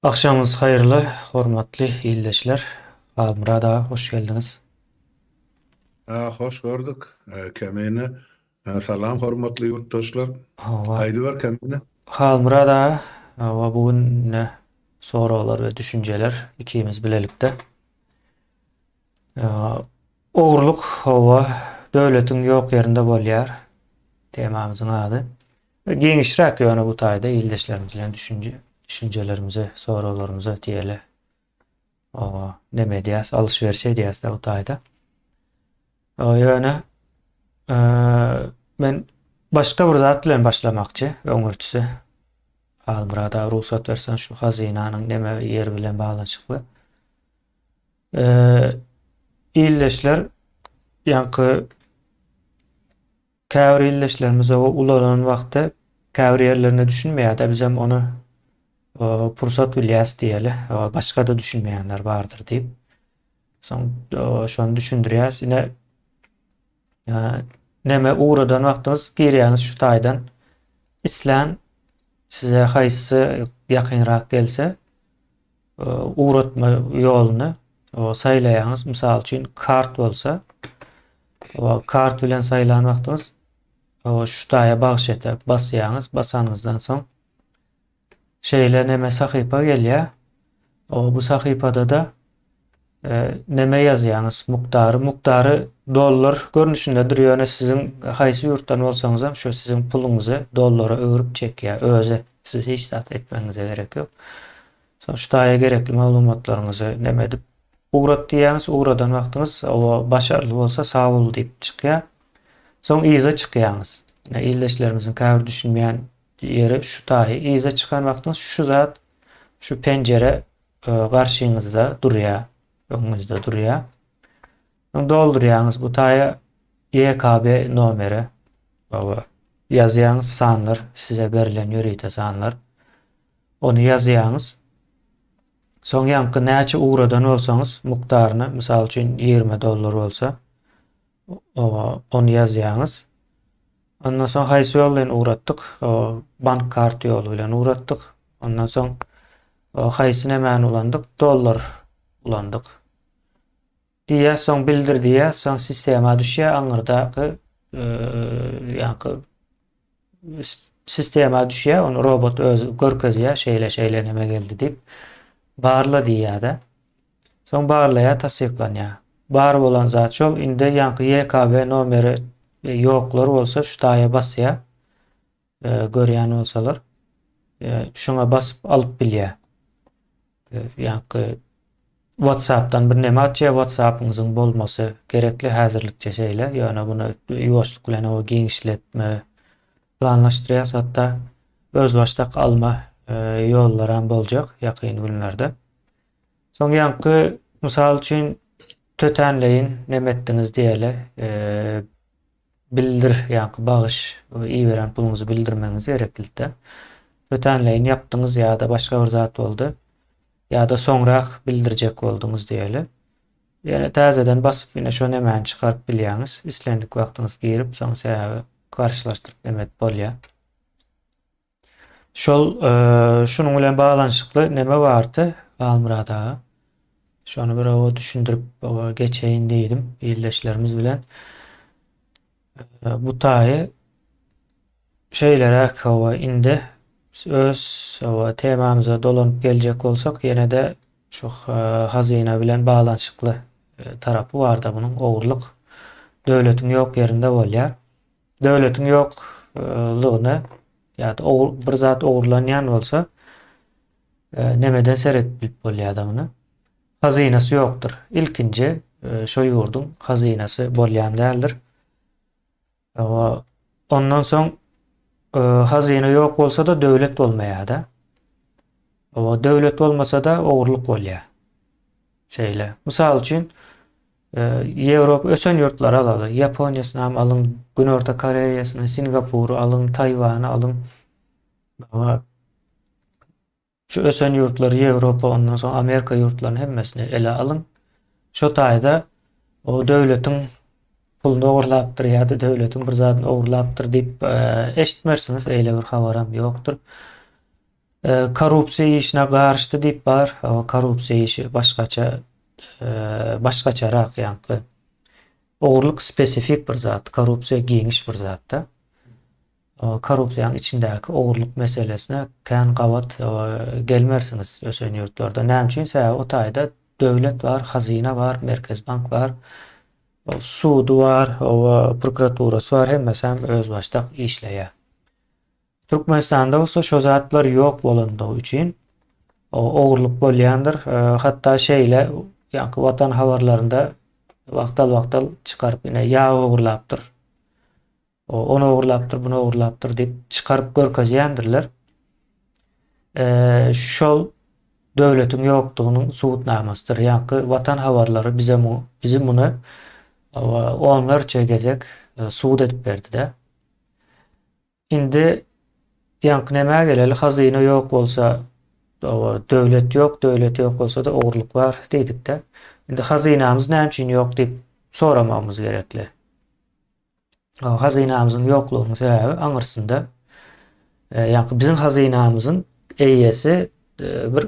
Agşamyňyz haýyrly, hormatly ildeşler. Halmyrat aga, hoş geldiňiz. Hoş gördük, Kemine. Salam, hormatly ýurtdaşlar. Hawa. Aýdyber, Kemine. Halmyrat aga, hawa, bu gün ine soraglar we düşünjeler ikimiz bilelikde. Ogurlyk, hawa, döwletiň ýok ýerinde bolýar. Temamyzyň ady. Giňişräk ýöne bu taýda ildeşlerimiz bilen düşünje, düşünjelerimizi, soraglarymyzy diýeli. Oba, neme edýäs, alyş-beriş edýäs-de bu taýda. Ýöne men başga bir zat bilen başlamakçy, öňürtisi. Halmyrat aga rugsat berseň şu hazynanyň neme ýeri bilen baglanyşykly. Ildeşler ýaňky Käbir ildeşlerimiz oba ulalan wagty käbir ýerlerine düşünmeýär-de, bizem ony pursat bilýäs diýeli, başga-da düşünmeýänler bardyr diýip. Soň şony düşündirýäs. Ine neme ugradan wagtyňyz girýäňiz şu taýdan. Islän size haýsysy ýakynrak gelse, ugratma ýoluny saýlaýaňyz. Mysal üçin kart bolsa, kart bilen saýlan wagtyňyz şu taýa bagyş ete basýaňyz. Basanyňyzdan soň şeýle neme sahypa gelýär. Bu sahypada-da neme ýazýaňyz mukdary. Mukdary dollar görnüşindedir, ýöne siziň haýsy ýurtdan bolsaňyz hem şu siziň puluňyzy dollara öwrüp çekýär özi. Siz hiç zat etmegiňize gerek ýok. Soň şu taýa gerekli maglumatlaryňyzy neme edip ugrat diýýäňiz, ugradan wagtyňyz o başarly bolsa sag bol diýip çykýar. Soň yza çykýaňyz. Ine ildeşlerimiziň käbir düşünmeýän ýeri şu taýy. Yza çykan wagtyňyz şu zat şu penjere garşyňyzda durýar, öňüňizde durýar. Soň doldurýaňyz bu taýa YKB nomeri. Baba ýazýaňyz sanlar size berlen ýörite sanlar. Ony ýazýaňyz. Soň ýaňky näçe ugradan bolsaňyz mukdaryny, mysal üçin 20 dollar bolsa, ony ýazýaňyz. Ondan soň haýsy ýol bilen ugratdyk? Bank kart ýoly bilen ugratdyk. Ondan soň haýsy nämäni ulandyk? Dollar ulandyk. Diýýär, soň bildir diýýär, soň sistema düşýär, aňyrdaky ýaňky sistema düşýär, ony robot özi görkezýär, şeýle şeýle neme geldi diýip. Barla diýýär-de. Soň barlaýar, tassyklanýar. Bar bolan zat şol, indi ýaňky YKB nomeri ýoklar bolsa şu taýa basýar. Görýän bolsalar, şuňa basyp alyp bilýär. Ýaňky WhatsApp-dan bir neme açýar, WhatsApp-yňyzyň bolmasy gerekli häzirlikçe şeýle, ýöne muny ýuwaşlyk bilen o giňişletme planlaşdyrýas, hatda özbaşdak alma ýollaram boljak ýakyn günlerde. Soň ýaňky mysal üçin tötänleýin neme etdiňiz diýeli, bildir ýaňky bagyş iberen puluňyzy bildirmegiňiz gereklilikde. Tötänleýin ýapdyňyz ýa-da başga bir zat boldy. Ýa-da soňrak bildirjek bolduňyz diýeli. Ýene täzeden basyp ýene şo nemäni çykaryp bilýäňiz. Islendik wagtyňyz girip soň sebäbi garşylaşdyryp neme edip bolýar. Şol şunuň bilen baglanyşykly neme bardy Halmyrat aga? Şony bir owa düşündirip owa geçeýin diýdim ildeşlerimiz bilen. Bu taýy şeýleräk hawa indi öz hawa temamyza dolanyp geljek bolsak ýene-de şu hazyna bilen baglanyşykly tarapy barda bunuň ogurlyk döwletiň ýok ýerinde bolýar. Döwletiň ýoklugyny ýa-da bir zat ogurlanýan bolsa nemeden seredip bilip bolýar-da muny. Hazynasy ýokdur. Ilkinji şo ýurduň hazynasy bolýan däldir. Ondan soň hazyna ýok bolsa-da döwlet bolmaýar-da. Döwlet bolmasa-da ogurlyk bolýar. Şeýle. Mysal üçin, Ýewropa ösen ýurtlary alaly. Ýaponiýasyny hem alyň, Günorta Koreýasyny, Singapury alyň, Taýwany alyň. Şu ösen ýurtlary Ýewropa, ondan soň Amerika ýurtlaryny hemmesini ele alyň. Şo taýda o döwletiň puluny ogurlapdyr ýa-da döwletiň bir zadyny ogurlapdyr diýip eşitmersiňiz, eýle bir habaram ýokdur. Korrupsiýa işine garyşdy diýip bar. Korrupsiýa işi başgaça başgaçarak ýaňky. Ogurlyk spesifik bir zat, korrupsiýa giňiş bir zatda. Korrupsiýanyň içindäki ogurlyk meselesine kän gabat gelmersiňiz ösen ýurtlarda. Näme üçin? Sebäbi o taýda döwlet bar, hazyna bar, merkezi bank bar, sudy bar, prokuraturasy bar, hemmesi hem özbaşdak işleýär. Türkmenistanda bolsa şo zatlar ýok bolandygy üçin ogurlyk bolýandyr. Hatda şeýle ýaňky watan habarlarynda wagtal-wagtal çykaryp ine ýag ogurlapdyr. Ony ogurlapdyr, buny ogurlapdyr diýip çykaryp görkezýändirler. Şol döwletiň ýokdugynyň subutnamasydyr. Ýaňky watan habarlary bize bizi muny onlarça gezek subut edip berdi-de. Indi ýaňky nämä geleli, hazyna ýok bolsa, döwlet ýok, döwlet ýok bolsa-da ogurlyk bar diýdik-de. Indi hazynamyz näme üçin ýok diýip soramagymyz gerekli. Hazynamyzyň ýoklugynyň sebäbi aňyrsynda e, ýaňky biziň hazynamyzyň eýesi e, bir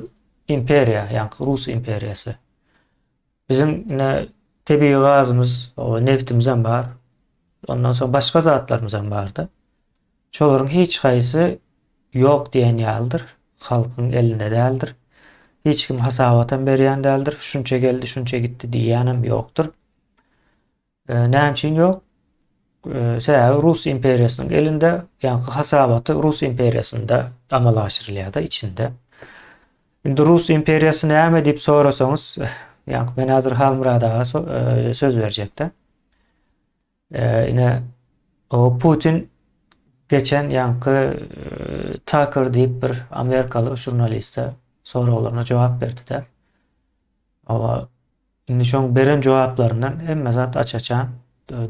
imperiýa, ýaňky Rus imperiýasy. Biziň ine tebigy gazymyz, neftimiz hem bar. Ondan soň başga zatlarymyz hem bardy. Şolaryň hiç haýsy ýok diýen ýalydyr. Halkyň elinde däldir. Hiç kim hasabat hem berýän däldir. Şunça geldi, şunça gitdi diýýän hem ýokdur. Näme üçin ýok? Sebäbi Rus imperiýasynyň elinde, ýaňky hasabaty Rus imperiýasynda amala aşyrylýar-da içinde. Indi Rus imperiýasy näme diýip sorasaňyz, ýaňky men häzir Halmyrat aga söz berjekde. Ine o Putin geçen ýaňky Tucker diýip bir amerikaly žurnaliste soraglaryna jogap berdi-de. Owa Indi şoň beren jogaplaryndan hemme zat aç-açan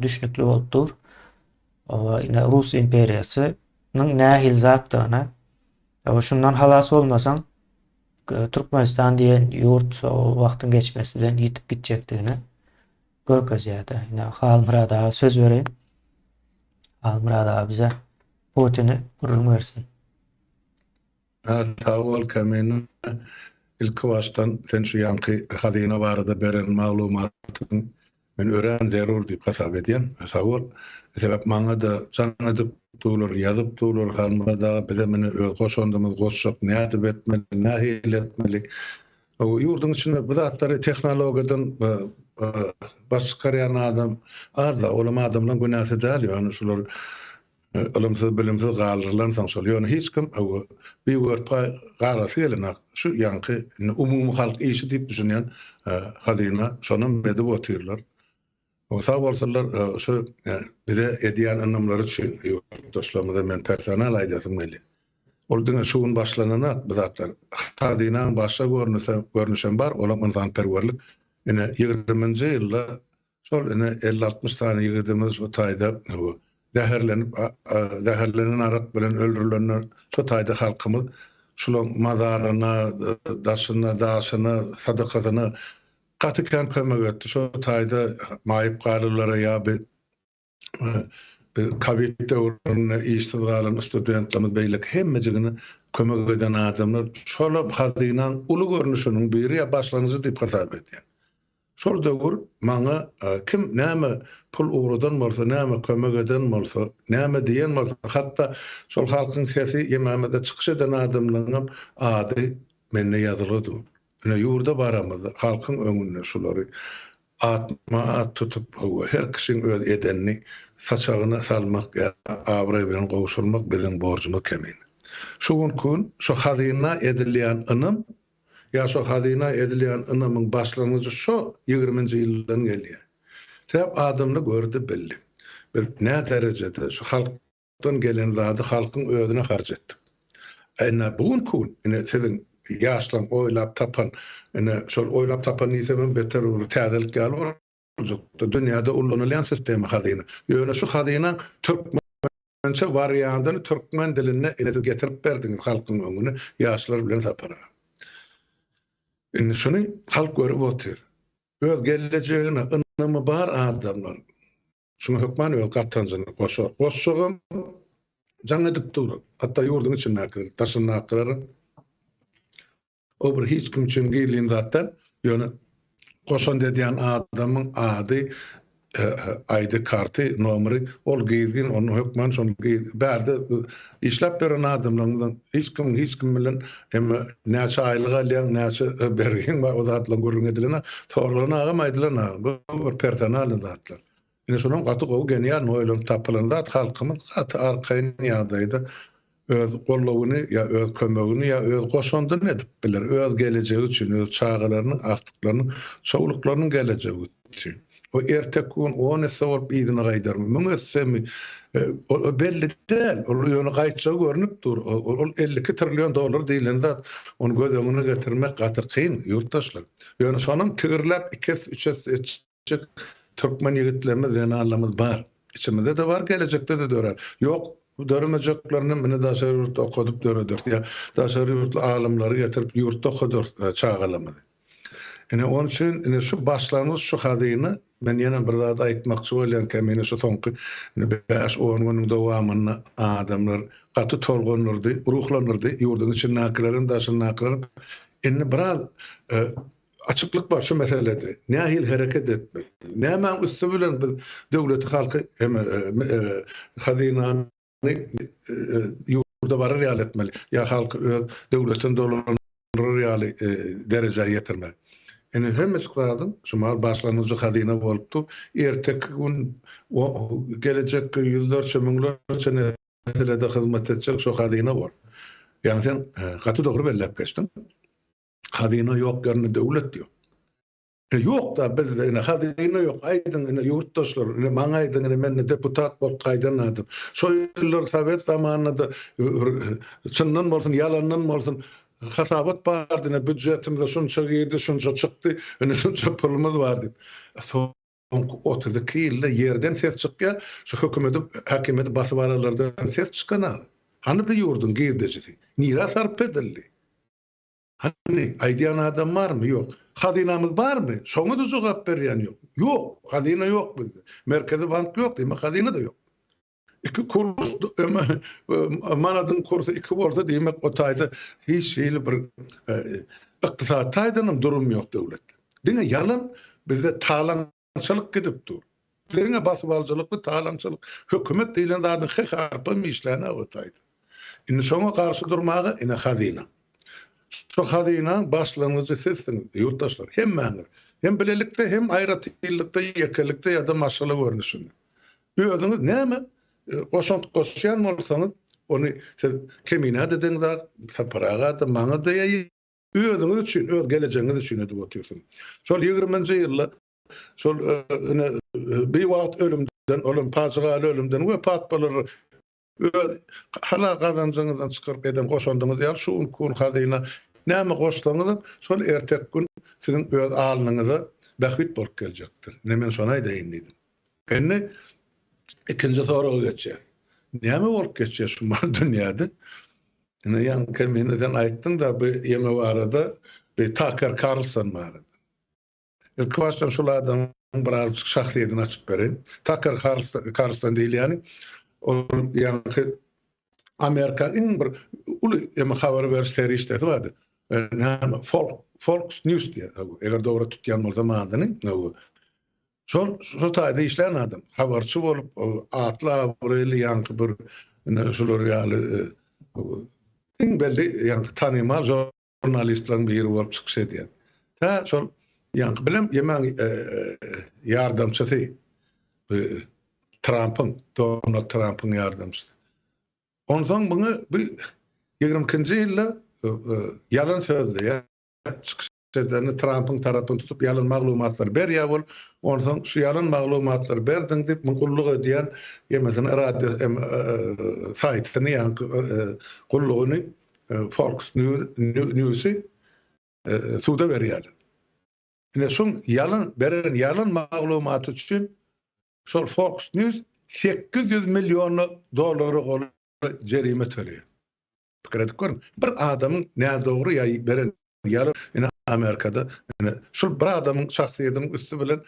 düşnükli bolup dur. Owa ine Rus imperiýasynyň nähili zatdygyny, owa şundan halas bolmasaň Türkmenistan diýen ýurt wagtyň geçmesi bilen ýitip gitjekdigini görkezýär-de. Ine Halmyrat aga söz bereýin. Halmyrat aga bize Putini gürrüň bersin. Hä sag bol Kemine. Ilki başdan sen şu ýaňky hazyna barada beren maglumatyň men örän zerur diýip hasap edýän. Sag bol. Sebäp maňa-da jaň edip durlar, ýazyp durlar Halmyrat aga bizem ine öz goşandymyzy goşjak nädip etmeli, nähili etmeli. Ýurduň içinde bu zatlary tehnologiýadan baş çykarýan adam az-da, olam adamlaň günäsi däl ýöne şular Ylymsyz bilimsiz galdyrylansoň şol. Ýöne hiç kim hawa biwerpaý galasy gelenok. Şu ýaňky indi umumy halk işi diýip düşünýän hazyna şonam edip otyrlar. Sag bolsunlar şu bize edýän ynamlary üçin ýurtdaşlarymyza men personal aýdasym gelýär. Ol diňe şu gün başlananak bu zatlar. Hazynaň başga görnüsem görnüşem bar olam ynsanperwerlik. Ine ýigriminji ýylda Şol ine elli-altmyş sany ýigidimiz şu taýda zäherlenip, zäherlenen arak bilen öldürilende şo taýda halkymyz şulaň mazaryna, daşyna, daşyna, sadakasyna gaty kän kömek etdi. Şo taýda maýyp galylara ýa bir kowid döwründe işsiz galan studentlerimiz beýleki hemmejigine kömek eden adamlar şolam hazynaň uly görnüşiniň biri ýa başlangyjy diýip hasap edýän. Şol döwür maňa kim näme pul ugradan bolsa, näme kömek eden bolsa, näme diýen bolsa, hatda şol Halkyň sesi ýemämizde çykyş eden adamlaryňam ady mende ýazylgy dur. Ine, ýurda baramyzda halkyň öňünde şulary atma-at tutup, hawa, her kişiň öz edenini saçagyna salmak ýa abraý bilen gowşurmak biziň borjumyz kemine. Şu günki gün şu hazyna edilýän ynam Ýa şo hazyna edilýän ynamyň başlangyjy şo ýigriminji ýyldan gelýär. Sebäp adamlar gördi, bildi. Biz nä derejede şu halkdan gelen zady halkyň özüne harç etdik. A ine bu günki gün ine siziň ýaşlaň oýlap tapan ine şol oýlap tapan diýsemem beter bir täzelik ýaly boljakda dünýäde ullanylýan sistema hazyna. Ýöne şu hazynaň türkmen Türkmençe wariandyny türkmen dilinde ine siz getirip berdiňiz halkyň öňüne ýaşlar bilen Sapar aga. Indi şuny halk görüp otyr. Öz gelejegine ynamy bar adamlar şuňa hökman öz gatanjyny goşar. Goşjagam jaň edip dur. Hatda ýurduň içindäkiler, daşyndakylar. O bir hiç kim üçin gizlin zat däl. Ýöne goşant edýän adamyň ady, ID karty, nomeri ol gizlin, ony hökman şony bärde işläp ýören adamlaryňyzyň hiç kimiň hiç kim bilen hem näçe aýlyk alýaň, näçe bergiň bar o zatlaryň gürrüň edilenok, soralanagam aýdylanagam. Bu bir personalnyý zatlar. Ine şonuň gaty gowy genialny oýlanyp tapylan zat halkymyz gaty arkaýyn ýagdaýda öz goldawyny ýa öz kömegini ýa öz goşandyny edip biler öz gelejegi üçin öz çagalarynyň agtyklarynyň çowluklarynyň gelejegi üçin. O erteki gün on esse bolup yzyna gaýdarmy müň essemi ol belli däl ol ýöne gaýtjagy görnüp dur ol 52 trillion dollar diýlen zat ony göz öňüne getirmek gaty kyn ýurtdaşlar. Ýöne şonam tigirläp iki esse üç esse etjek türkmen ýigitlerimiz, zenanlarymyz bar. Içimizde-de bar, gelejekde-de dörär. Ýok, döremejeklerini indi daşary ýurtda okadyp dörederis. Ýa daşary ýurtly alymlary getirip ýurtda okadarys çagalarymyzy. Ine, onuň üçin ine şu başlangyç, şu hazyna, men ýene bir zat aýtmakçy bolýan, kemine şu soňky bäş-on günüň dowamynda adamlar gaty tolgundyrdy, ruhlandyrdy, ýurduň içindäkilerem, daşyndakylarem. Indi biraz Açyklyk bar şu meselede. Nähili hereket etmeli? Nämäň üsti bilen biz döwleti, halky hem hazynany ýurda barar ýaly etmeli? Ýa halky öz döwletini dolandyrar ýaly derejä ýetirmeli? Indi hemmejik zadyň şu mahal başlangyjy hazyna bolup dur. Erteki gün gelejekki ýüzlerçe, müňlerçe meselede hyzmat etjek şu hazyna bor. Ýagny sen gaty dogry belläp geçdiň. Hazyna ýok ýerinde döwlet ýok. E, ýok-da bizde ine hazyna ýok. Aýdyň ine ýurtdaşlar, ine maňa aýdyň ine men deputat bolup gaýdan adam. Şo ýyllar sowet zamanynda-da çyndan bolsun, ýalandan bolsun hasabat bardy ine býudjetimize şunça girdi, şunça çykdy, ine şunça pulumyz bar diýip. Soňky 32 ýylda ýerden ses çykýar, şu hökümeti, häkimiýeti basyp alanlardan ses çykanok. Hany bu ýurduň girdejisi? Nirä sarp edildi? Hany, aýdýan adam barmy? Ýok. Hazynamyz barmy? Şoňa-da jogap berýän ýok. Ýok, hazyna ýok bizde. Merkezi bank ýok, diýmek hazyna-da ýok. Iki kurs, manadyň kursy iki bolsa, diýmek o taýda hiç hili bir ykdysady taýdan hem durum ýok döwletde. Diňe ýalan bizde talaňçylyk gidip dur. Diňe basybalyjylykly talaňçylyk. Hökümet diýlen zadyň h harpam işlänok o taýda. Indi şoňa garşy durmaga ine hazyna. Şu hazynaň başlangyjy sizsiňiz, ýurtdaşlar, hemmäňiz. Hem bilelikde, hem aýratynlykda, ýekelikde ýa-da maşgala görnüşinde. Özüňiz näme goşant goşýan bolsaňyz, ony siz Keminä-de deňzak, Sapar aga-da, maňa-da ýa özüňiz üçin, öz gelejegiňiz üçin edip otyrsyňyz. Şol ýigriminji ýylda Şol ine biwagt ölümden, olam pajygaly ölümden wepat bolar. Öz halal gazanjyňyzdan çykaryp eden goşandyňyz ýaly şu günki gün hazyna näme goşsaňyzam şol erteki gün siziň öz alnyňyza bähbit bolup geljekdir. Ine men şony aýdaýyn diýdim. Indi ikinji soraga geçýäs. Näme bolup geçýär şu mal dünýäde? Ine ýaňky meni sen aýtdyň-da bu ýeme barada, bu Taker Karlson barada. Ilki başdan şul adamyň birazjyk şahsyýetini açyp bereýin. Taker Karlson diýilýäni ol ýaňky Amerika iň bir uly eme habar beriş serişdesi bardy. Näme Folk Fox News diýen. Eger dogry tutýan bolsam adyny. Şol şo taýda işlän adam. Habarçy bolup atly abraýly ýaňky bir ine şular ýaly iň belli ýaňky tanymal žurnalistleriň biri bolup çykyş edýär. Tä şol ýaňky bilem ýemäň ýardamçysy Trampyň, Donald Trampyň ýardamçysy. Onsoň muňa bu 22-nji ýylda ýalan sözleýär, çykyş edende Trampyň tarapyny tutup ýalan maglumatlary berýär bol. Onsoň şu ýalan maglumatlary berdiň diýip, muň gulluk edýän ýemesini radio saýtyny ýaňky gullugyny Fox News-y suda berýärler. Ine şuň ýalan beren ýalan maglumaty üçin şol Fox News 800 million dollara golaý jerime töleýär. Pikir edip görüň. Bir adamyň nädogry ýa beren ýalan ine Amerikada ine şul bir adamyň şahsyýetiniň üsti bilen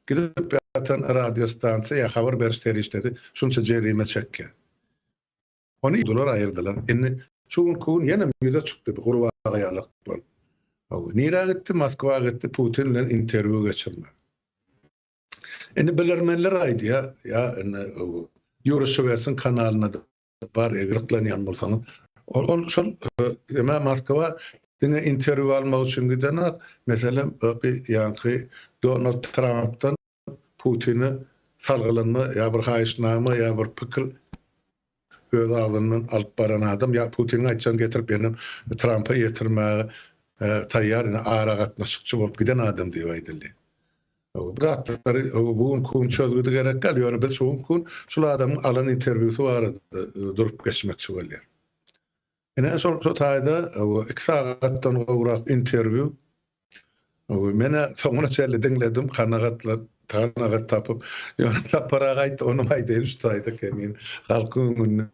gidip ýatan radiostansiýa ýa habar beriş serişdesi şunça jerime çekýär. Ony dular aýyrdylar. Indi şu günki gün ýene ýüze çykdy bu gurbaga ýalak bolup. Nirä gitdi? Moskwa gitdi Putin bilen interwýu geçirmäge. Indi bilermenler aýdýar, ýa indi Ýuri Şwesiň kanalynda bar eger gyzyklanýan bolsaňyz. Ol ol şol eme Moskwa diňe interwýu almak üçin gidenok. Meselem, ýaňky Donald Trampdan Putine salgylanma ýa bir haýyşnama ýa bir pikir öz agzyndan alyp baran adam ýa Putiniň aýtjagyny getirip ýene Trampa ýetirmäge taýýar ine aragatnaşykçy bolup giden adam diýip aýdyldy. Bu zatlary bu günki gün çözgüdi gerek däl, ýöne biz şu günki gün şul adamyň alan interwýusy barada durup geçmekçi bolýar. Ine şol şo taýda 2 sagatdan gowrak interwýu Men-ä soňuna çenli diňledim, kanagatlan, kanagat tapyp. Ýöne Sapar aga aýtdy, onam aýdaýyn şu taýda kemin halkyň öňünde.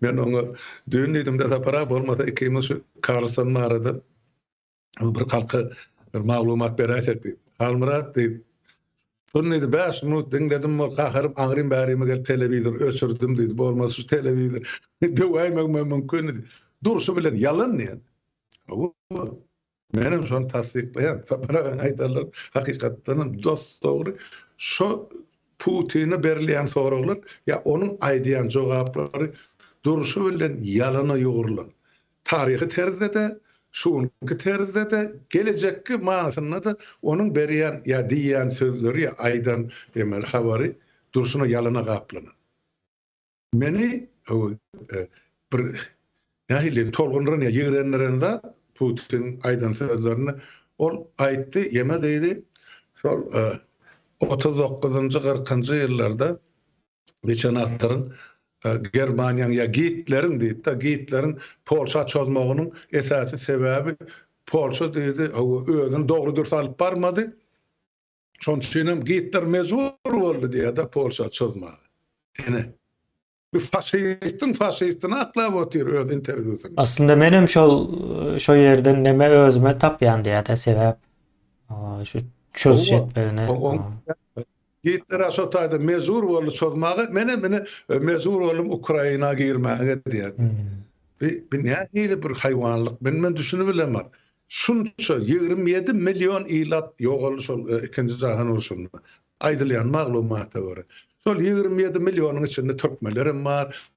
Men oňa düýn diýdim-de, Sapar aga, bolmasa ikimiz şu Karlson barada bir halka bir maglumat beräýsek diýip. Halmyrat diýip, Şuny diýdi, 5 minut diňledim, ol gaharym aňrym bärime gelip telewizor öçürdim diýdi. Bolmasa şu telewizor döwäýmegim mümkin diýdi. Durşy bilen ýalan diýen. Menem şony tassyklaýan. Sapar agaň aýdanlary hakykatdanam dos-dogry. Şo Putine berilýän soraglar ýa onuň aýdýan jogaplary durşy bilen ýalana ýugrulan. Taryhy terzde-de, şu günki terzde-de, gelejekki manysynda-da onuň berýän ýa diýýän sözleri ýa aýdan emeli habary durşuna ýalana gaplanan. Meni bir nähili diýeýin, tolgundyran ýa ýigrendiren zat Putiniň aýdan sözlerinde ol aýtdy, ýeme diýdi, şol 39-njy, 40-njy ýyllarda geçen asyryň Germaniýanyň ýa Gitleriň diýdi-de, Gitleriň Polşa çozmagynyň esasy sebäbi Polşa diýdi, özüni dogry-dürs alyp barmady. Şonuň üçinem Gitler mejbur boldy diýýär-de Polşa çozmaga. Ine. Bu faşistiň faşistini aklap otyr öz interwýusynda. Aslynda menem şol şo ýerden neme özüme tapýan diýýär-de sebäp şu çözüş etmegine. Gitler şo taýda mejbur boldy çozmaga, menem ine mejbur boldum Ukraina girmäge diýýär. Bu nähili bir haýwanlyk men men düşünip bilemok. Şunça 27 million ilat ýogaldy şol ikinji jahan urşunda. Aýdylýan maglumata görä. Şol 27 millionyň içinde türkmenler hem bar,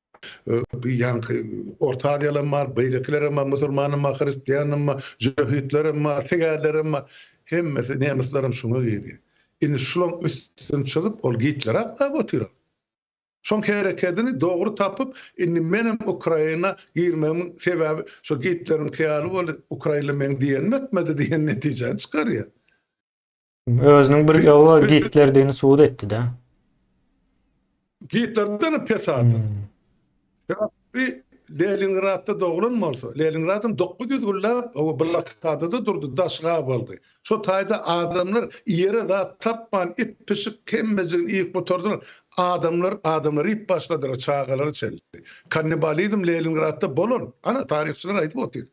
ýaňky Orta Aziýalam bar, beýlekiler hem bar, musulmanam bar, hristianam bar, jöhitler hem bar, sigärler hem bar. Hemmesi nemisler hem şuňa girýär. Indi şulaň üstüni çyzyp ol Gitler aklap otyr. Şoň herekedini dogry tapyp, indi menem Ukraina girmegimiň sebäbi şo Gitleriňki ýaly boldy, ukrainler meň diýenimi etmedi diýen netijäni çykarýar. Özüniň bir ýola Gitlerdigini subut etdi-de. Gitlerden pes adam. Sebäbi Leningradda doglan bolsa, Leningradam 900 günläp o blokadada durdy, daş gabaldy. Şo taýda adamlar iýere zat tapman it-pişik hemmejigini iýip gutardylar. Adamlar adamlary iýip başladylar, çagalary çenli. Kannibalizm Leningradda bolan. Ana taryhçylar aýdyp otyr.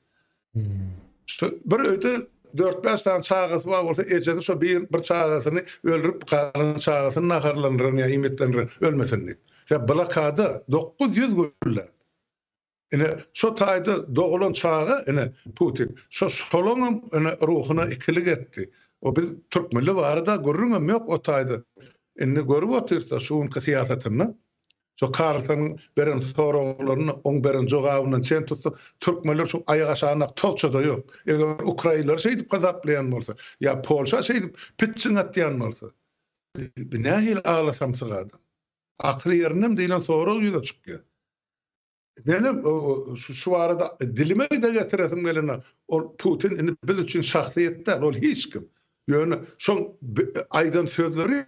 Şu bir öýde 4-5 sany çagasy bar bolsa, ejesi şo bir bir çagasyny öldürip, galan çagasyny naharlandyran ýa iýmitlendiren, ölmesin diýip. Sebäbi blokada 900 günläp. Ine, şo taýda dogulan çaga, ine, Putin, şo şolaňam, ine, ruhuna ikilik etdi. O biz türkmenler barada gürrüňem ýok o taýda. Indi görüp otyrys-da şu günki syýasatynda. Şo Karlsonyň beren soraglaryny, oň beren jogabyndan çen tutsak, türkmenler şu aýak aşagynda tozça-da ýok. Eger ukrainleri şeýdip gazaplaýan bolsa, ýa Polşa şeýdip pitjiň atýan bolsa, bu nähili agla samsyk adam? Akyly ýerindemi diýlen sorag ýüze çykýar. Menem şu barada dilime-de getiresim gelenok. Ol Putin indi biz üçin şahsyýet däl, ol hiç kim. Ýöne şoň aýdan sözleri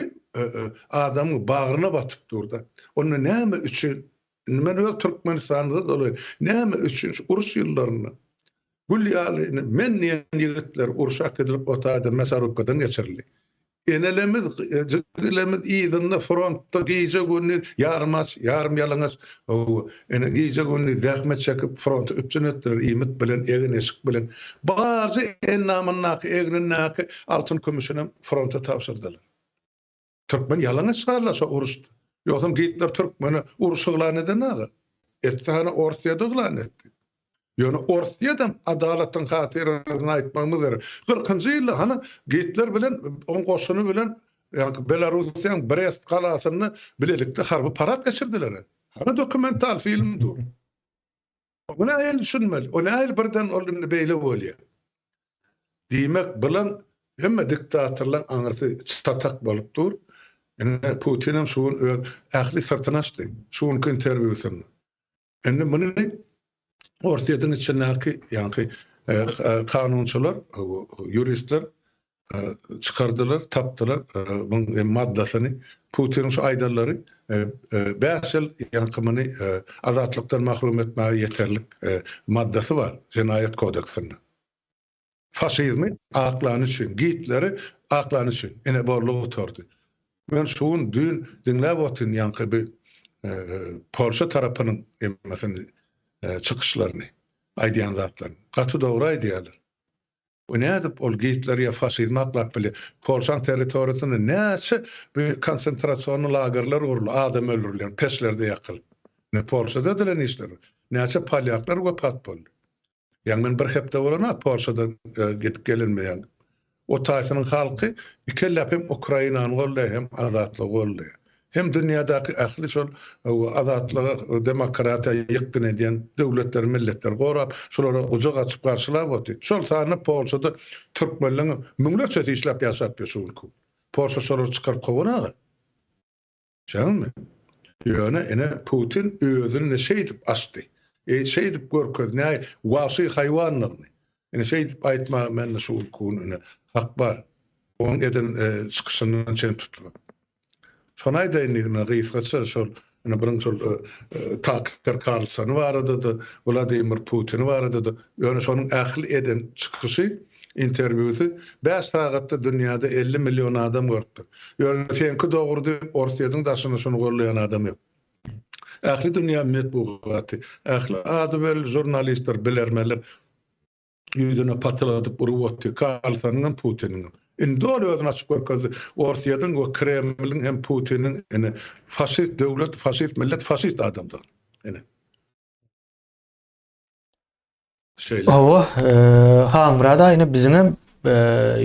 adamyň bagryna batyp dur-da. Onda näme üçin, indi men öz Türkmenistanymda dolaýyn, näme üçin şu uruş ýyllarynda gül ýaly indi men diýen ýigitler urşa äkidilip o taýda mesarubkadan geçirildi. Enelerimiz, jigilerimiz yzynda frontda gije-gündiz ýarym aç, ýarym ýalaňaç, ene gije-gündiz zähmet çekip fronty üpjün etdiler iýmit bilen, egin-eşik bilen. Barja endamyndaky, egnindäki altyn-kümüşinem fronta tabşyrdylar. Türkmen ýalaňaç galdy şo uruşda. Ýogsam Gitler türkmene uruş yglan eden aga. Etse hany Orsýede yglan etdi. Ýöne Orsýedem adalatyň hatyrasyna aýtmagymyz gerek. Kyrkynjy ýylda hany Gitler bilen oň goşuny bilen ýaňky Belarussiýaň Brest galasynda bilelikde harby parad geçirdiler. Hany dokumental film dur. O nähili düşünmeli? O nähili birden ol indi beýle bolýar? Diýmek bilen hemme diktatorlaryň aňyrsy çatak bolup dur. Ine Putinem şu gün öz ähli syrtyny açdy. Şu günki interwýusynda. Indi muny Orsýetiň içindäki ýaňky kanunçylar, ýuristler çykardylar, tapdylar muň maddasyny. Putiniň şu aýdanlary 5 ýyl ýaňky muny azatlykdan mahrum etmäge ýeterlik maddasy bar Jenaýat kodeksinde. Faşizmi aklany üçin, Gitleri aklany üçin. Ine boldy gutardy. Men şu gün düýn diňläp otyryn ýaňky bir Polşa tarapynyň hemmesini çykyşlaryny, aýdýan zatlaryny. Gaty dogry aýdýarlar. O nädip ol Gitleri ýa faşizmi aklap bilýär? Polşaň territoriýasynda näçe bu konsentrasionny lagerler guruldy, adam öldürilýän, peçlerde ýakylyp. Ine Polşada edilen işler. Näçe polýaklar wepat boldy. Ýaňy men bir hepde bolana Polşadan gidip gelenime ýaňy. O taýsynyň halky ikelläp hem Ukrainany goldaýar hem azatlygy goldaýar. Hem dünýädäki ähli şol azatlyga, demokratiýa ýykgyn edýän döwletleri, milletleri gorap, şolara gujak açyp garşylap otyr. Şol sanda Polşada türkmenleň müňlerçesi işläp ýaşap ýör şu günki gün. Polşa şolary çykaryp kowanaga. Düşýäňizmi? Ýöne ine Putin özüni şeýdip açdy. E, şeýdip görkezdi, näý wagşy haýwandygyny. Ine şeýdip aýtmaga mende şu günki gün ine hak bar. Onuň eden çykyşyndan çen tutulyp. Şony aýdaýyn diýdim, ine gysgaça şol ine birinji şol Taker Karlsony barada-da, Wladimir Putini barada-da, ýöne şonuň ähli eden çykyşy Interwýusy bäş sagatda dünýäde 50 million adam görüpdir. Ýöne seňki dogry diýip Orsýetiň daşynda şuny gollaýan adam ýok. Ähli dünýä metbugaty, ähli ady belli žurnalistler, bilermenler ýüzüne patyladyp urup otyr Karlsonyň hem Putiniň hem. Indi doly özüni açyp görkezdi. Orsýetiň we Kremliň hem Putiniň ine faşist döwlet, faşist millet, faşist adamdygyny. Ine. Şeýle. Hawa, Halmyrat aga ine biziňem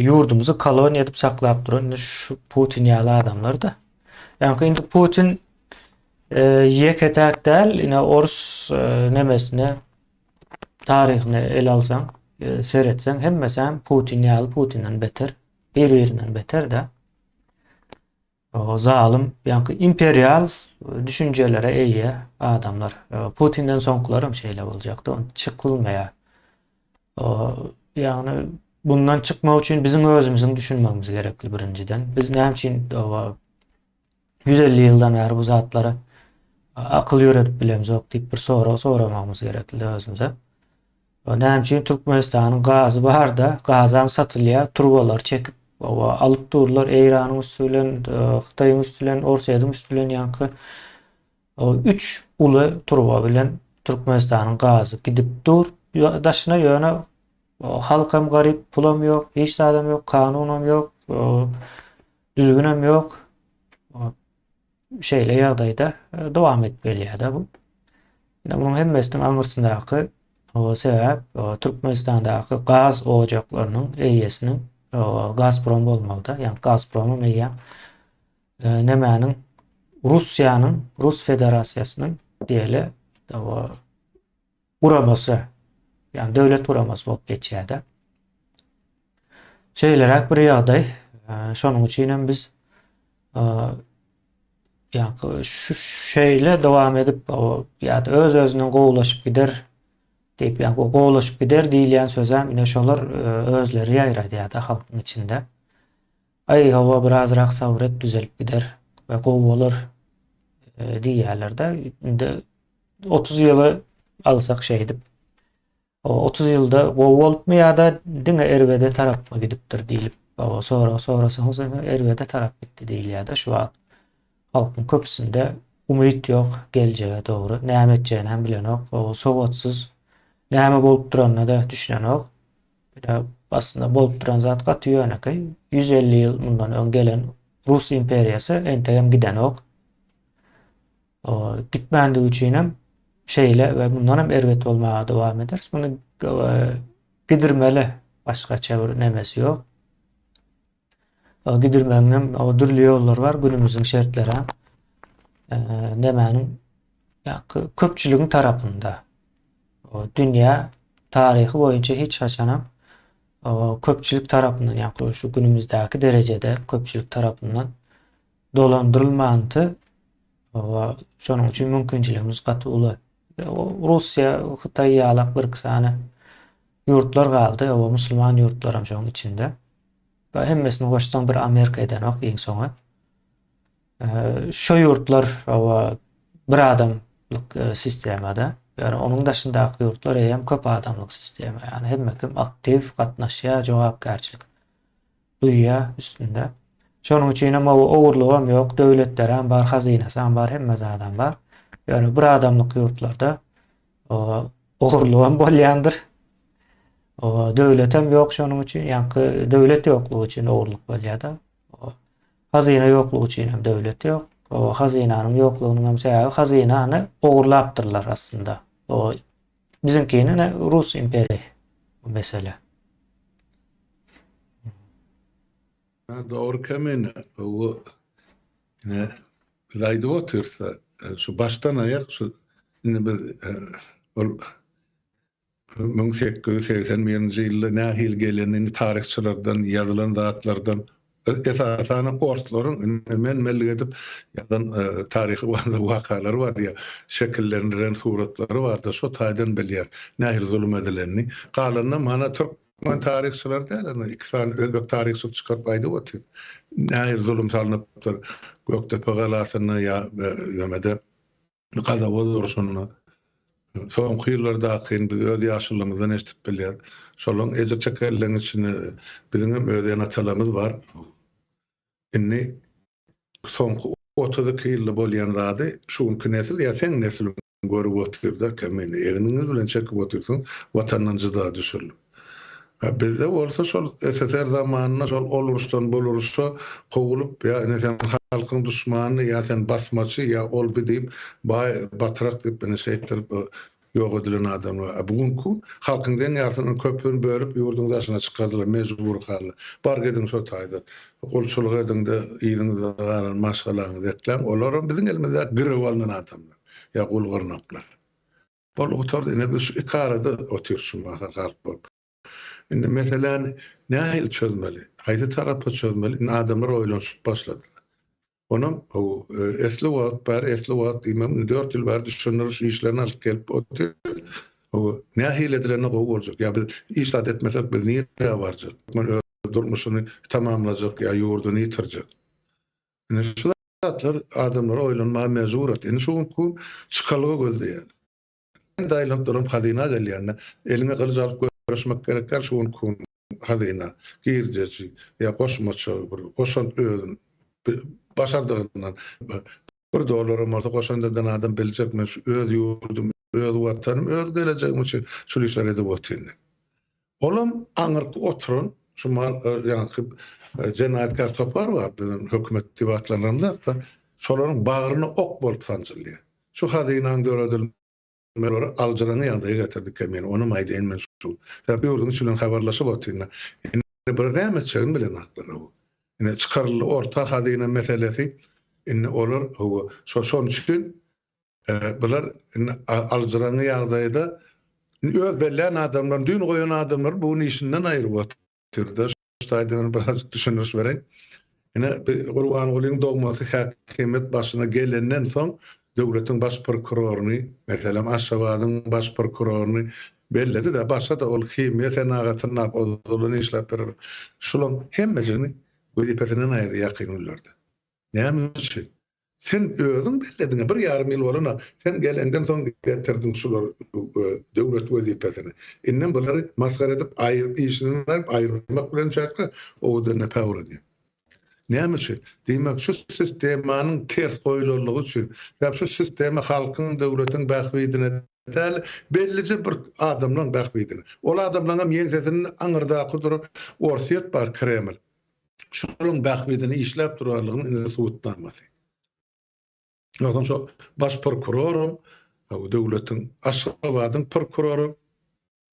ýurdumyzy koloniýa edip saklap duran ine şu Putin ýaly adamlar-da. Ýaňky indi Putin ýeke-täk däl, ine orus nemesine taryhyny ele alsaň, seretseň hemmesi hem Putin ýaly, Putinden beter, bir-birinden beter-de. Zalym, ýaňky imperial düşünjelere eýe adamlar. Putinden soňkularam şeýle boljakdy, ony çykylmaýar. Ýagny bundan çykmak üçin biziň özümiziň düşünmegimiz gerekli birinjiden. Biz näme üçin 150 ýyldan bäri bu zatlara akyl ýöredip bilemzok diýip bir sorag soramagymyz gerekli özümize. Näme üçin Türkmenistanyň gazy barda, gazam satylýar, turbalary çekip, alyp durlar Eýranyň üsti bilen, Hytaýyň üsti bilen, Orsýetiň üsti bilen ýaňky üç uly turba bilen Türkmenistanyň gazy gidip dur daşyna ýöne halkam garyp, pulam ýok, hiç zadam ýok, kanunam ýok, düzgünem ýok. Şeýle ýagdaýda e, dowam edip gelýär-de bu. Ine munuň hemmesiniň aňyrsyndaky sebäp Türkmenistandaky gaz ojaklarynyň eýesiniň Gazprom bolmagyda. Ýagny Gazpromyň eýýäm e, nemäniň Russiýanyň, Rus Federasiýasynyň diýeli guramasy, ýagny döwlet guramasy bolup geçýär-de. Şeýleräk bir ýagdaý. Şonuň üçin hem biz ýa şu şeýle dowam edip ýa-da öz-özünden gowulaşyp gider diýip, ýa gowulaşyp gider diýilýän sözem ine şolar özleri ýaýradýar-da halkyň içinde. Aý, hawa, birazrak sabyr et, düzelip gider we gowy bolar diýýärler-de. Indi 30 ýyly alsak şeýdip 30 ýylda gowy bolupmy ýa-da diňe erbede tarapmy gidipdir diýlip sorag sorasaňyz ine erbede tarap gitdi diýilýär-de şu wagt halkyň köpüsinde umyt ýok geljege dogry näme etjegini hem bilenok sowatsyz näme bolup duranyna-da düşünenok Ine aslynda bolup duran zat gaty ýönekeý 150 ýyl mundan öň gelen Rus imperiýasy entegem gidenok. Gitmändigi üçin hem. şeýle we mundan hem erbet bolmaga dowam ederis. Muny gidirmeli başgaça bir nemesi ýok. Gidirmegiň hem dürli ýollary bar günümiziň şertleri hem nemäniň köpçüligiň tarapynda. Dünýä taryhy boýunça hiç haçanam köpçülik tarapyndan ýa şu günümizdäki derejede köpçülik tarapyndan dolandyrylmandy. Şonuň üçin mümkinçiligimiz gaty uly. Russiýa, Hytaý ýalak bir iki sany ýurtlar galdy. O musulman ýurtlaram şonuň içinde. We hemmesini goşsaň bir Amerika edenok iň soňy. Şo ýurtlar bir adamlyk e, sistemada. Ýöne onuň daşyndaky ýurtlar eýýäm köp adamlyk sistema. Ýagny hemme kim aktiw gatnaşýar, jogapkärçilik duýýar üstünde. Şonuň üçin hem ogurlygam ýok, döwletlerem bar, hazynasam bar, hemme zadam bar. Ýöne bir adamlyk ýurtlarda ogurlygam bolýandyr. Döwletem ýok şonuň üçin, ýaňky döwlet ýoklugy üçin ogurlyk bolýar-da. Hazyna ýoklugy üçin hem döwlet ýok. O hazynanyň ýoklugynyň hem sebäbi hazynany ogurlapdyrlar aslynda. O biziňkini ne Rus imperiýa bu mesele. Ha, dogry Kemine. Bu ine biz aýdyp otyrys-da, şu başdan aýak şu indi biz e, ol 1881-nji ýylda nähili gelenini taryhçylardan, ýazylan zatlardan, esasanam orslaryň indi men-menlik edip ýazan taryhy wakalary bar ýa şekillendiren suratlary bar-da, şo taýdan bilýäs nähili zulum edilenini. Galanynam hana türkmen taryhçylary däl, indi iki sany özbek taryhçysy çykaryp aýdyp otyr. Nähili zulum salnypdyr Gökdepe galasynda ýa ýöne-de Gazawoz urşunda soňky ýyllardakyny biz öz ýaşulymyzdan eşidip bilýäris. Şolaryň ejir çekenleriň içinde biziňem öz ene-atalarymyz bar. Indi soňky 32 ýylda bolýan zady şu günki nesil ýa seň nesliň görüp otyrda, kemini egniňiz bilen çekip otyrsyňyz, watandan jyda düşürilip. Bizde bolsa şol SSR zamanynda şol ol uruşdan bul uruşa kowulyp ýa ine sen halkyň duşmany ýa sen basmaçy ýa ol bi diýip baý batrak diýip ine şeýtdirip ýok edilen adamlar. A bu günki gün halkyň deň ýarsynyň köpüsini bölüp ýurduň daşyna çykardylar mejbury halda. Bar gidiň şo taýda gulçulyk ediňde yzyňyzda galan maşgalaňyzy ekläň olaram biziň elimizdäki girew alnan adamlar ýa gul gyrnaklar. Boldy gutardy ine biz şu iki arada otyrys şu mahal halk bolup. Indi meseläni nähili çözmeli? Haýsy tarapa çözmeli? Indi adamlar oýlanyşyp başladylar. Onam esli wagt bäri, esli wagt diýmegim, indi 4 ýyl bäri düşündiriş işlerini alyp gelip otyr. Nähili edilende gowy boljak? Ýa biz hiç zat etmesek biz nirä barjak? Türkmen öz durmuşyny tamamlajak ýa ýurduny ýitirjek. Ine şu zatlar adamlary oýlanmaga mejbur etdi. Indi şu günki gün çykalga gözleýär. Indi aýlanyp duran hazyna gelýände eliňe gylyç alyp göreşmek gerek däl şu günki gün hazyna girdeji ýa goşmaça bir goşant özün başardygyndan bir dollaram bolsa goşant eden adam biljek men şu öz ýurdum öz watanym öz gelejegim üçin şul işleri edip otyryn diýip. Olam aňyrky oturan şu mal ýaňky jenaýatkär topar bar biziň hökümet diýip atlandyrymyzda şolaryň bagryna ok bolup sanjylýar. Şu hazynaň döredilmegi olary aljyraňňy ýagdaýa getirdi Kemine onam aýdaýyn men şu sebäp ýurduň içi bilen habarlaşyp otyryn. Indi bir näme etjegini bilenoklar hawa. Indi çykaryldy orta hazyna meselesi indi olar hawa şo şonuň üçin Bular indi aljyraňňy ýagdaýda öz bellän adamlaryny, düýn goýan adamlary bu gün işinden aýryp otyrda. Şu taýda men birazjyk düşündiriş bereýin. Ine, Gurbangulyň dogmasy häkimiýet başyna gelenden soň döwletiň baş prokuroryny, meselem, Aşgabadyň baş prokuroryny belledi-de, başga-da ol himiýa senagatynda ozalan işläp bir şulaň hemmejigini wezipesinden aýyrdy ýakyn günlerde. Näme üçin? Sen özüň bellediň-ä, bir ýarym ýyl bolana, sen geleňden soň getirdiň şulary döwlet wezipesine. Indem bulary masgara edip, aýyr, işinden aýryp, aýyrmak bilen çäklen, owadan nepä ugradýaň. Näme üçin? Diýmek, şu sistemanyň ters goýlanlygy üçin. Sebäbi şu sistema halkyň, döwletiň bähbidine däl, bellije bir adamlaň bähbidine. Ol adamlaňam ýeňsesinde aňyrdaky duran Orsýet bar, Kreml. Şolaryň bähbidine işläp duranlygynyň ine subutnamasy. Onsoň şo baş prokuroram. Döwletiň Aşgabadyň prokurory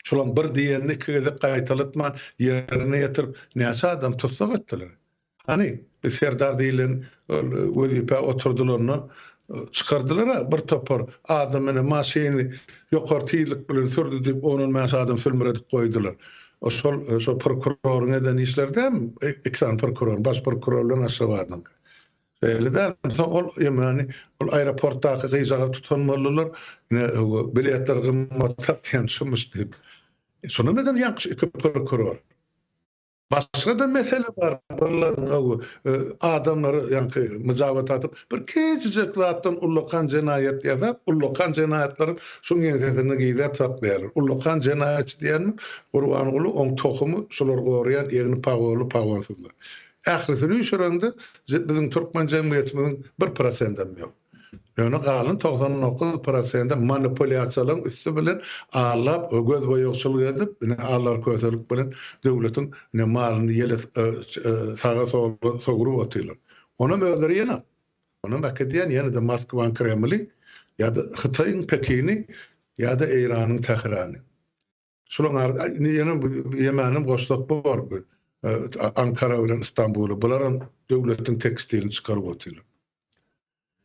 şolaň bir diýenini iki gezek gaýtalatman ýerine ýetirip näçe adam tussag etdiler. Hany bi Serdar diýlen ol wezipä oturdylanda çykardylar-a bir topar adam ine maşyny ýokary tizlik bilen sürdi diýip on-on bäş adam sülmüredip goýdular. O şol şo prokuroryň eden işleri dälmi? Iki sany prokuror, baş prokuror bilen Aşgabadyňky. Şeýle dälmi? Soň ol ýemany ol aeroportdaky gyzjagazy tutan boldular. Ine biletler gymmat satýan şumyş diýip. Şonam eden ýaňky şu iki prokuror. Başga-da mesele bar, adamlary ýaňky myjabat atyp, bir kiçijek zatdan ullakan jenaýat ýasap, ullakan jenaýatlary şuň ýeňsesinde gizläp saklaýarlar. Ullakan jenaýatçy diýenimiz Gurbanguly, oň tohumy, şular goraýan egni pagonly pagonsyzlar. Ählisini üýşüreňde biziň türkmen jemgyýetimiziň bir prosendem ýok. Ýöne galan 99 prosenti manipulýasiýalaryň üsti bilen aldap, gözboýagçylyk edip, ine allarköselik bilen döwletiň ine malyny ýele saga-sola sowrup otyrlar. Onam özleri ýene, onam äkidýän ýene-de Moskwanyň Kremli ýa-da Hytaýyň Pekini ýa-da Eýranyň Tährany. Şularyň arasynda indi ýene Ýemenem goşsak bor. Ankara bilen Istanbuly. Bularam döwletiň tekstilini çykaryp otyrlar.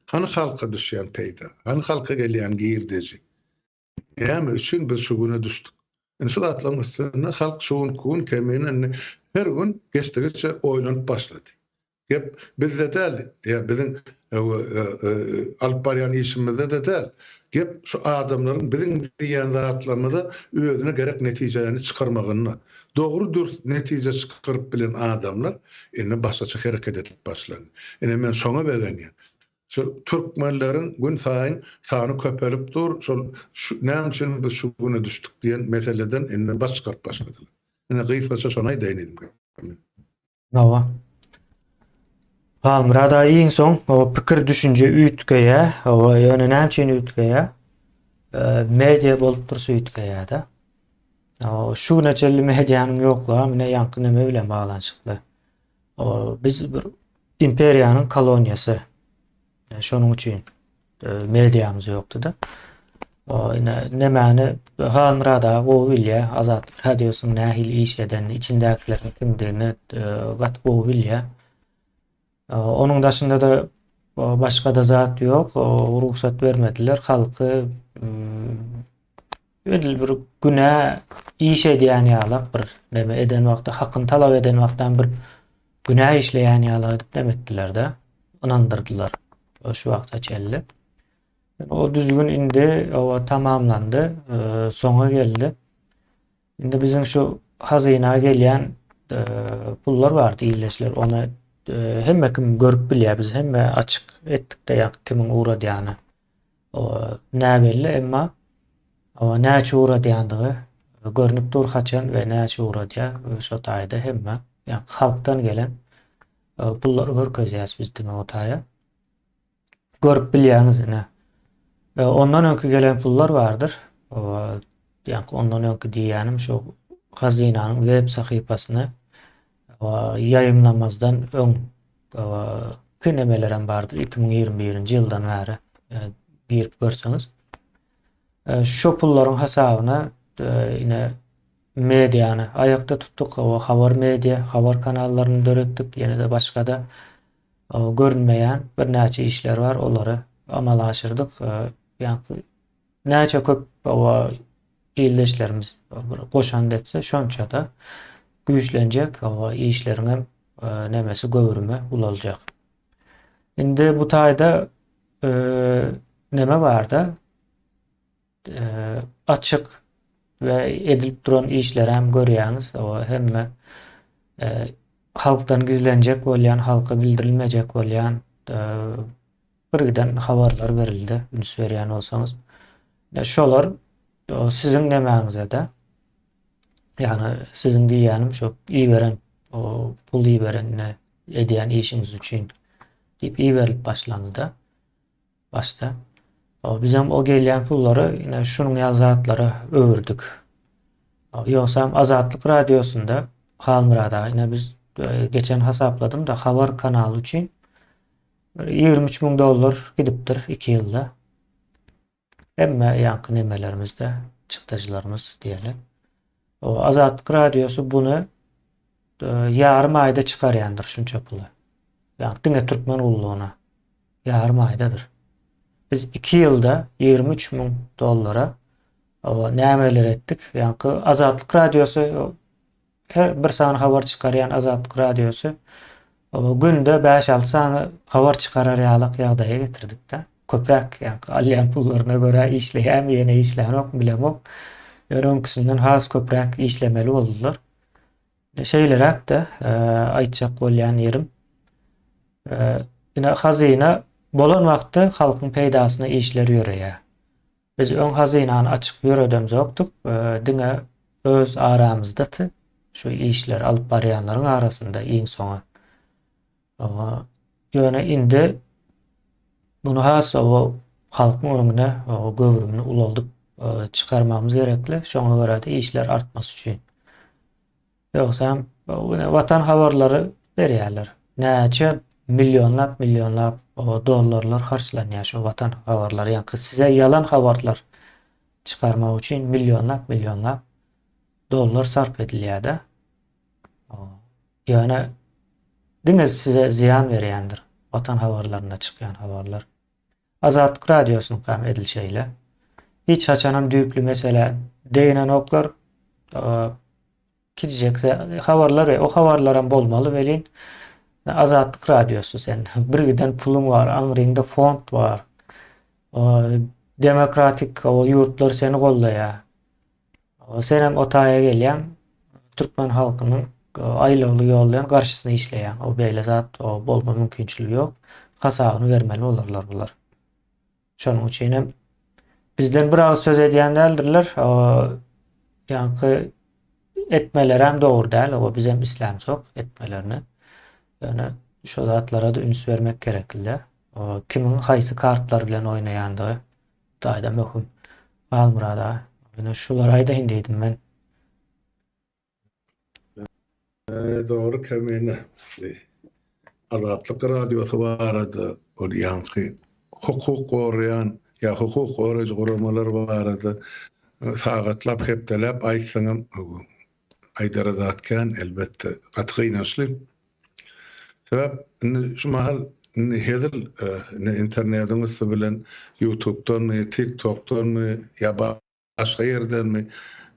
Hany halka düşýän peýda? Hany halka gelýän girdeji? Näme üçin biz şu güne düşdük? Indi şu zatlaryň üstünde halk şu günki gün kemine indi her gün geçdigiçe oýlanyp başlady. Gep bizde däl, ýa biziň alyp barýan işimizde-de däl. Gep şu adamlaryň biziň diýýän zatlarymyza özüne gerek netijäni çykarmagynda. Dogry dürs netije çykaryp bilen adamlar indi başgaça hereket edip başlandy. Ine men şoňa begenýän. Şu türkmenleriň gün saýyn sany köpelip dur, şol şu näme üçin biz şu güne düşdük diýen meseleden indi baş çykaryp başladylar. Ine gysgaça şony aýdaýyn diýdim. Hawa. Halmyrat aga iň soň o pikir düşünje üýtgeýär. Hawa, ýöne näme üçin üýtgeýär? Media bolup dursa üýtgeýär-de. Hawa, şu güne çenli medianyň ýoklugy mine ýaňky neme bilen baglanyşykly. Biz bir imperiýanyň koloniýasy. Şonuň üçin mediamyz ýokdy-da. Ine, nemäni Halmyrat aga gowy bilýär. Azatlyk radiosynyň nähili iş edenini, içindäkileriň kimdigini gaty gowy bilýär. Onuň daşynda-da başga-da zat ýok. Rugsat bermediler. Halky edil bir günä iş edýän ýalak bir neme eden wagty, hakyny talap eden wagtam bir günä işleýän ýalak edip neme etdiler-de, ynandyrdylar. Şu wagta çenli. O düzgün indi owa tamamlandy, soňa geldi. Indi biziň şu hazyna gelýän pullar bardy ildeşler, ony hemme kim görüp bilýär, biz hemme açyk etdik-de ýa kimiň ugradýany. Näbelli, emma näçe ugradýandygy görnüp dur haçan we näçe ugradýar şo taýda hemme ýa halkdan gelen pullary görkezýäs biz diňe o taýa. Görüp bilýäňiz ine. Ondan öňki gelen pullar bardyr. Ýa ondan öňki diýýänim şu hazynanyň web sahypasyny ýaýymlamazdan öň ki nemelerem bardyr 2021-nji ýyldan bäri girip görseňiz. Şu pullaryň hasabyna ine mediany aýakda tutduk, habar media, habar kanallaryny döretdik, ýene-de başga-da görünmeýän birnäçe işler bar, olary amala aşyrdyk. Ýa-ni näçe köp ildeşlerimiz bir goşant etse, şonça-da güýçlenjek, işleriň hem nemesi göwrümi ulaljak. Indi bu taýda neme barda açyk we edilip duran işleri hem görýäňiz. Hemme halkdan gizlenjek bolýan, halka bildirilmejek bolýan birgiden habarlar berildi, üns berýän bolsaňyz. Şolar siziň nemäňize-de, ýagny siziň diýýänim şo iberen, o pul iberenine edýän işiňiz üçin diýip iberilip başlandy-da başda. O bizem o gelýän pullary ine şunuň ýaly zatlara öwürdik. Ýogsam Azatlyk radiosynda Halmyrat aga ine biz e, geçen hasapladym-da habar kanaly üçin 23 müň dollar gidipdir 2 ýylda. Hemme ýaňky nemelerimizde çykdajylarymyz diýeli. O Azatlyk Radiosy buny e, ýarym aýda çykarýandyr şunça puly. Ýa diňe türkmen gullugyna ýarym aýdadyr. Biz 2 ýylda 23 müň dollara o nämeler etdik? Ýaňky Azatlyk Radiosy her bir sany habar çykarýan Azatlyk Radiosy günde 5-6 sany habar çykarar ýalyk ýagdaýa getirdik-de. Köpräk ýaňky alýan pullaryna görä işleýärmi ýene işlänokmy bilemok. Ýöne öňküsinden has köpräk işlemeli boldular. Şeýleräk-de aýtjak bolýan ýerim. Ine hazyna bolan wagtda halkyň peýdasyna işler ýöreýär. Biz öň hazynany açyk ýöredemzokdyk, diňe öz aramyzdaty şu işleri alyp barýanlaryň arasynda iň soňy. Ýöne indi muny has halkyň öňüne göwrümini ulaldyp çykarmagymyz gerekli. Şoňa görä-de işler artmasy üçin. Ýogsam Watan habarlary berýärler. Näçe millionlap millionlap dollarlar harçlanýar şu Watan habarlary. Ýaňky size ýalan habarlar çykarmak üçin millionlap millionlap dollar sarp edilýär-de. Ýöne diňe size zyýan berýändir Watan habarlarynda çykýan habarlar. Azatlyk Radiosynyňkam edil şeýle. Hiç haçanam düýpli meselä deginenoklar. Kiçijek habarlar we o habarlaram bolmaly welin Azatlyk Radiosy sen bir giden puluň bar, aňryňda fond bar. Demokratik o ýurtlar seni goldaýar. Senem o taýa gelýäň, türkmen halkynyň aýlawly ýol bilen garşysyna işleýäň. O beýle zat o bolma mümkinçiligi ýok. Hasabyny bermeli bolarlar bular. Şonuň üçin hem bizden bir agyz söz edýän däldirler. O ýaňky etmelerem dogry däl. O bizem islämzok etmelerini. Ýöne şo zatlara-da üns bermek gerekli-de. O kimiň haýsy kartlar bilen oýnaýandygy. Taýda möhüm. Halmyrat aga, ýöne şulary aýdaýyn diýdim men. Dogry Kemine. Azatlyk Radiosy barada ol ýaňky hukuk goraýan ýa hukuk goraýjy guramalar barada sagatlap, hepdeläp aýtsaňam aýdara zat kän elbetde. Gaty gynançly. Sebäp indi şu mahal indi hezil indi internetiň üsti bilen ýutubdanmy, tiktokdanmy ýa başga ýerdenmi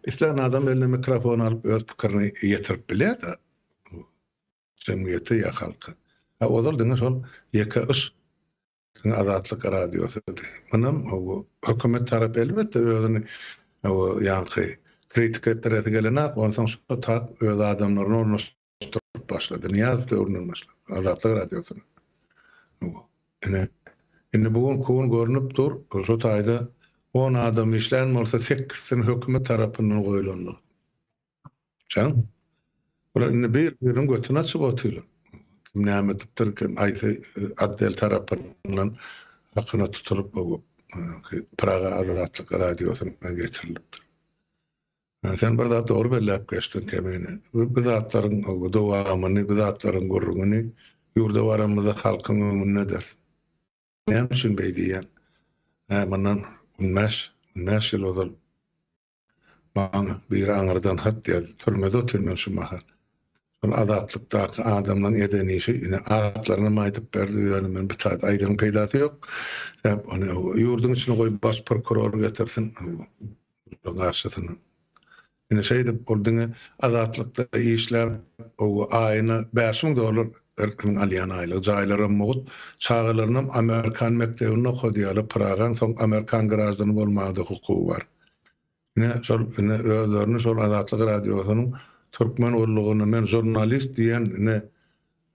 islän adam eline mikrofon alyp öz pikirini ýetirip bilýär-de jemgyýete ýa halka. A ozal diňe şol ýeke yş Diňe Azatlyk Radiosydy. Munam hökümet tarapy elbetde özüni ýaňky kritika etdiresi gelenok, onsoň şo tap öz adamlaryny ornaşdyryp başlady. Nyýazow döwründen başlap Azatlyk Radiosyny. Ine, indi bu günki gün görnüp dur, şo taýda on adam işlän bolsa, sekizsini hökümet tarapyndan goýlandyr. Çaň. Bular indi bir biriniň götüni açyp otyrlar. Kim näme edipdir, kim haýsy otdel tarapyndan hakyna tutulyp bu Praga Azatlyk radiosyna geçirilipdir. Sen bir zat dogry belläp geçdiň Kemine. Bu zatlaryň dowamyny, bu zatlaryň gürrüňini ýurda baranymyzda halkyň öňünde ederis. Näme üçin beý diýýän? Hä, mundan on bäş, on bäş ýyl ozal Maňa biri aňyrdan hat ýazdy. Türmede otyryn men şu mahal. Şol Azatlykdaky adamlaryň eden işi, ine, atlarynam aýdyp berdi, ýöne men bu taýda aýdanyň peýdasy ýok. Sebäp ony ýurduň içine goýup baş prokuror getirsin garşysyna. Ine şeýdip ol diňe Azatlykda işläp, aýyna 5000 dollar her kimiň alýan aýlygy, jaýlaram mugt, çagalarynam amerikan mekdebinde okadýarlar, Pragaň soň amerikan graždany bolmaga-da hukugy bar. Ine, şol, ine, özlerini şol Azatlyk Radiosynyň türkmen gullugyna men žurnalist diýen, ine,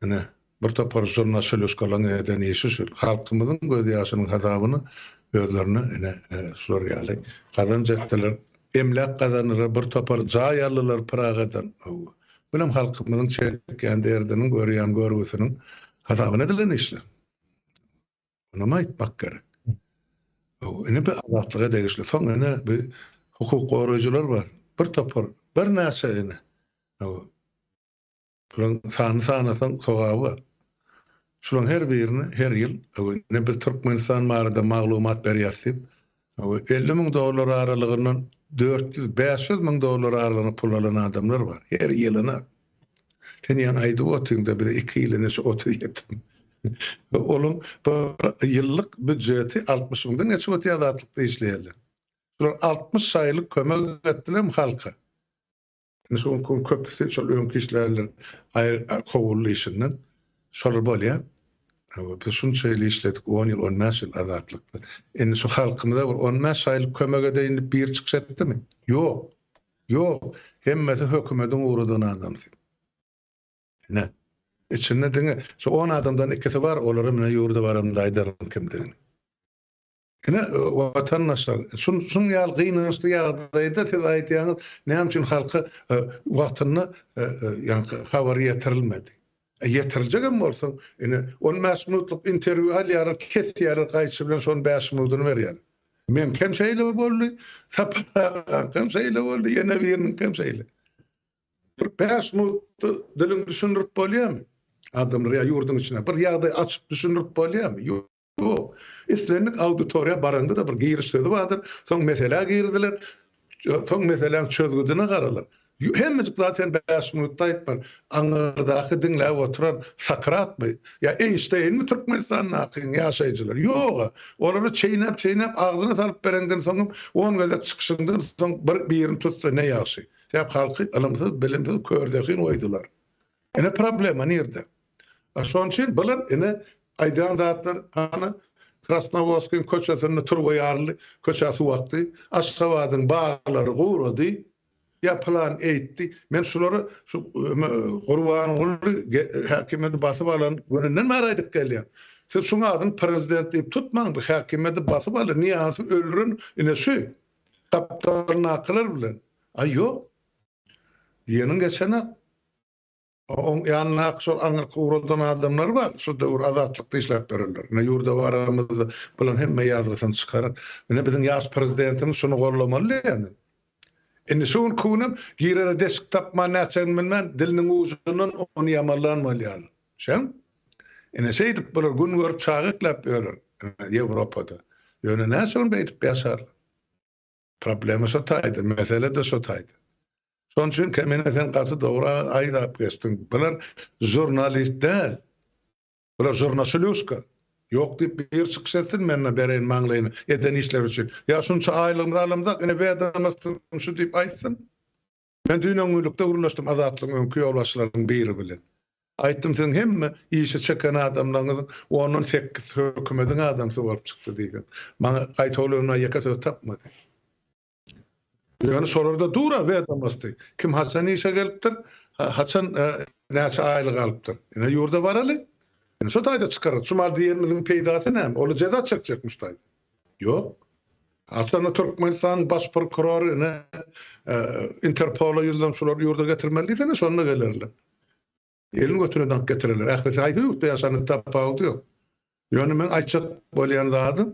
ine, bir topar žurnaşelýuşkalaryň eden işi şu. Halkymyzyň gözýaşynyň hasabyna özlerine, ine, şular ýaly gazanç etdiler. Emläk gazandylar, bir topar jaý aldylar Pragadan. Bulam halkymyzyň çekýän derdiniň, görýän görgüsiniň hasabyna edilen işler. Munam aýtmak gerek. Ine bir azatlyga degişli. Soň ine bir hukuk goraýjylar bar. Bir topar, birnäçe ine. Bularyň sanyny sanasaň sogaby bar. Şularyň her birini her ýyl ine biz Türkmenistan barada maglumat berýäs diýip. 50 müň dollar aralygyndan 400-500 müň dollar aralygynda pul alan adamlar bar. Her ýylyna. Sen ýaňy aýdyp otyňda bize 2 ýylyna şu 37 müň. Onuň bir ýyllyk býudjeti 60 müňden geçip otyr azatlykda işleýärler. Şular 60 aýlyk kömek etdilermi halka? Indi şu günki gün köpüsi şol öňki işleýänler aýry kowuldy işinden. Şolar bolýar. Biz şunça ýyl işledik, on ýyl, on bäş ýyl azatlykda. Indi şu halkymyza bir on bäş aýlyk kömek edeýin diýip biri çykyş etdimi? Ýok. Ýok. Hemmesi hökümediň ugradan adamsy. Ine. Içinde diňe şu on adamdan ikisi bar, olara mine ýurda baramda aýdaryn kimdigini. Ine, watandaşlar, şunuň ýaly gynançly ýagdaýda siz aýdýaňyz, näme üçin halka wagtynda ýaňky habar ýetirilmedi? Ýetiriljek hem bolsaň, ine, on bäş minutlyk interwýu alýarlar, kesýärler gaýçy bilen şonuň bäş minudyny berýärler. Meňkem şeýle boldy, Sapar agaňkam şeýle boldy, ýene biriniňkem şeýle. Bir bäş minutda diliňi düşündirip bolýarmy? Adamlara ýa ýurduň içine bir ýagdaý açyp düşündirip bolýarmy? Ýok. Ýok. Islendik auditoriýa baraňda-da bir giriş sözi bardyr, soň meselä giriziler, soň meseläň çözgüdine garalar. Hemmejik zady sen bäş minutda aýtmaly. Aňyrdaky diňläp oturan Sokratmy ýa Eýnşteýnmi Türkmenistandaky ýaşaýjylar? Ýog-a. Olary çeýnäp-çeýnäp agzyna salyp bereňden soňam on gezek çykyşyňdan soň bir birini tutsa ne ýagşy. Sebäp halky ylymsyz, bilimsiz, körzehin goýdular. Ine problema nirde? A şonuň üçin bular ine aýdýan zatlar hany Krasnowodskiň köçesinde turba ýaryldy, köçä suw akdy, Aşgabadyň baglary gurady, ýa pylan eýtdi. Men şulary şu Gurbanguly häkimiýeti basyp alan gününden bäri aýdyp gelýän. Siz şuň adyny prezident diýip tutmaň, bu häkimiýeti basyp aldy, Nyýazowy öldüren ine şu gapdalyndakylar bilen. A ýok. Diýeniň geçenak. Oň ýanyndaky şol aňyrky ugradan adamlar bar, şu döwür Azatlykda işläp ýörenler. Ine ýurda baramyzda bulaň hemme ýazgysyny çykarar. Ine biziň ýaş prezidentimiz şuny gollamaly diýýän. Indi şu günki günem girere deşik tapman nätjegini bilmän diliniň ujundan ony ýamanlan bolýarlar. Şeň? Ine şeýdip bular gün görüp çaga ekläp ýörler Ýewropada. Ýöne näçe gün beýdip ýaşarlar? Problema şo taýda, mesele-de şo taýda. Şonuň üçin Kemine sen gaty dogry aýdap geçdiň. Bular žurnalist däl. Bular žurnaşylýuşka. Ýok diýip bir çykyş etsin mende bereýin maňlaýyny eden işleri üçin. Ýa şunça aýlygymyzy alamzak ine wedomostwam şu diýip aýtsyn. Men düýn öňňülikde gürleşdim Azatlygyň öňki ýolbaşçylarynyň biri bilen. Aýtdym siziň hemme işe çeken adamlaryňyzyň ondan sekizisi hökümediň adamsy bolup çykdy diýdim. Maňa gaýtawlaryna ýeke söz tapmady. Ýöne şolarda dur-a wedomosty. Kim haçan işe gelipdir, haçan näçe aýlyk alypdyr. Ine ýurda baraly. Ine şo taýda çykararys. Şu mal diýenimiziň peýdasy näme? Olar jeza çekjekmiş taýda. Ýok. Aslynda Türkmenistanyň baş prokurory ine Interpola ýüzlenip şulary ýurda getirmeli diýsene şonda gelerler. Elini götüne daňyp getirerler. Ählisi haýsy ýurtda ýaşanyň tapawudy ýok. Ýöne meň aýtjak bolýan zadym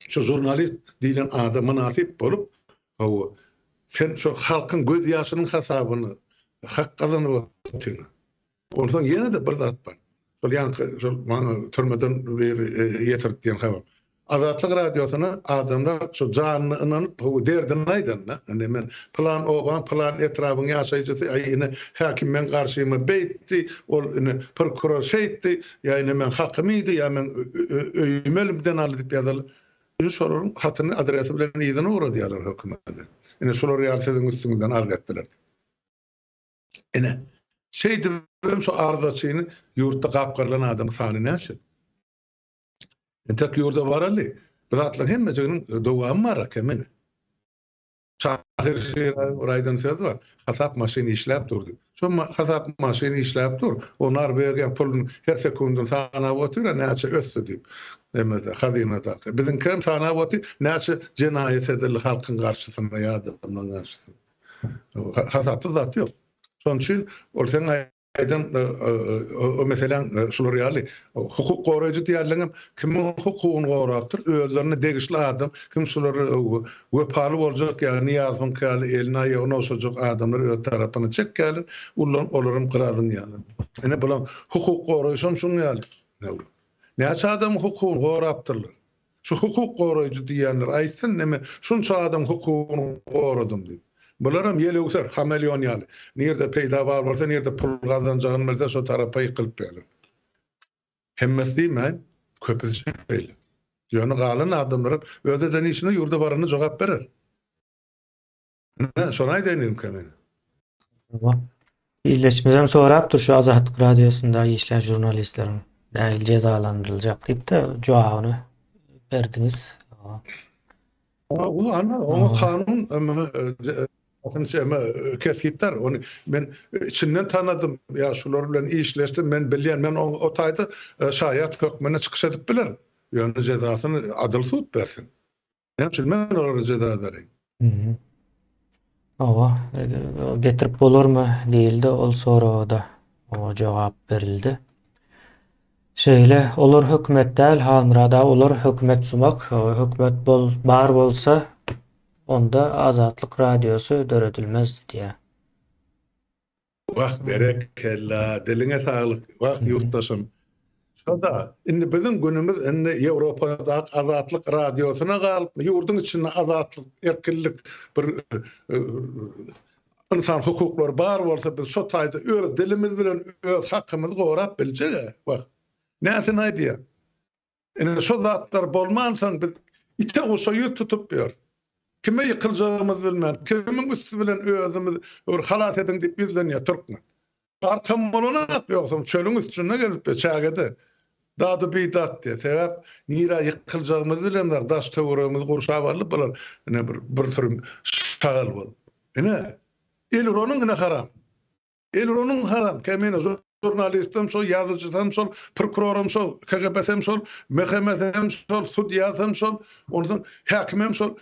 şu žurnalist diýlen ada mynasyp bolup, hawa, sen şu halkyň göz ýaşynyň hasabyna hak gazanyp otyrsyň. Onsoň ýene-de bir zat bar. Şol ýaňky şol maňa türmeden biri ýetirdi diýen habar. Azatlyk Radiosyna adamlar şu janyna ynanyp, hawa, derdini aýdanda, indi men pylan obaň, pylan etrabyň ýaşaýjysy, aý ine häkim meň garşyma beýtdi, ol ine prokuror şeýtdi, ýa ine meň hakymy iýdi, ýa meň öýümi elimden aldy diýip ýazaly. Ine şolaryň hatyny adresi bilen yzyna ugradýarlar hökümete. Ine şular ýaly siziň üstüňizden arz etdiler diýip. Ine, şeýdibem şu arzaçyny ýurtda gapgarylan adamyň sany näçe? Entek ýurda baraly. Bu zatlaryň hemmejiginiň dowamy bar eken ine. Şahyr Şirazyň bir aýdan sözi bar. Hasap maşyny işläp dur diýip. Şo hasap maşyny işläp dur. O Norwegiýaň puluny her sekundyny sanap otyr-a näçe ösdi diýip. Nemede, hazynadaky. Biziňkem sanap otyr, näçe jenaýat edildi halkyň garşysyna ýa adamlaryň garşysyna. Hasapsyz zat ýok. Şonuň üçin ol seň aýdan o meseläň şular ýaly hukuk goraýjy diýýärleňem kimiň hukugyny gorapdyr? Özlerine degişli adam kim şulara wepaly boljak ýa Nyýazowyňky ýaly elini aýagyny ogşajak adamlary öz tarapyna çekýärler, ullanyp olaram gyra zyňýarlar. Ine bulaň hukuk goraýşam şuň ýaly. Näçe adamyň hukugyny gorapdyrlar? Şu hukuk goraýjy diýýänler aýtsyn neme şunça adam hukugyny goradym diýip. Bularam ýelöwser, hameleon ýaly. Nirde peýda bar bolsa, nirde pul gazanjagyny bilse şo tarapa ýykylyp ýalar. Hemmesi diýmäýin, köpüsi şeýle. Ýöne galan adamlaram öz eden işine ýurda baranda jogap berer. Ine, şony aýdaýyn diýdim men. Hawa. Ildeşimizem sorapdyr şu Azatlyk radiosynda işlän žurnalistleriň nähili jezalandyryljak diýip-de jogabyny berdiňiz. O ana, oňa kanun kesgitler. Ony men içinden tanadym, ýa şular bilen işleşdim, men bilýän, men o taýda şaýat hökmünde çykyş edip bilerin. Ýöne jezasyny adyl sud bersin. Näme üçin men olara jeza bereýin? Hawa, getirip bolarmy diýildi, ol soraga-da jogap berildi. Şeýle, olar hökümet däl, Halmyrat aga, olar hökümet sumak, hökümet bol, bar bolsa, onda Azatlyk radiosy döredilmezdi diýýär. Wah berekella diliňe saglyk wah ýurtdaşym. Şoda indi biziň günümiz indi Ýewropadaky azatlyk radiosyna galypmy ýurduň içinde azatlyk erkinlik bir ynsan hukuklary bar bolsa biz şo taýda öz dilimiz bilen öz hakymyzy gorap biljegä wah näsini aýdýaň. Ine şo zatlar bolmansoň biz ite guşa ýüz tutup ýörüs. Kime ýykyljagymyzy bilmän, kimiň üsti bilen özümiz bir halas ediň diýip ýüzlenýär türkmen. Arkam bolanok ýogsam çölüň üstünde gezip ýör çägede. Dady bidat diýýär. Sebäp nirä ýykyljagymyzy bilemzok daş töweregimizi gurşap aldy bular ine bir bir sürüm şagal bolup. Ine el uranyň ine haram. El uranyň haram, Kemine žurnalistem şol, ýazyjysam şol, prokuroram şol, KGB-sem şol, MHM-sem şol, sudýasam şol, onsoň häkimem şol.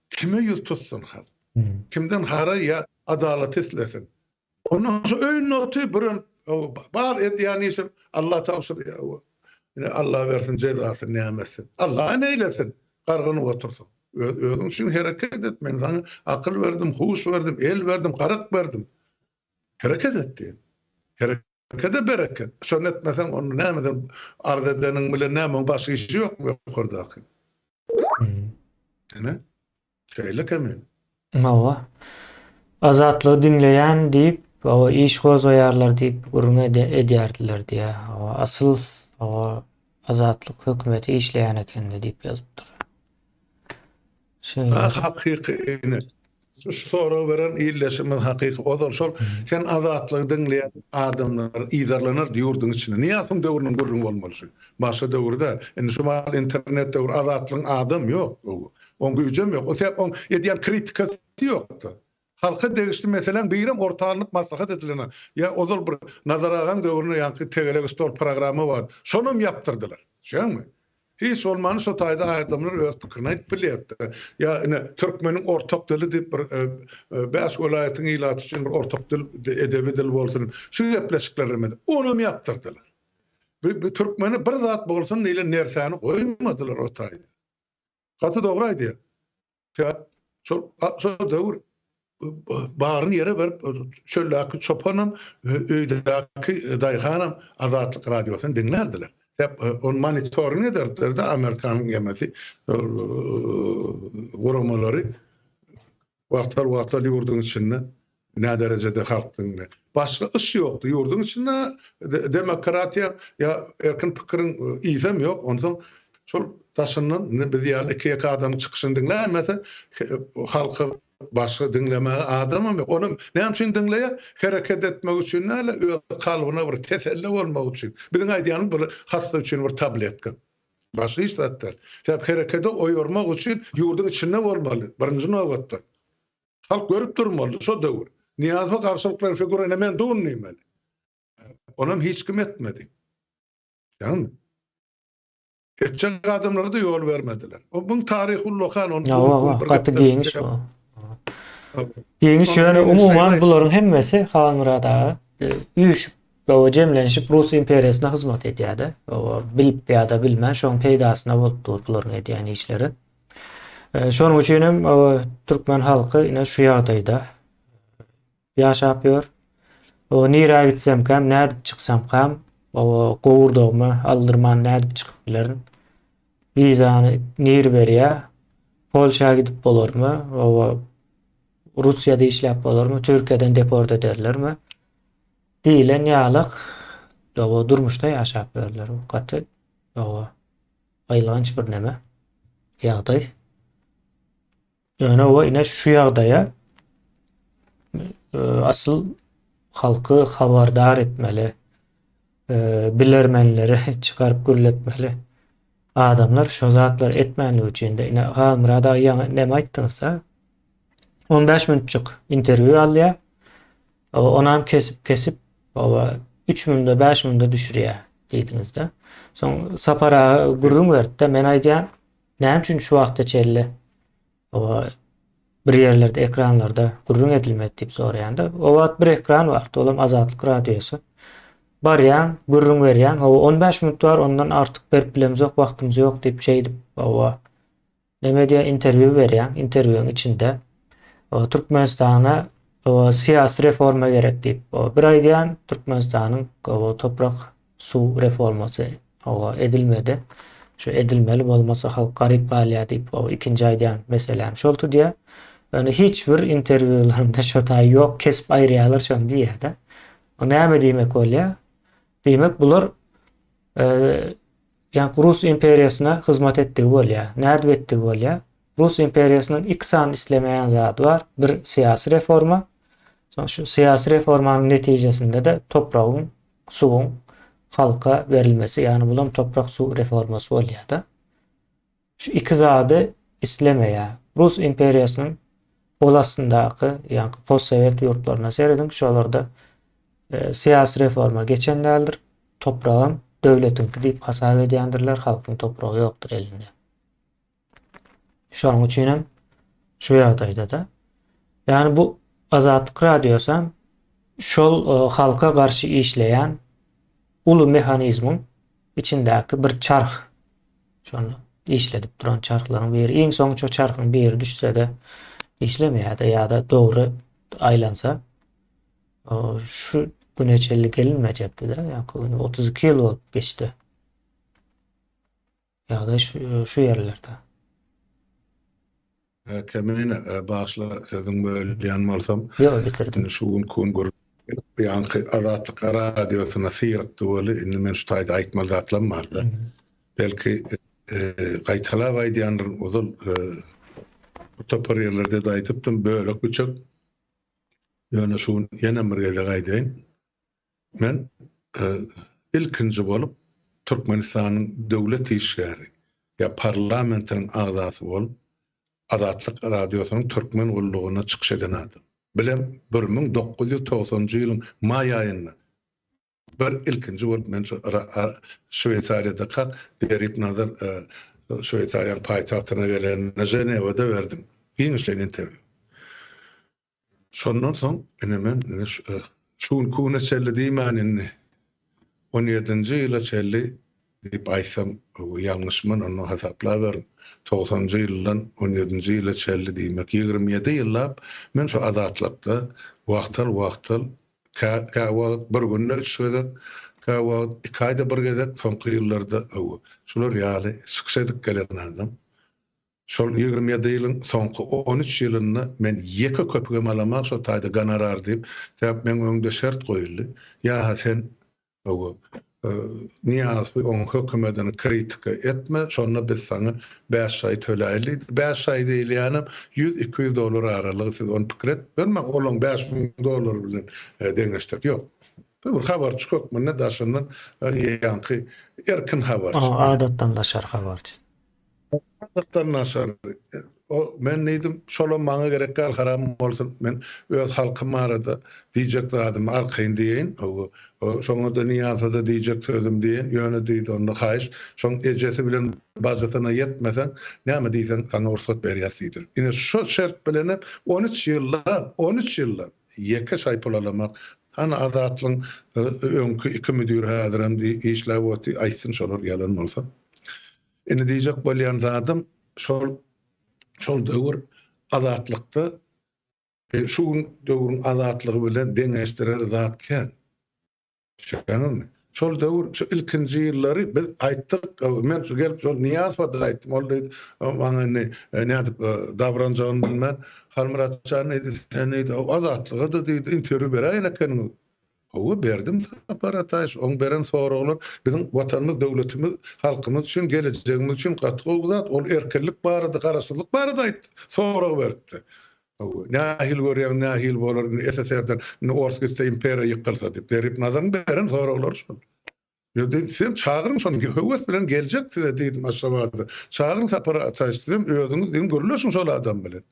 Kime ýüz tutsun halk? Kimden haraý ýa adalat islesin? Ondan şu öýünde otyr, bir bar edýän işim Alla tabşyrýar. Ine Alla bersin jezasyny näme etsin. Alla neýlesin? Gargynyp otursaň. Öz özüň üçin hereket et. Men saňa akyl berdim, huş berdim, el berdim, garak berdim. Hereket et diýen. Herekede bereket. Şony etmeseň, onda näme sen arz edeniň bilen näme oň başga işi ýokmy ýokardaky? Ine. Şeýle kemi. Hawa. Azatlygy diňleýän diýip, hawa, iş gozgaýarlar diýip gürrüň edýärdiler diýýär. Hawa, asyl, hawa, Azatlyk hökümeti işleýän ekeni diýip ýazypdyr. Şeýle. Hakyky ine. Şu soragy beren ildeşimiz hakyky. Ozal şol sen Azatlygy diňleýän adamlar yzarlanardy ýurduň içinde. Nyýazowyň döwrüniň gürrüňi bolmaly şu. Başga döwür däl. Indi şu mahal internet döwri Azatlygyň adam ýok. Oň güýjem ýok. O sebäp oň edýän kritikasy ýokdy. Halka degişli meseläň birem orta alnyp maslahat edilen. Ýa ozal bir Nazar agaň döwründe ýaňky tegelek stol programma bardy. Şonam ýapdyrdylar. Düşýäňmi? Hiç bolmanda şo taýda adamlar öz pikirini aýdyp bilýärdi. Ýa ine türkmeniň ortak dili diýip bir bäş welaýatyň ilaty üçin bir ortak dil, edebi dil bolsun. Şu gepleşiklerem edip, onam ýapdyrdylar. Bu türkmene bir zat bolsun diýlen nersäni goýmadylar o taýda. Gaty dogry aýdýar. Sebäp şol şol döwür baryny ýere berip çöldäki çopanam, öýdäki daýhanam Azatlyk radiosyny diňlärdiler. Sebäp ony monitoring ederdiler-de Amerikanyň emesi guramalary. Wagtal-wagtal ýurduň içinde näderejede halk diňle. Başga yş ýokdy ýurduň içinde demokratiýa ýa erkin pikiriň ysam ýok. Onsoň şol daşyndan indi biz ýaly iki-ýeke adamyň çykyşyny diňläýmese halka başga diňlemäge adamam ýok. Onam näme üçin diňleýär? Hereket etmek üçin däl-de, öz kalbyna bir teselli bolmak üçin. Biziň aýdýanymyz bir hassa üçin bir tabletka. Başga hiç zat däl. Sebäp herekede oýarmak üçin ýurduň içinde bolmaly, birinji nobatda. Halk görüp durmaly şo döwür. Nyýazowa garşylyk beren figura ine men durun diýmeli. Onam hiç kim etmedi. Ýagny etjek adamlara-da ýol bermediler. O buň taryhy ullakan ony Hawa, gaty giňiş bu. Giňiş ýöne umuman bularyň hemmesi Halmyrat aga üýşüp we jemlenişip Rus imperiýasyna hyzmat edýärdi. Bilip ýa-da bilmän şoň peýdasyna bolup dur bularyň edýän işleri. Şonuň üçin hem türkmen halky ine şu ýagdaýda ýaşap ýör. O nirä gitsemkäm, nädip çyksamkam, o gowurdagymy aldyrman nädip çykyp bilerin? Wizany nir berýär? Polşa gidip bolarmy? Oba Russiýada işläp bolarmy? Türkiýeden deport ederlermi? Diýlen ýalyk oba durmuşda ýaşap ýörler. Gaty oba aýylganç bir neme ýagdaý. Ýöne o ine şu ýagdaýa asyl halky habardar etmeli, bilermenleri çykaryp gürletmeli. Adamlar şo zatlary etmänligi üçin-de ine Halmyrat aga ýaňy näme aýtdyňyzda? 15 minutjyk interwýu alýar. Onam kesip-kesip oba 3 münde, 5 münde düşürýär diýdiňizde. Soň Sapar aga gürrüň berdi-de, men aýdýan, Näme üçin şu wagta çenli oba bir ýerlerde ekranlarda gürrüň edilmedi diýip soraýanda, o wagt bir ekran bardy, olam Azatlyk radiosy. Barýaň, gürrüň berýäň, hawa 15 minut bar, ondan artyk berip bilemzok, wagtymyz ýok diýip şeýdip, hawa neme diýýär, interwýu berýäň, interwýuň içinde Türkmenistana syýasy reforma gerek diýip, bir aýdýan Türkmenistanyň toprak suw reformasy hawa edilmedi. Şu edilmeli bolmasa halk garyp galýar diýip hawa ikinji aýdýan meseläm şol tudýar. Ýöne hiç bir interwýularymda şo taý ýok kesip aýyrýarlar şony diýýär-de. O näme diýmek bolýar? Diýmek bular ýa Rus imperiýasyna hyzmat etdigi bolýar. Nädip etdigi bolýar? Rus imperiýasynyň iki sany islemeýän zady bar. Bir syýasy reforma. Soň şu syýasy reformanyň netijesinde-de topragyň suwuň halka berilmesi, ýagny bulam toprak-suw reformasy bolýar-da. Şu iki zady islemeýär. Rus imperiýasynyň gol astyndaky, ýagny postsowet ýurtlaryna serediň, şolarda e, syýasy reforma geçen däldir. Topragam döwletiňki diýip hasap edýändirler, halkyň topragy ýokdur elinde. Şonuň üçin hem şu ýagdaýda-da. Ýagny bu Azatlyk Radiosy hem şol e, halka garşy işleýän uly mehanizmiň içindäki bir çarh. Şony işledip duran çarhlaryň biri. Iň soňy şo çarhyň biri düşse-de işlemeýär-de ýa-da dogry aýlansa şu güne çenli gelinmejekdi-de. Ýa-ni 32 ýyl bolup geçdi. Ýagdaý şu, şu ýerlerde. Kemine, bagyşla sözüňi bölýän bolsam. Ýok, bitirdim. Indi şu günki gün gür ýaňky Azatlyk radiosyna syrykdy weli, indi men şu taýda aýtmaly zatlarym barda. Belki gaýtalap aýdýandyryn, ozal bir topar ýerlerde-de aýdypdym, bölek-büçek. Ýöne şu gün ýene bir gezek aýdaýyn. Men ilkinji bolup Türkmenistanyň döwlet işgäri ýa parlamentiniň agzasy bolup Azatlyk Radiosynyň Türkmen gullugynda çykyş eden adam. Bilem 1990-njy ýylyň maý aýynda bir ilkinji bolup men şu Şweýsariýadakak Zerip Nazar Şweýsariýanyň paýtagtyna gelende Ženewada berdim giňişleýin interwýu. Şondan soň ine men ine şu günki güne çenli diýmän indi on ýedinji ýyla çenli diýip aýtsam ýalňyşman onda hasaplaberiň. Togsanjy ýyldan on ýedinji ýyla çenli diýmek 27 ýyllap men şu Azatlykda wagtal-wagtal kä käwagt bir günde üç gezek, käwagt iki aýda bir gezek soňky ýyllarda şular ýaly çykyş edip gelen adam. Şol 27 ýylyň soňky 13 ýylynda men ýeke köpügem alamak şo taýda gonorar diýip, sebäp meň öňümde şert goýuldy. Ýa-ha sen hawa, Nyýazowy, oň hökümetini kritika etme, şonda biz saňa bäş şaý töläýli diýdi. Bäş şaý diýilýänem ýüz-iki ýüz dollar aralygy, siz ony pikir edip görmäň, olaň 5000 dollary bilen deňeşdirip, ýok. Bu bir habarçy hökmünde daşyndan ýaňky erkin habarçy. Adatdan daşary habarçy. Adatdan daşary. O men diýdim, şolam maňa gerek däl, haram bolsun. Men öz halkym barada diýjek zadymy arkaýyn diýeýin. Şoňa-da Nyýazowa-da diýjek sözüm diýeýin. Ýöne diýdi, onda haýyş, şoň ejesi bilen bajysyna ýetmeseň, näme diýseň saňa rugsat berýäs diýdi. Ine şo şert bilenem 13 ýyllap, 13 ýyllap ýeke şaý pul alamak. Hany Azatlygyň öňki iki müdiri häzirem işläp otyr, aýtsyn şolar ýalan bolsa. Indi diýjek bolýan zadym şol şol döwür azatlykda e, şu gün döwrüň azatlygy bilen deňeşdirer zat kän. Düşünýäňizmi? Şol döwür, şu ilkinji ýyllary biz aýtdyk, men gelip şol Nyýazowa-da aýtdym, ol diýdi, maňa indi nädip dabranjagyny bilmän, Halmyrat jan diýdi, sen diýdi, Azatlyga-da diýdi, interwýu beräýen ekeniňiz. Hawa, berdim Sapar Ataýew, oň beren soraglar biziň Watanymyz, döwletimiz, halkymyz üçin, gelejegimiz üçin gaty gowy zat. Ol erkinlik barada, garaşsyzlyk barada aýtdy, sorag beripdi. Hawa, nähili görýäň, nähili bolar indi SSR-den, indi ors gitse imperiýa ýykylsa diýip, Zerip Nazaryň beren soraglary şol. Ýa diýdim, sizem çagyryň şony, höwes bilen geljek size diýdim Aşgabada. Çagyryň Sapar Ataýew, sizem özüňiz diýdim, gürleşiň şol adam bilen.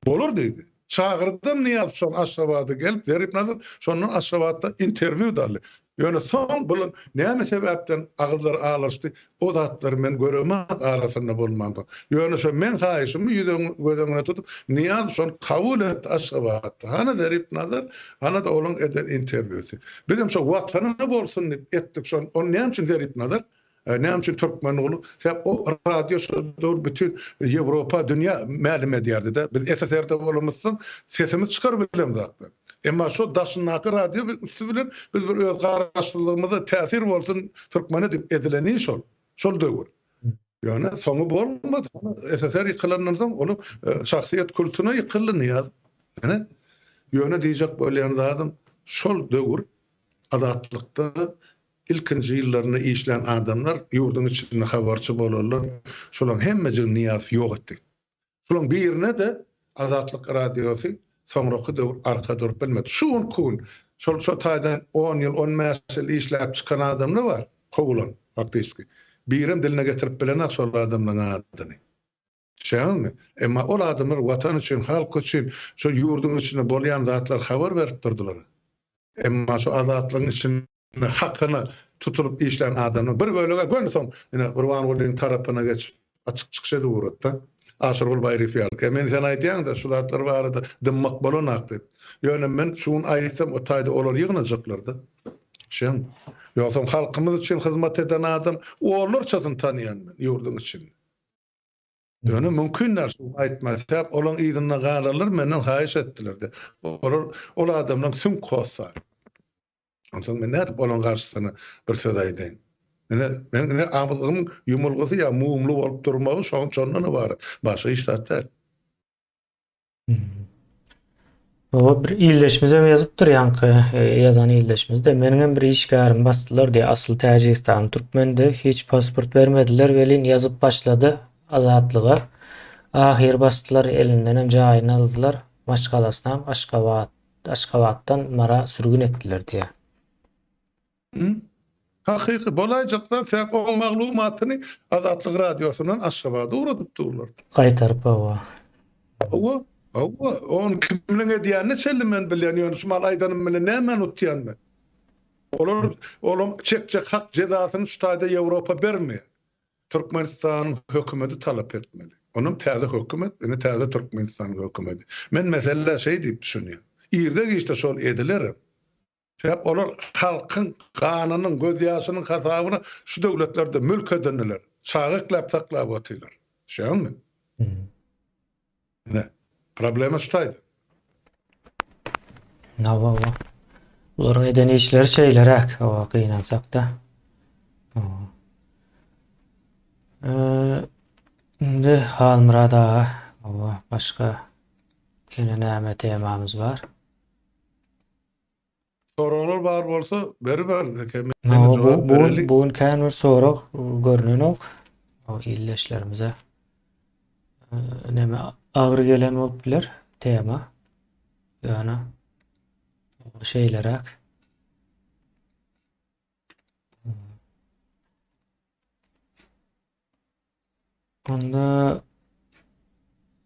Bolar diýdi. Çagyrdam Nyýazow şony Aşgabada gelip, Zerip Nazar şondan Aşgabatda interwýu-da aldy. Ýöne soň bular näme sebäpden agyzlary alyşdy, o zatlary men göremok arasynda bolmansoň. Ýöne şo meň haýyşymy ýüz öň göz öňüne tutup, Nyýazow şony kabul etdi Aşgabatda. Hana Zerip Nazar, hana-da olaň eden interwýusy. Bizem şo Watana bolsun diýip etdik şony. Ony näme üçin Zerip Nazar Näme üçin Türkmenguly? Sebäp o radio şo döwür bütin Ýewropa, dünýä mälim edýärdi-de. Biz SSR-de bolamyzsoň, sesimiz çykar bilemzokdy. Emma şo daşyndaky radio üsti bilen biz bir öz garaşsyzlygymyza täsir bolsun türkmene diýip edilen iş ol. Şol döwür. Ýöne soňy bolmady. SSR ýykylandan soň ol şahsyýet kultuna ýykyldy Nyýazow. Ine. Ýöne diýjek bolýan zadym şol döwür Azatlykda Ilkinji ýyllarynda işlän adamlar, ýurduň içinde habarçy bolanlar, şolaryň hemmejigini Nyýazow ýok etdi. Şolaryň birine-de Azatlyk Radiosy soňraky döwür arka durup bilmedi. Şu günki gün şol şo taýdan on ýyl, on bäş ýyl işläp çykan adamlar bar, kowulan faktiçki. Birem diline getirip bilenok şol adamlaryň adyny. Düşýäňizmi? Emma ol adamlar Watan üçin, halk üçin, şol ýurduň içinde bolýan zatlary habar berip durdular. Emma şu azatlygyň içinde hakyna tutulyp işlän adamlar bir bölegi göni soň ine Gurbangulyň tarapyna geçip açyk çykyş edip ugrady-da. Aşyrguly Baýryýew ýaly. E men sen aýdýaň-da şu zatlar barada dymmak bolanok diýip. Ýöne men şu gün aýtsam o taýda olar ýygnajaklar-da. Düşýäňmi? Ýogsam halkymyz üçin hyzmat eden adam onlarçasyny tanýan men ýurduň içinde. Ýöne mümkin däl şuny aýtmak. Sebäp olaň yzynda galanlar menden haýyş etdiler-de. Olar ol adamlaň süňk hossary. Onsoň men nädip olaň garşysyna bir söz aýdaýyn? Ine, meň ine agzymyň ýumulgysy ýa mumly bolup durmagy şondan ybarat. Başga hiç zat däl. Oba bir ildeşimizem ýazypdyr ýaňky e, ýazan ildeşimiz-de meniňem bir işgärim basdylar diýýär asyl Täjigistanly türkmendi hiç pasport bermediler welin ýazyp başlady Azatlyga ahyry basdylar elindenem jaýyny aldylar maşgalasynam Aşgabat Aşgabatdan Mara sürgün etdiler diýýär. Hakyky bolaýjak zat sebäp oň maglumatyny Azatlyk radiosyndan Aşgabada ugradyp durlar. Gaýtaryp hawa. Hawa, hawa, ony kimleň edýänine çenli men bilýän, ýöne şu mal aýdanym bilen nämäni utýan men? Olar olaň çekjek hak jezasyny şu taýda Ýewropa bermeýär. Türkmenistanyň hökümeti talap etmeli. Onam täze hökümet, ine täze Türkmenistanyň hökümeti. Men meselä şeý diýip düşünýän. Irde-giçde şol edilerem. Sebäp olar halkyň ganynyň, gözýaşynyň hasabyna şu döwletlerde mülk edindiler. Çaga ekläp saklap otyrlar. Düşýäňmi? Ine, problema şu taýda. Hawa, hawa. Bularyň eden işleri şeýleräk, hawa, gynansak-da. Hawa. Indi Halmyrat aga, hawa, başga ýene näme temamyz bar? Soraglar bar bolsa beriber eke men No, bu, bu, gün, bu gün kän bir sorag görnenok. O ildeşlerimize e, neme agyr gelen bolup biler tema. Ýöne şeýleräk. Onda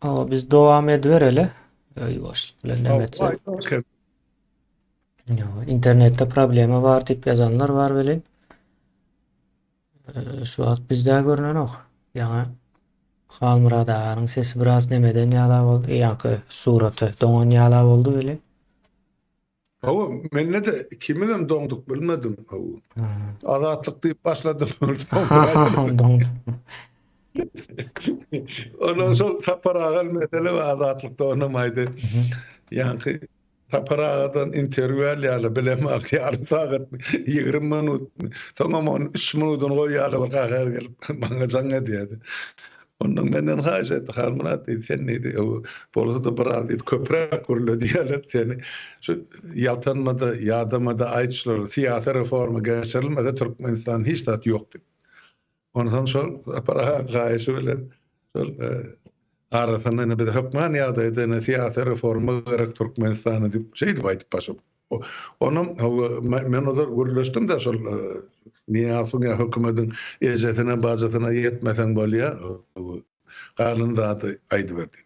o biz dowam edibereli. Ýuwaşlyk bilen näme etsek. Internetde problema bar diýip ýazanlar bar welin. Şu wagt bizde görnenok. Ýaňy Halmyrat aganyň sesi biraz nemeden ýala boldy, ýaňky suraty doňan ýala boldy welin. Hawa, mende-de ikimizem doňduk bilmedim. Hawa. Azatlyk diýip başladym. Doňduk. Ondan şol Sapar aga mesele we Azatlykda onam aýdy. Ýaňky. Sapar agadan interwýu alýarlar, bilemok, ýarym sagatmy, 20 minutmy. Soňam ony 3 minudyny goýýarlar, bir gahar gelip maňa jaň edýärdi. Ondan menden haýyş etdi, Halmyrat diýdi, sen diýdi, bolsa-da biraz diýdi, köpräk gürle diýýärler seni. Şu ýaltanma-da, ýadama-da aýt şulary, syýasy reforma geçirilmese Türkmenistanda hiç zat ýok diýip. Onsoň şol Sapar agaň haýyşy bilen şol arasynda indi bize hökman ýagdaýda indi syýasy reforma gerek Türkmenistana diýip şeýdip aýdyp başlady. Onam men ozal gürleşdim-de şol Nyýazowyň ýa hökümediň ejesine, bajysyna ýetmeseň bolýa, galan zady aýdyber diýip.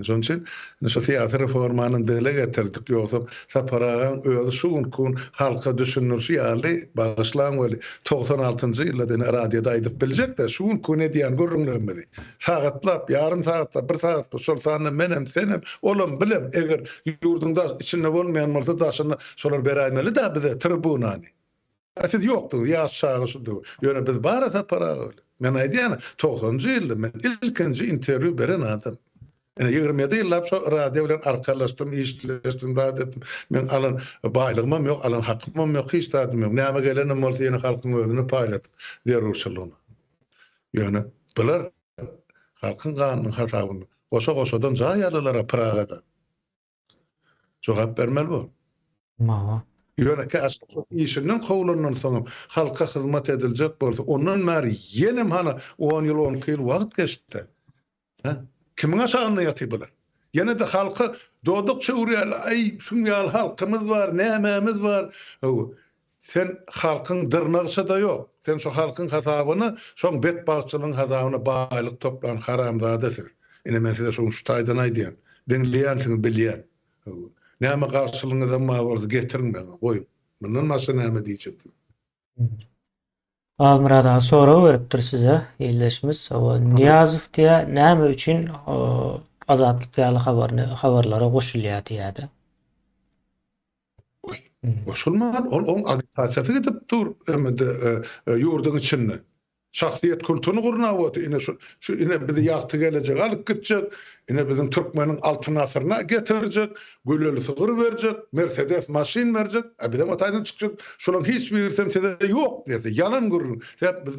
Şonuň üçin indi şu syýasy reformany dile getirdik, ýogsam Sapar agaň özi şu günki gün halka düşündirişi ýaly, bagyşlaň weli, 96-njy ýylda ine radioda aýdyp biljek-dä, şu günki gün edýän gürrüňlerimizi. Sagatlap, ýarym sagatlap, bir sagatlap, şol sanda menem, senem, olam, bilem, eger ýurduň daş içinde bolmaýan bolsa daşynda şolar beräýmeli-dä bize tribunany. A siz ýokduňyz, ýaş çaga şu döwür. Ýöne biz bar-a Sapar aga bilen. Men aýdýan, togsanynjy ýylda men ilkinji interwýu beren adam. Ine, 27 ýyllap şo radio bilen arkalaşdym, işleşdim, zat etdim. Meň alan baýlygymam ýok, alan hakymam ýok, hiç zadym ýok. Näme gelenem bolsa ýene halkyň özüne paýladym, zerurçylygyna. Ýöne bular halkyň ganynyň hasabyna goşa-goşadan jaý aldylar-a Pragada. Jogap bermeli bu. Mawa. Ýöne käşgä işinden kowlandan soňam halka hyzmat ediljek bolsa, ondan bäri ýenem hana on ýyl, on iki ýyl wagt geçdi. Hä? Kimiň aşagynda ýatyr bular? Ýene-de halka dodak çöwürýärler, aý, şuň ýaly halkymyz bar, nämämiz bar. Hawa, sen halkyň dyrnagyça-da ýok. Sen şo halkyň hasabyna, şoň betbagtçylygyň hasabyna baýlyk toplan haramzada siz. Ine men size şuny şu taýdan aýdýan. Diňleýänsiňiz bilýän. Näme garşylygyňyzam bar bolsa getiriň maňa, goýuň. Mundan başga näme diýjekdim. Halmyrat aga sorag beripdir size ildeşimiz. Hawa, Nyýazow diýä näme üçin Azatlyk ýaly habaryny habarlara goşulýar diýýär-de. Goşulman, ol oň agitasiýasy gidip dur emmede ýurduň içinde. Şahsyýet kultuny gurnap otyr. Ine şu şu ine bizi ýagty gelejege alyp gitjek, ine biziň türkmeniň altyn asyryna getirjek, güleli sygyr berjek, mersedes maşyn berjek. A bizem o taýdan çykjak. Şolaryň hiç birisem size ýok diýse, ýalan gürrüň. Sebäp biz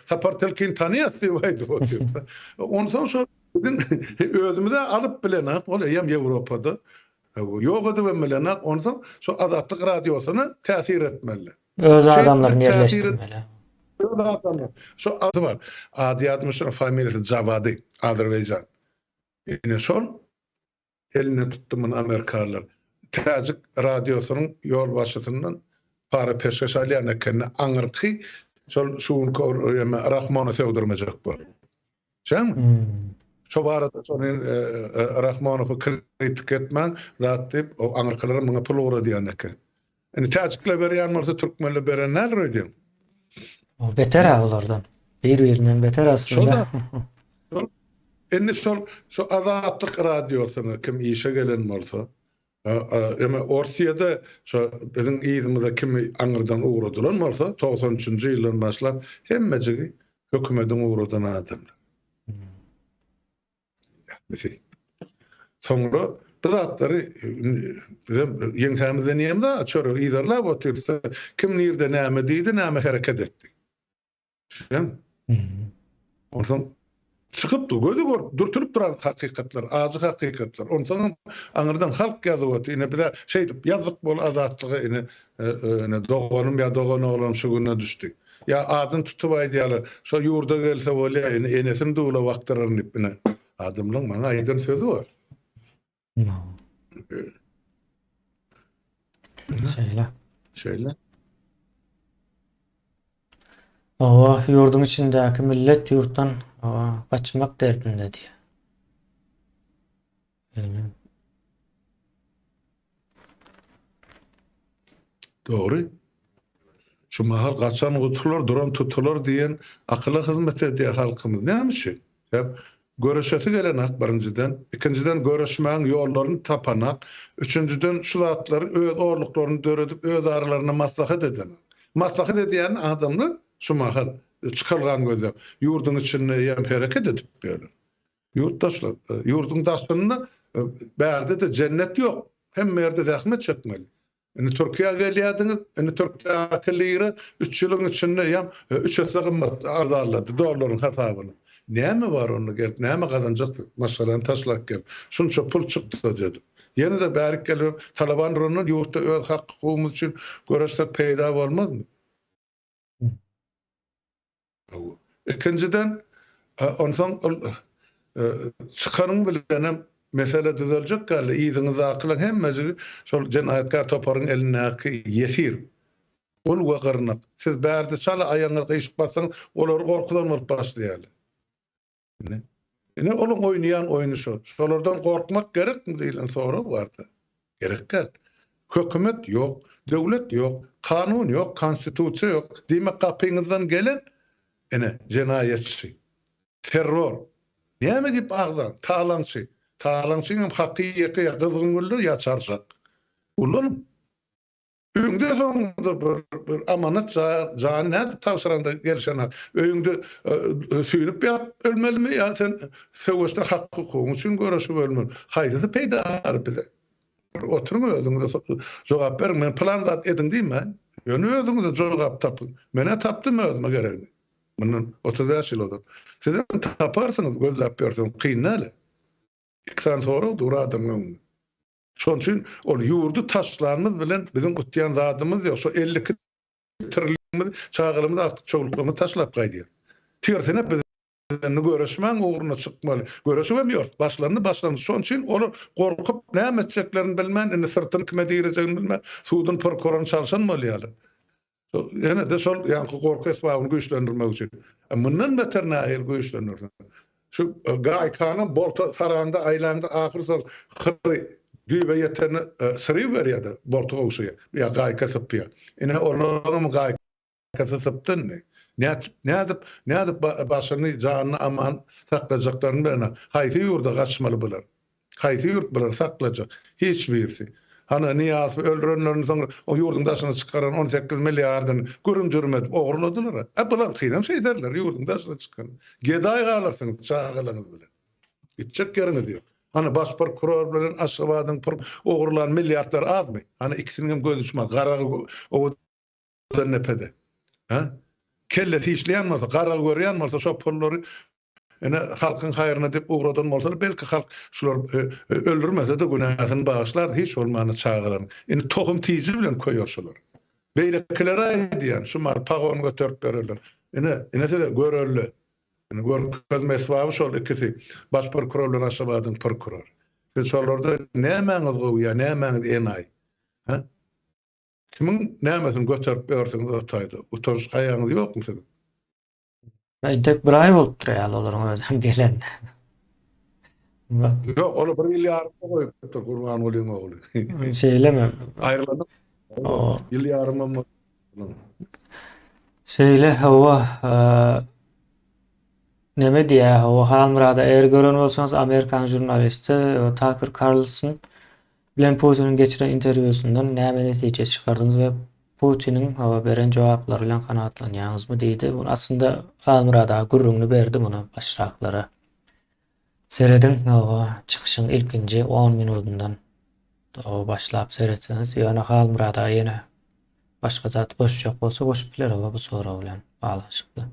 Sapar Tilkini tanaýas diýip aýdyp otyrys. Onsoň şo biziň özümize alyp bilenok, ol eýýäm Ýewropada. Ýok edibem bilenok. Onsoň şo Azatlyk radiosyna täsir etmeli. Öz adamlaryny ýerleşdirmeli. Öz adamlary. Şo ady bar. Ady ýadyma düşenok, familiýasy Jawady, Azerbaýjan. Ine şol eline tutdy muny amerikalylar. Täjik radiosynyň ýolbaşçysyndan para-peşgeş alýan ekeni, aňyrky şol şu günki Rahmona sögdürmejek bolup. Şeňmi? Şo barada şony Rahmanowy kritik etmäň, zat diýip, o aňyrkylara muňa pul ugradýan eken. Indi täjikler berýän bolsa türkmenler beren däldir öýdýän. O beter-ä olardan. Bir-birinden beter aslynda. Şol indi şol şu Azatlyk radiosyna kim işe gelen bolsa, Eme Orsýede şo biziň yzymyza kimi aňyrdan ugradylan bolsa, 93-nji ýyldan başlap hemmejigi hökümediň ugradan adamlar. Ählisi. Soňra bu zatlary bizem ýeňsämizden iýemzok, çöregi yzarlap otyrys. Kim nirde näme diýdi, näme hereket etdi. Düşünýäňmi? Onsoň çykyp dur, göze görüp, dürtülip duran hakykatlar, ajy hakykatlar. Onsoňam aňyrdan halk ýazyp otyr. Ine bize şeýdip ýazyk bol azatlyga ine ine doganym ýa doganoglanym şu güne düşdi. Ýa adyny tutup aýdýarlar, şo ýurda gelse bolýa, ine enesini dula bakdyraryn diýip ine adamlaryň maňa aýdan sözi bar. Şeýle. Şeýle. Owa, ýurduň içindäki millet ýurtdan owa, gaçmak derdinde diýýär. Şeýle. Dogry. Şu mahal gaçan gutular, duran tutular diýen akyla hyzmat edýär halkymyz. Näme üçin? Sebäp göreşesi gelenak birinjiden, ikinjiden göreşmäň ýollaryny tapanak, üçünjiden şu zatlary öz orluklaryny döredip öz aralarynda maslahat edenak. Maslahat edýän adamlar şu mahal çykalgany gözläp ýurduň içinde hem hereket edip ýörler. Ýurtdaşlar, ýurduň daşynda bärde-de jennet ýok. Hemme ýerde zähmet çekmeli. Indi Türkiýä gelýärdiňiz, indi Türkiýäki lira üç ýylyň içinde ýam üç esse gymmat arzanlady dollaryň hasabyna. Näme bar onda gelip, näme gazanjaksyň maşgalany taşlap gelip, şunça pul çykdajy edip. Ýene-de bärik gelibem talaban durandan ýurtda öz hak-hukugymyz üçin göreşsek peýda bolmazmy? Ikinjiden, onsoň ol çykanyň bilenem mesele düzeljek däldi. Yzyňyzdakylaryň hemmejigi şol jenaýatkär toparyň elindäki ýesir. Gul we gyrnak. Siz bärde çala aýagyňyz gyşyk bassaňyz, olary gorkuzan bolup başlaýarlar. Ine, ine olaň oýnaýan oýny şo. Şolardan gorkmak gerekmi diýlen sorag barda. Gerek däl. Hökümet ýok, döwlet ýok, kanun ýok, konstitusiýa ýok. Diýmek gapyňyzdan gelen ine jenaýatçy, terror. Näme diýip agzaň? Talaňçy. Talaňçyňam haky ýeke ýa gyzgyn gülle ýa çarşak. Ulanyň. Öňde soňunda bir bir amanat jany nädip tabşyranda gelşenak. Öýüňde süýnüp ýatyp ölmelimi ýa sen söweşde hak-hukugyň üçin göreşip ölmeli? Haýsysy peýdaly bize? Bir oturyň özüňize jogap beriň. Men pylan zat ediň diýmän, ýöne özüňize jogap tapyň. Men-ä tapdym özüme geregini. Mundan 35 ýyl ozal. Sizem taparsyňyz gözläp ýörseňiz, kyn däl. Iki sany sorag dur adamyň öňünde. Şonuň üçin ol ýurdy taşlanymyz bilen biziň utýan zadymyz ýok. Şo 52 trilýonymyzy çagalarymyz, agtyk-çowluklarymyz taşlap gaýdýar. Tersine biz indi göreşmäň ugruna çykmaly. Göreşibem ýörüs. Başlandy, başlandy. Şonuň üçin olar gorkup näme etjeklerini bilmän, indi syrtyny kime direjegini bilmän, suduny, prokuroryny çalşan bolýarlar. Ýene-de şol ýaňky gorky esbabyny güýçlendirmek üçin. Mundan beter nähili güýçlendirsin? Şu gaýkanam bolta saraňda, aýlaňda ahyr soň hyry düýbe ýetende syryberýär-de, bolty gowşaýar. Ýa gaýka sypýar. Ine olaryňam gaýkasy sypdy indi. Nädip, nädip, nädip başyny, janyny aman saklajaklaryny bilenok. Haýsy ýurda gaçmaly bular? Haýsy ýurt bulary saklajak? Hiç birisi. Hany, Nyýazowy öldürenlerinden soňra o ýurduň daşyna çykaran 18 milliardyny gürüm-jürüm edip ogurladylar-a. Ä, bulaňkynam şeýderler, ýurduň daşyna çykan. Gedaý galarsyňyz çagalaryňyz bilen. Gitjek ýeriňiz ýok. Hany, baş prokuror bilen Aşgabadyň ogurlan milliardlary azmy? Hany, ikisiniňem gözi çumal, garagy owadan. Depede. Hä? Kellesi işleýän bolsa, gara görýän bolsa şo pullary ine halkyň haýryna diýip ugradan bolsalar belki halk şular e, e, öldürmese-de günäsini bagyşlardy hiç bolmanda çagalaryň. Indi tohum tiji bilen köýer şular. Beýlekilere aýdýan şu mal pagon göterip bererler. Ine, ine size görelde. Ine görkezme esbaby şol ikisi. Baş prokuror bilen Aşgabadyň prokurory. Siz şolarda nämäňiz gowy ýa nämäňiz enaýy? Hä? Kimiň nämesini göterip ýörsüňiz o taýda? Utanç haýaňyz ýokmy siziň? Entek bir aý bolupdyr ýaly olaryň özem gelen. Ýok, ol bir ýyl ýarym goýupdyr Gurbangulyň ogly. Şeýlemi? Aýrylanyp ýyl ýarymam boldy. Şeýle hawa, neme diýýär, hawa Halmyrada eger gören bolsaňyz Amerikan žurnalisti Taker Karlson Bilen Putiniň geçiren interwýusyndan näme netije çykardyňyz we Putiniň hawa beren jogaplary bilen kanagatlanýaňyzmy diýdi. Muny aslynda Halmyrat aga gürrüňini berdi muny başraklara. Serediň hawa çykyşyň ilkinji on minudyndan hawa başlap seretseňiz ýöne Halmyrat aga ýene başga zat goşjak bolsa goşup biler hawa bu sorag bilen baglanyşykly.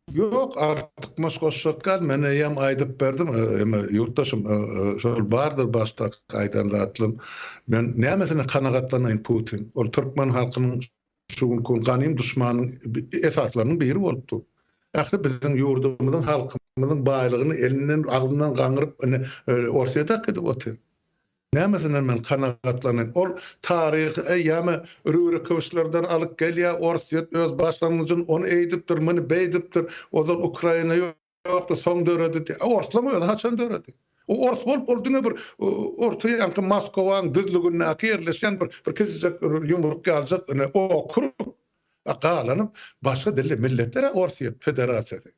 Ýok, artykmaç goşjak däl, men eýýäm aýdyp berdim, eme, ýurtdaşym, şol bardyr başdaky aýdan zatlarym. Men nämesine kanagatlanaýyn Putin? Ol türkmen halkynyň şu günki gün ganym duşmanyň esaslarynyň biri bolup dur. Ähli biziň ýurdumyzyň, halkymyzyň baýlygyny elinden, agzyndan gaňryp, ine, Orsýete äkidip otyr. Nämesinden men kanagatlanaýyn? Ol taryhy eýýäme Rýurikowiçlerden alyp gelýär, Orsýet öz başlangyjyny ony eýdipdir, muny beýdipdir, ozal Ukraina ýokdy, soň döredi diýýär. Orslaň özi haçan döredi? O ors bolup, ol diňe bir orta ýaňky Moskwaň düzlügindäki ýerleşýän bir bir kiçijek ýumruk ýaljak ine okrug. A galany başga dilli milletler-ä Orsýet Federasiýasy.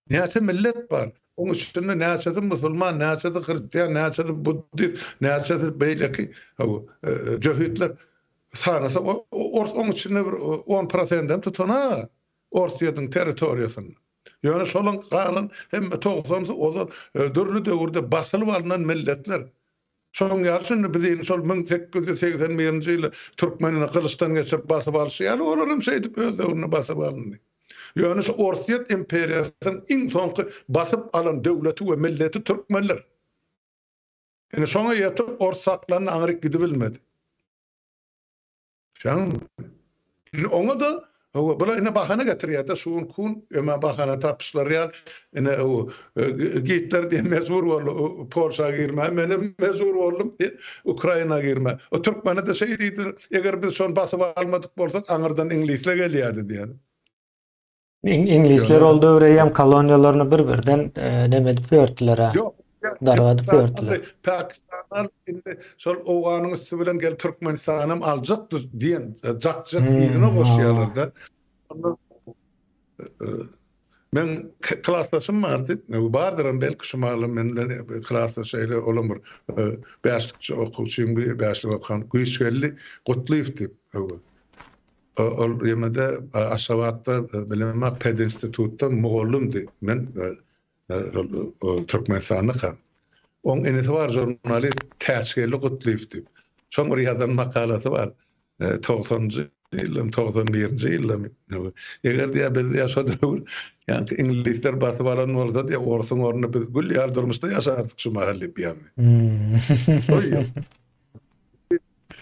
Näçe millet bar? Oň içinde näçesi musulman, näçesi hristian, näçesi buddist, näçesi beýleki jöhitler. Sanasa ors oň içinde bir on prosendem tutana Orsýetiň territoriýasynda. Ýöne şolaň galan hemme togsanysy ozal dürli döwürde basylyp alnan milletler. Şonuň ýaly şunda biziň şol 1881-nji ýylda türkmenini gylyçdan geçirip basyp alşy ýaly olar hem şeýdip öz döwründe basyp alyndy. Ýöne şu Orsýet imperiýasynyň iň soňky basyp alan döwleti we milleti türkmenler. Ine şoňa ýetip ors saklandy aňryk gidibilmedi. Şaň indi oňa-da hawa bular ine bahana getirýär-de şu gün kun öňe bahana tapyşlary ýaly ine o Gitler diýen mejbur boldy Polşa girmäge menem mejbur boldum Ukraina girmäge. O türkmene-de şeý diýdiler eger biz şony basyp almadyk bolsak aňyrdan iňlisler gelýärdi diýýär. Iňlisler ol döwür eýýäm koloniýalaryny bir-birden neme edip ýördüler-ä. Ýok. Dargadyp ýördüler. Pakistandan indi şol Owganyň üsti bilen gelip Türkmenistanam aljakdy diýen jak-jak yzyna goşýarlar-da. Meň klasdaşym bardy, bardyram belki şu mahalam men bilen klasdaş şeýle olam bir bäşlikçi okuwçyň biri, bäşlik okan Güýçgeldi Gutlyýew diýip. Ol ýemede Aşgabatda bilemok pedinstitutda mugallymdy. Men Türkmenistandakam. Oň inisi bar žurnalist Täçgeldi Gutlyýew diýip. Şoň bir ýazan makalasy bar. Togsanynjy ýyldamy, 91-nji ýyldamy. Eger diýýär biz diýýär şo döwür ýaňky iňlisler basyp alan bolsa diýýär orsuň ornuna biz gül ýaly durmuşda ýaşardyk şu mahal diýip ýazdy.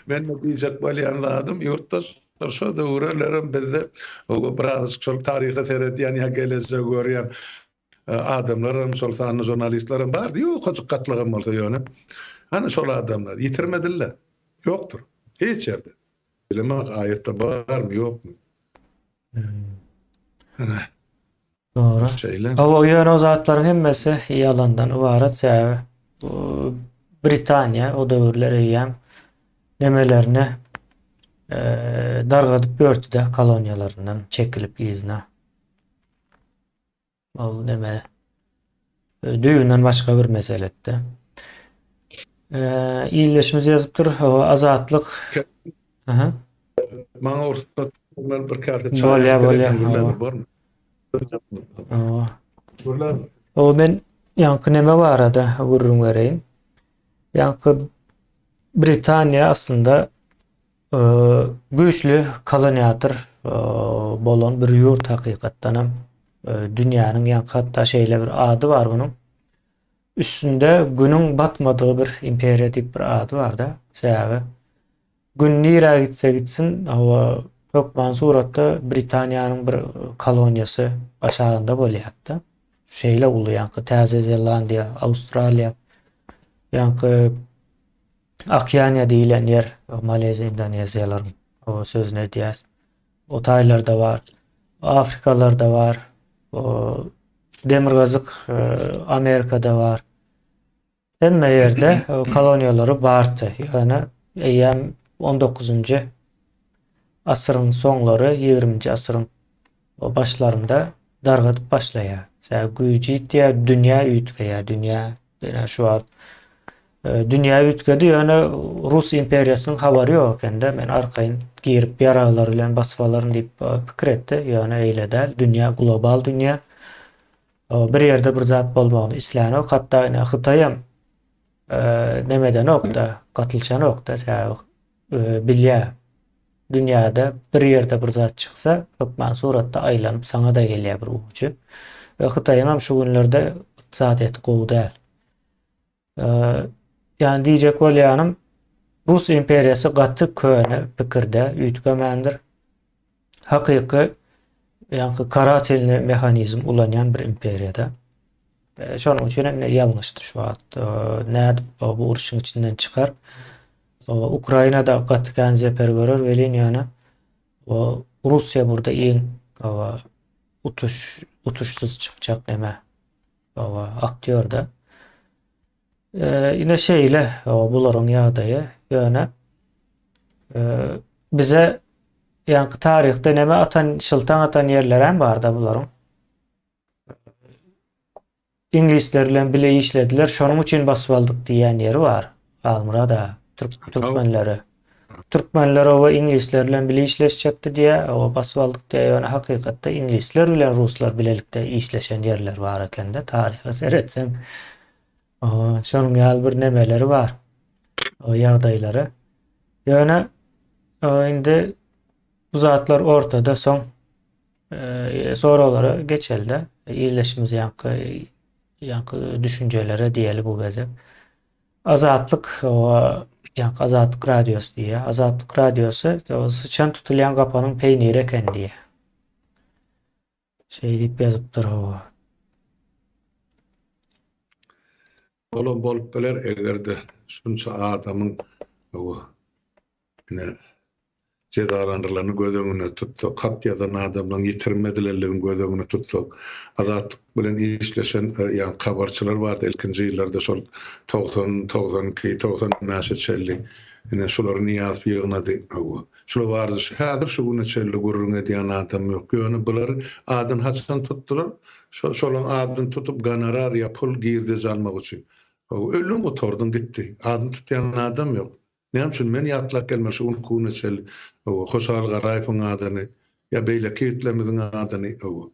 Men-de diýjek bolýan zadym, ýurtdaşlar, şo döwürlerem bizde birazajyk şol taryha seredýän ýa gelejegi görýän adamlaram, şol sanda žurnalistlerem bardy, ýukajyk gatlagam bolsa ýöne. Hany şol adamlar? Ýitirmediler. Ýokdur. Hiç ýerde. Bilemok, aýatda barmy, ýokmy? Hany. Dogry. Şeýle. Hawa, ýöne o zatlaryň hemmesi ýalandan ybarat, sebäbi Britaniýa o döwürler eýýäm nemelerini dargadyp ýördi-de, koloniýalaryndan çekilip yzyna. Ol neme düýbünden başga bir meseledi. Ildeşimiz ýazypdyr, hawa, azatlyk. Aha. Maňa rugsat bermeli bir käse çaý. Bolýar, bolýar. Hawa. O men ýaňky neme barada gürrüň bereýin. Ýaňky Britaniýa aslynda e, güýçli koloniator e, bolan bir ýurt hakykatdan hem e, dünýäniň ýaňky hatda şeýle bir ady bar bunuň. Üstünde günüň batmadygy bir imperiýa diýip bir ady bar-da. Sebäbi Gün nirä gitse gitsin, hawa, hökman suratda Britaniýanyň bir koloniýasy aşagynda bolýardy-da. Şeýle uly ýaňky Täze Zelandiýa, Awstraliýa, ýaňky Okeaniýa diýlen ýer, Malaýziýa, Indoneziýalaryň hawa sözüni edýäs. O taýlarda bar. Afrikalarda bar. O Demirgazyk Amerikada bar. Hemme ýerde koloniýalary bardy. Ýöne eýýäm on dokuzynjy asyryň soňlary, ýigriminji asyryň başlarynda dargadyp başlaýar. Sebäbi güýji ýitýär, dünýä üýtgeýär. Dünýä ýöne şu wagt e, dünýä üýtgedi, ýöne Rus imperiýasynyň habary ýok ekende, men arkaýyn girip ýaraglar bilen basyp alaryn diýip e, pikir etdi. Ýöne eýle däl. Dünýä global dünýä. Bir ýerde bir zat bolmagyny islänok. Hatda ine Hytaýam nemedenok-da, gatylşanok-da, sebäbi bilýär. Dünýäde bir ýerde bir zat çyksa, hökman suratda aýlanyp saňa-da gelýär bir ujy. We Hytaýyňam şu günlerde ykdysadyýeti gowy däl. Ýani diýjek bolýanym, Rus imperiýasy gaty köne pikirde, üýtgemändir. Hakyky ýaňky karatelny mehanizm ulanýan bir imperiýada. Şonuň üçin hem ýalňyşdy şu wagt. Nädip bu urşuň içinden çykar? Ukrainada gaty kän zeper görer welin ýöne Russiýa burada iň utuş utuşsyz çykjak neme. Hawa, aktýorda. Ine şeýle bularyň ýagdaýy. Ýöne bize ýaňky taryhda neme atan, şyltaň atan ýerleri hem barda bularyň. Iňlisler bilen bile işlediler, şonuň üçin basyp aldyk diýýän ýeri bar. Halmyrat aga, türk türkmenleri. Türkmenler oba iňlisler bilen bile işleşjekdi diýýär, oba basyp aldyk diýýär, ýöne hakykatda iňlisler bilen ruslar bilelikde işleşen ýerler bar ekende, taryha seretseň. Şonuň ýaly bir nemeleri bar. ýagdaýlary. Ýöne indi bu zatlar ortada soň soraglara geçelde illeşimiz ýaňky ýaňky düşünjelere diýeli bu gezek. Azatlyk ýaňky Azatlyk radiosy diýýär. Azatlyk radiosy syçan tutulýan gapanyň peýniri eken diýýär. Şeý diýip ýazypdyr hawa. Olam bolup biler eger-de şunça adamyň ine jezalandyrylanyny göz öňünde tutsak, hat ýazan adamlaryň ýitirim edilenligini göz öňünde tutsak, Azatlyk bilen işleşen ýagny habarçylar bardy ilkinji ýyllarda şol 90, 92, 95-e çenli ine şulary Nyýazow ýygnady. Hawa. Şular barada häzir şu güne çenli gürrüň edýän adam ýok. Ýöne bulary adyny haçan tutdular? Şo şolaň adyny tutup gonorar ýa pul girdeji almak üçin. Hawa, öldüň gutardyň gitdi. Adyny tutýan adam ýok. Näme üçin men ýatlap gelmeli şu günki güne çenli hawa Hoşal Garaýewiň adyny ýa beýleki ýigitlerimiziň adyny hawa.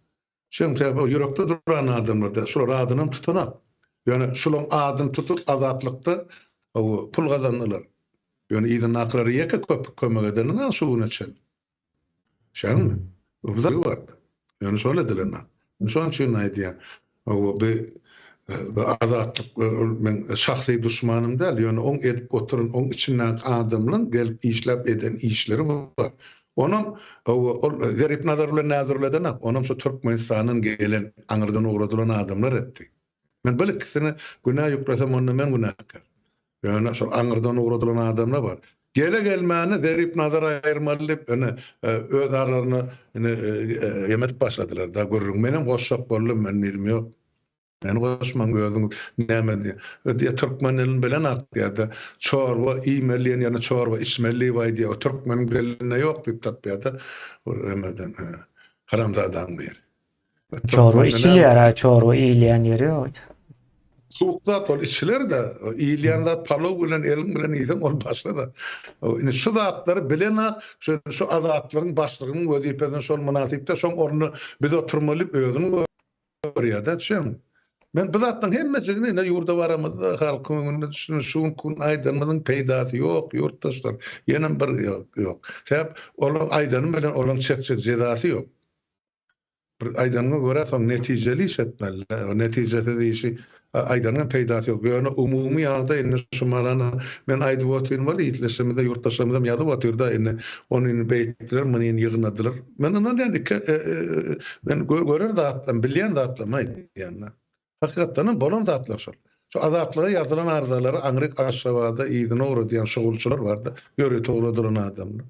Şoň sebäbi ol ýürekde duran adamlar däl. Şular adynam tutanok. Ýöne şulaň adyny tutup azatlykda hawa pul gazandylar. Ýöne yzyndakylara ýeke köpük kömek edenine şu güne çenli. Şeňmi? Bu zat bar. Ýöne şol edilenok. Şonuň üçin aýdýan. Hawa bu bu azatlyk ol meň şahsy duşmanym däl, ýöne oň edip oturan, oň içindäki adamlaň gelip işläp eden işleri bar. Onam hawa ol Zerip Nazar bilen Näzirul edenok, onam şu Türkmenistandan gelen, aňyrdan ugradylan adamlar etdi. Men bir ikisine günä ýüklesem onda men günäkär. Ýöne şol aňyrdan ugradylan adamlar bar. Gele gelmäne Zerip Nazary aýyrmaly diýip ine öz aralarynda ine ýem edip başladylar da gürrüň. Menem goşjak boldum men diýdim ýok. Meni goşmaň özüňiz näme diýýär. Diýýär türkmen dilini bilenak diýýär-de çorba iýmeli diýen ýerine çorba içmeli diýip aýdýar. O türkmeniň dilinde ýok diýip tapýar-da. Ol haramzadaň biri. Çorba içilýär, a çorba iýilýän ýeri ýok. Suwuk zat ol içiler-de, iýilýän zat palow bilen eliň bilen iýseň ol başga zat. Indi şu zatlary bilen-ak, şu şu Azatlygyň başlygynyň wezipesine şol mynasyp-da, şoň ornuna biz oturmaly diýip özüni görýär-de, düşeňmi? Men bu zatlaryň hemmejigini ine ýurda baramyzda halkyň öňünde düşünip şu günki gün aýdanymyzyň peýdasy ýok ýurtdaşlar. Ýenem bir ýok, ýok. Sebäp olaryň aýdany bilen olaryň çekjek jezasy ýok. Bir aýdanyňa görä soň netijeli iş etmeli. O netijesiz işi aýdanyň hem peýdasy ýok. Ýöne umumy ýagdaý indi şu malany men aýdyp otyryn weli ildeşlerimiz-de ýurtdaşlarymyzam ýazyp otyr-da indi ony indi beýtdiler, muny indi ýygnadylar. Men ynanýan iki men gören zatlarym, bilýän zatlarymy aýdýan. Hakykatdan hem bolan zatlar şol. Şu Azatlyga ýazylan arzalary aňryk Aşgabada yzyna ugradýan şugulçylar bardy, ýörite ugradylan adamlar.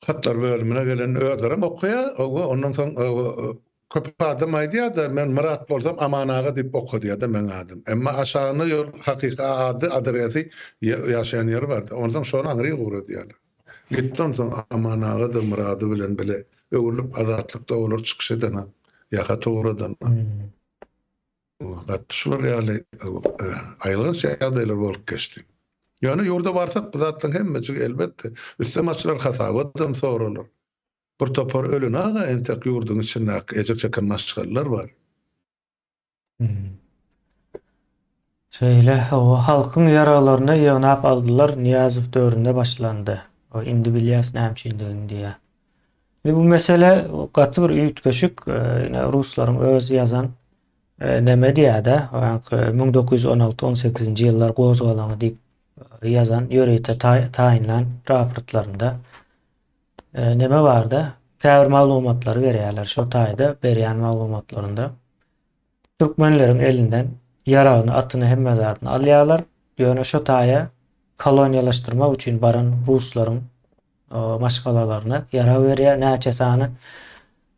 Hatlar bölümine gelen özlerem okaýar, owa, ondan soň köp adam aýdýar-da, men Myrat bolsam Aman aga diýip oka diýýär-de meň adym. Emma aşagynda ýol hakyky ady, adresi, ýaşaýan ýeri bar-da. Onsoň şony aňryk ugradýarlar. Gitdi onsoň Aman aga-da Myrady bilen bile öwrülip Azatlykda olar çykyş edenok, ýa hat ugradanok. Gaty şular ýaly aýylganç ýagdaýlar bolup geçdi. Ýöne ýurda barsak bu zatlaryň hemmejigi elbetde üstem açylar hasabatam soralar. Bir topar ölen aga entek ýurduň içindäki ejir çeken maşgalalar bar. Şeýle, hawa, halkyň ýaraglaryny ýygnap aldylar, Nyýazow döwründe başlandy. Indi bilýäs näme üçindigini diýýär. Indi bu mesele gaty bir üýtgeşik, ine ruslaryň öz ýazan neme diýýär-de, 1916 18-nji ýyllar gozgalaňy diýip ýazan ýörite taýynlan raportlarynda neme barda, käbir maglumatlary berýärler şo taýda berýän maglumatlarynda. Türkmenleriň elinden ýaragyny, atyny, hemme zadyny alýarlar. Ýöne şo taýa koloniýalaşdyrmak üçin baran ruslaryň maşgalalaryna ýarag berýär. Näçe sany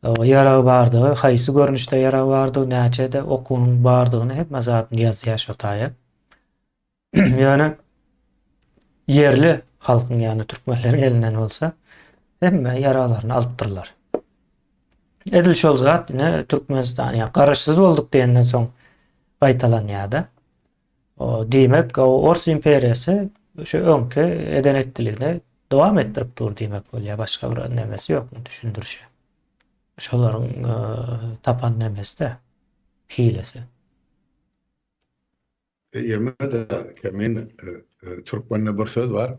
ýarag bardygy, haýsy görnüşde ýarag bardygy, näçe-de okunyň bardygyny hemme zadyny ýazýar şo taýa. Ýöne ýerli halkyň ýagny türkmenleriň elinden bolsa hemme ýaraglaryny alypdyrlar. Edil şol zat ine Türkmenistan ýa garaşsyz bolduk diýenden soň gaýtalanýar-da. O diýmek, o Ors imperiýasy şu öňki eden etdiligini dowam etdirip dur diýmek bolýar. Başga bir nemesi ýok düşündirişi. Şolaryň e, tapan nemesi-de hilesi. Ýeme-de Kemin türkmende bir söz bar.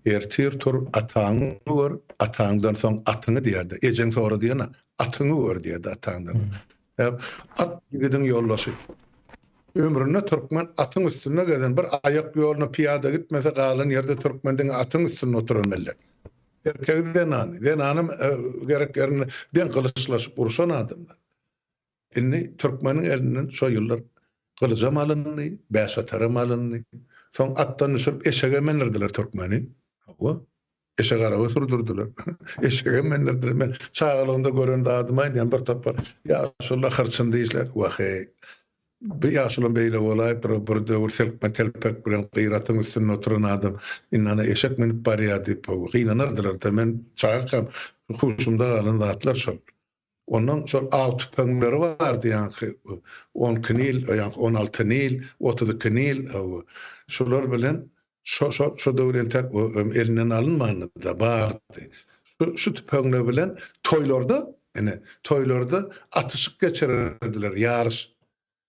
Ertir tur ataňy gör, ataňdan soň atyňy diýýär-de. Ejeň sora diýene, atyňy gör diýýär-de ataňdan. At ýigidiň ýoldaşy. Ömründe türkmen atyň üstünde gezen, bir aýak ýoluna pyýada gitmese galan ýerde türkmen diňe atyň üstünde oturan millet. Erkegi zenany, zenanam gerek ýerinde deň gylyçlaşyp urşan adamlar. Indi türkmeniň elinden şo ýyllar gylyjam alyndy, bäşataram alyndy. Soň atdan düşürip eşege mendirdiler türkmeni. Hawa, eşek araba sürdürdiler. Eşege mendirdiler. Men çagalygymda gören zadymy aýdýan bir topar ýaşulular hyrçyn dişler. Wah-eý, bu ýaşulam beýle bolaýypdyr, bir döwür silkme telpek bilen gyr atyň üstünde oturan adam indi ana eşek münüp barýar diýip gynanardylar-da. Men çagakam huşumda galan zatlar şol. Ondan şol aw tüpeňleri bardy ýaňky 12 nil, ýaňky 16 nil, 32 nil, şolar bilen şo şo şo döwür entek elinden alynmandy-da, bardy. Şu şu tüpeňler bilen toýlarda, ine, toýlarda atyşyk geçirerdiler, ýaryş.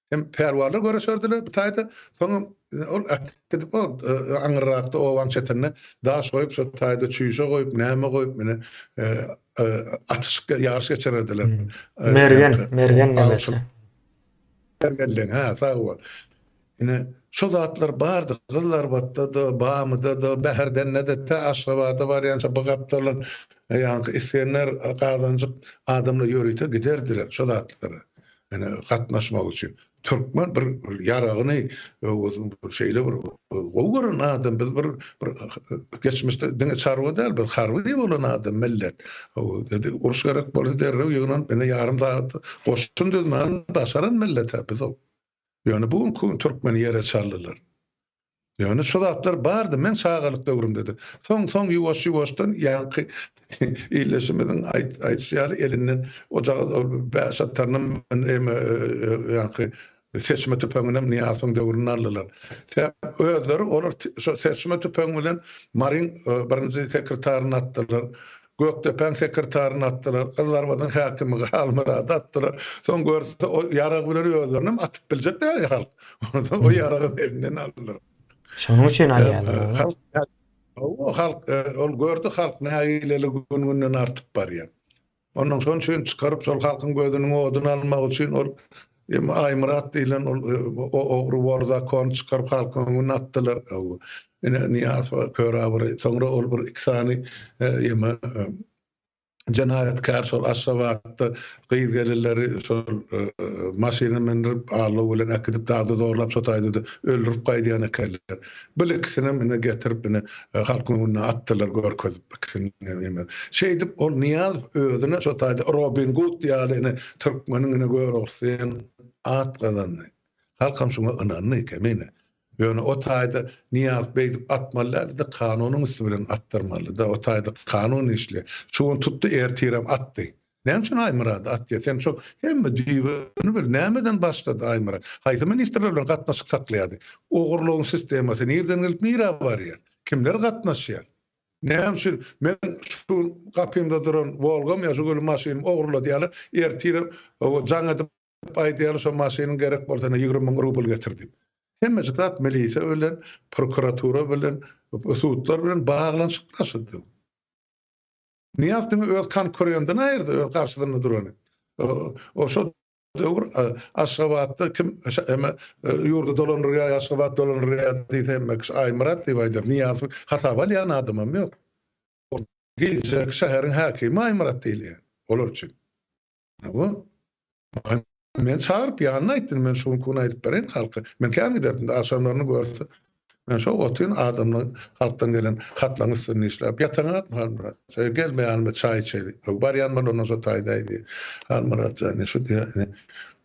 Hem pälwanlar göreşerdiler bu taýda. Soňam ol äkidip ol aňyrrakda obaň çetinde daş goýup şo taýda çüýşe goýup näme goýup mine atyşyk ýaryş geçirerdiler. Mergen, mergen nemesi. Mergenleň, hä, sag bol. Ine, şo zatlar bardy. Gyzylarbatda-da, Bamyda-da, Bäherdende-de, tä Aşgabada barýança bu gapdaldan ýaňky Isgender gazanjyk adamlar ýörite giderdiler şo zatlara. Ýöne gatnaşmak üçin türkmen bir ýaragyny şeýle bir gowy gören adam biz bir bir geçmişde diňe çarwa däl biz harby bolan adam millet. Uruş gerek bolsa derrew ýygnanyp ine ýarym sagatda goşun düzmäni başaran millet biz. Ýöne bu günki gün türkmeni ýere çaldylar. Ýöne şu zatlar bardy meň çagalyk döwrümde-de. Soň soň ýuwaş-ýuwaşdan ýaňky ildeşimiziň aýdyşy ýaly elinden ojagaz ol bäşatarynam eme ýaňky seçme tüpeňinem Nyýazowyň döwründe aldylar. Sebäp özleri olar şo seçme tüpeň bilen Maryň birinji sekretaryny atdylar. Gökdepäň sekretaryny atdylar. Gyzylarbadyň häkimi Halmyrady atdylar. Soň görse o ýarag bilen özlerinem atyp biljek däl halk. Onsoň o ýaragam elinden aldylar. Şonuň üçin alýarlar. Halk, halk ol gördi halk nägileligi gün-günden artyp barýar. Ondan şonuň üçin çykaryp şol halkyň gözüniň oduny almak üçin ol Aýmyrat diýlen ol ogry wor zakony çykaryp halkyň öňüne atdylar. Ine Nyýazow Körabyry soňra ol bir iki sany ýeme jenaýatkär şol Aşgabatda gyz gelinleri şol maşyna mündirip allow bilen äkidip dagda zorlap şo taýda-da öldürip gaýdýan ekenler. Bil ikisinem ine getirip ine halkyň öňüne atdylar görkezip ikisini eme. Şeýdip ol Nyýazow özüne şo taýda Robin Gud ýaly ine türkmeniň ine Göroglusy diýen at gazandy. Halkam şuňa ynandy kemine. Ýöne o taýda Nyýazow beýdip atmaly däldi-de kanunyň üsti bilen atdyrmalydy. O taýda kanun işleýär. Şu gün tutdy ertirem atdy. Näme üçin Aýmyrady atýar? Sen şo hemme düýbüni bil. Nämeden başlady Aýmyrat? Haýsy ministrler bilen gatnaşyk saklaýardy? Ogurlygyň sistemasy nirden gelip nirä barýar? Kimler gatnaşýar? Näme üçin men şu gapymda duran Wolgam ýa Žiguli maşynymy ogurladýarlar, ertirem jaň edip aýdýarlar şo maşynyň gerek bolsa ine 20 müň rubl getir diýip. Hemmejik zat milisiýa bilen, prokuratura bilen, sudlar bilen baglanyşykly. Nyýazow diňe öz konkurentini aýyrdy, öz garşysynda durany. O şo döwür Aşgabatda kim hemme ýurdy dolandyrýar, Aşgabat dolandyrýar diýse hemme kişi Aýmyrat diýip aýdar. Nyýazowy hasaba alýan adamam ýok. Ol geljekki şäheriň häkimi Aýmyrat diýilýär olar üçin. Hawa. Men çagyryp ýanyna aýtdym, men şu günki gün aýdyp bereýin halka. Men kän giderdim, agşamlaryny görse, men şo otyryn adamlaryň halkdan gelen hatlaryň üstünde işläp. Ýataňakmy Halmyrat? Şeý gelme ýanyma çaý içeli. Barýan bol ondan şo taýda diýýär. Halmyrat jan, şu diýýär, ine,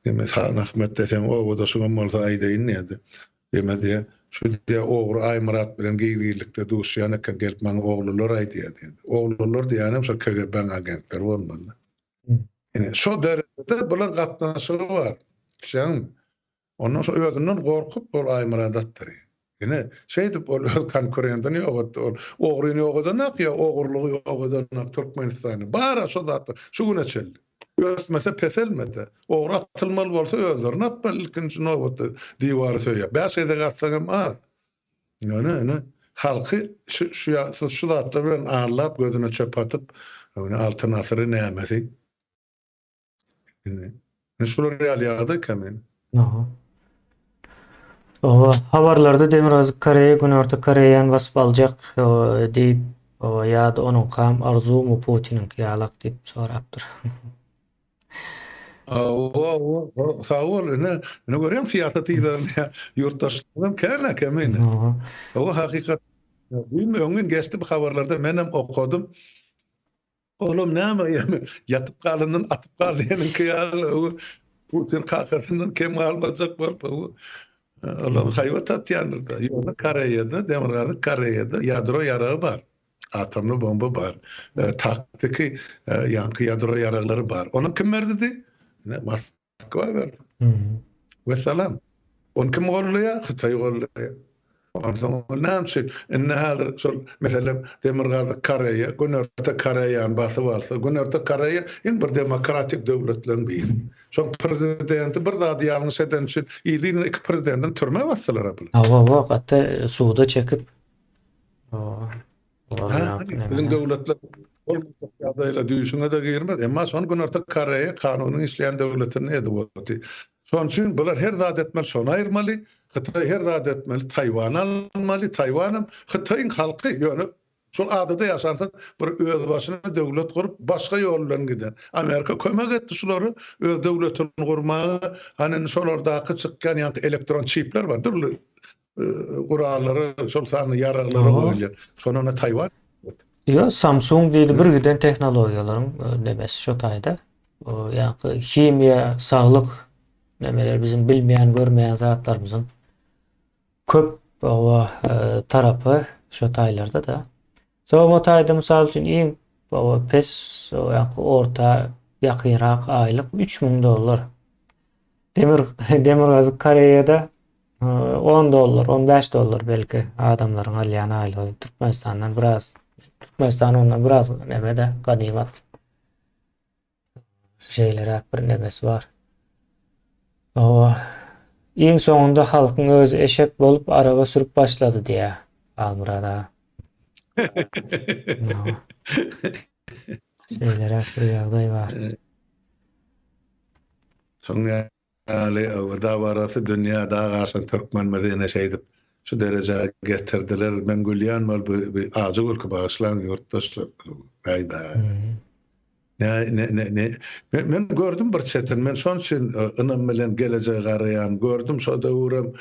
diýme San Ahmet deseň obadaşyňam bolsa aýdaýyn diýýär. Diýme diýýär, şu diýýär ogry Aýmyrat bilen gizginlikde duşýan eken, gelip maňa oglular aýdýar diýýär. Oglular diýýänem şo KGB-niň agentleri bolmaly. Ine, şo derejede bular gatnaşygy bar. Düşýäňmi? Ondan soň özünden gorkup ol Aýmyrady atdyrýar. Ine, şeýdip ol öz konkurentini ýok etdi. Ol ogryny ýok edenak ýa ogurlygy ýok edenak Türkmenistanda. Bar-a şo zatlar şu güne çenli. Ösmese peselmese. Ogry atylmaly bolsa özlerini atmaly ilkinji nobatda diwary söýýär. Bäş gezek atsaň hem az. Ýöne ine halky şu şu şu zatlar bilen aldap gözüne çöp atyp ine Altyn asyry nämesi. Ine şular ýaly ýagdaý kemine. Aha. Oba, habarlarda Demirgazyk Koreýa Günorta Koreýany basyp aljak diýip, oba, ýa-da onuňkam arzuwmy Putiniňki ýalak diýip sorapdyr. Hawa, hawa, sag bol, ine, ine görýäň syýasat yzarlaýan ýurtdaşlarymyzam kän-ä kemine. Hawa, hakykat, düýn öňňin geçdi bu habarlarda menem okadym. Olam näme ýöne ýatyp galandan atyp gal diýeniňki ýaly Putin kakasyndan kem galmajak bolup olam haýbat atýandyr-da. Ýöne Koreýada, Demirgazyk Koreýada ýadro ýaragy bar. Atomly bomba bar. Taktiki ýaňky ýadro ýaraglary bar. Ony kim berdi? Ine Moskwa berdi. Wessalam. Ony kim gollaýar? Hytaý gollaýar. Onsoň ol näme üçin? Indi häzir şol meselem Demirgazyk Koreýa Günorta Koreýany basyp alsa, Günorta Koreýa iň bir demokratik döwletleriň biri. Şoň prezidenti bir zady ýalňyş edeni üçin yzly-yzyna iki prezidentini türmä basdylar-a bular. Hawa, hawa, gaty suda çekip. Biziň döwletler bolmadyk ýagdaýla düýşüňe-de girmez. Emma şony Günorta Koreýa kanunyň işleýän döwletini edip otyr. Şonuň üçin bular her zat etmeli, şony aýyrmaly. Hytaý her zat etmeli, Taýwany almaly. Taýwanam Hytaýyň halky, ýöne şol adada ýaşansoň bir özbaşyna döwlet gurup, başga ýol bilen giden. Amerika kömek etdi şulara öz döwletini gurmaga. Hany indi şolardaky çykýan ýaňky elektron çipler bar, dürli gurallara, şol sanda ýaraglara goýulýar. Şonda Taýwan. Ýo, Samsung diýdi bir giden tehnologiýalaryň nemesi şo taýda. Ýa-da himiýa, saglyk nemeler biziň bilmeýän, görmeýän zatlarymyzyň köp oba tarapy şo taýlarda-da. Soň o taýda mysal üçin iň oba pes ýa-da orta ýakynrak aýlyk 3000 dollar. Demir Demirgazyk Koreýada 10 dollar, 15 dollar belki adamlaryň alýan aýlygy Türkmenistandan biraz Türkmenistan ondan biraz neme-de ganymat. Şeýleräk bir nemesi bar. Owa. Iň soňunda halkyň özi eşek bolup araba sürüp başlady diýýär Halmyrat aga. Şeýleräk bir ýagdaý bar. Şoň ýaly dabarasy dünýä dag aşan türkmenimizi ine şeýdip şu derejä getirdiler. Men gülýän bol bu ajy gülki bagyşlaň ýurtdaşlar. Bäý-bä. Ne ne ne ne men, men gördüm bir çetin. Men şoň üçin ynam bilen gelejege garaýan. Gördüm şo döwürem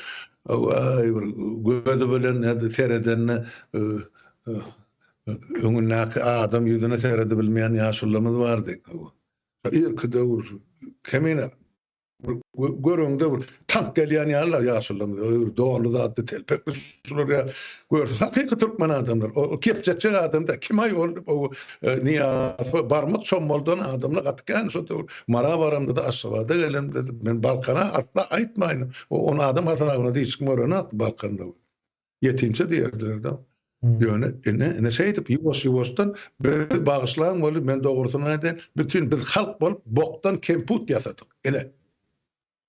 aý bir gözi bilen seredende öňündäki adam ýüzüne seredibilmeýän ýaşulymyz bardy. Irki döwür kemine bir göreňde bir tank gelýän ýaly ýaşulymyz donly zatly telpekli şular ýaly görse hakyky türkmen adamlar o kepjekjek adam da kim aý ol o Nyýazowa barmak çommaldan adamlar gaty kän şo döwür Mara baramda da Aşgabada gelemde men Balkana asla aýtmaýyn o ony adam hasabyna hiç kim görenok Balkanda Ýetimçe diýerdiler-de. Ýöne ine, ine şeýdip ýuwaş-ýuwaşdan biz bagyşlaň weli men dogrusyny aýdaýyn, bütin biz halk bolup bokdan kemput ýasadyk. Ine.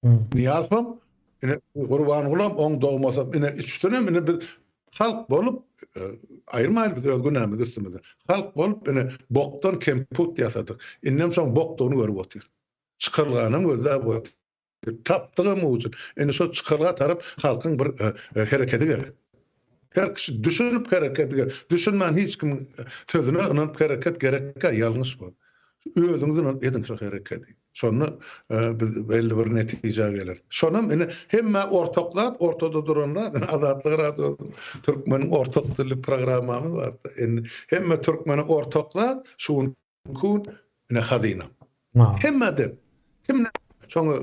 Nyýazowam, ine Gurbangulam, oň dogmasam, ine üçüsinem ine biz halk bolup aýyrmaýly biz öz günämizi üstümizden. Halk bolup ine bokdan kemput ýasadyk. Indem şoň bokdugyny görüp otyrys. Çykalganam gözläp otyrys. Tapdygam ujun. Indi şo çykalga tarap halkyň bir hereketi gerek. Her kişi düşünip hereket gerek. Düşünmän hiç kimiň sözüne ynanyp hereket gerekkä ýalňyş bu. Özüňiz ynanyp ediň şo hereketi. Şonda biz belli bir netijä geleris. Şonam indi hemmä ortak zat, ortada duran zat, indi Azatlyk Radiosy türkmeniň ortak dilli programmamyz bar-da. Indi hemme türkmene ortak zat şu gün Kun ine hazyna. Hemme deň. Kim şoňa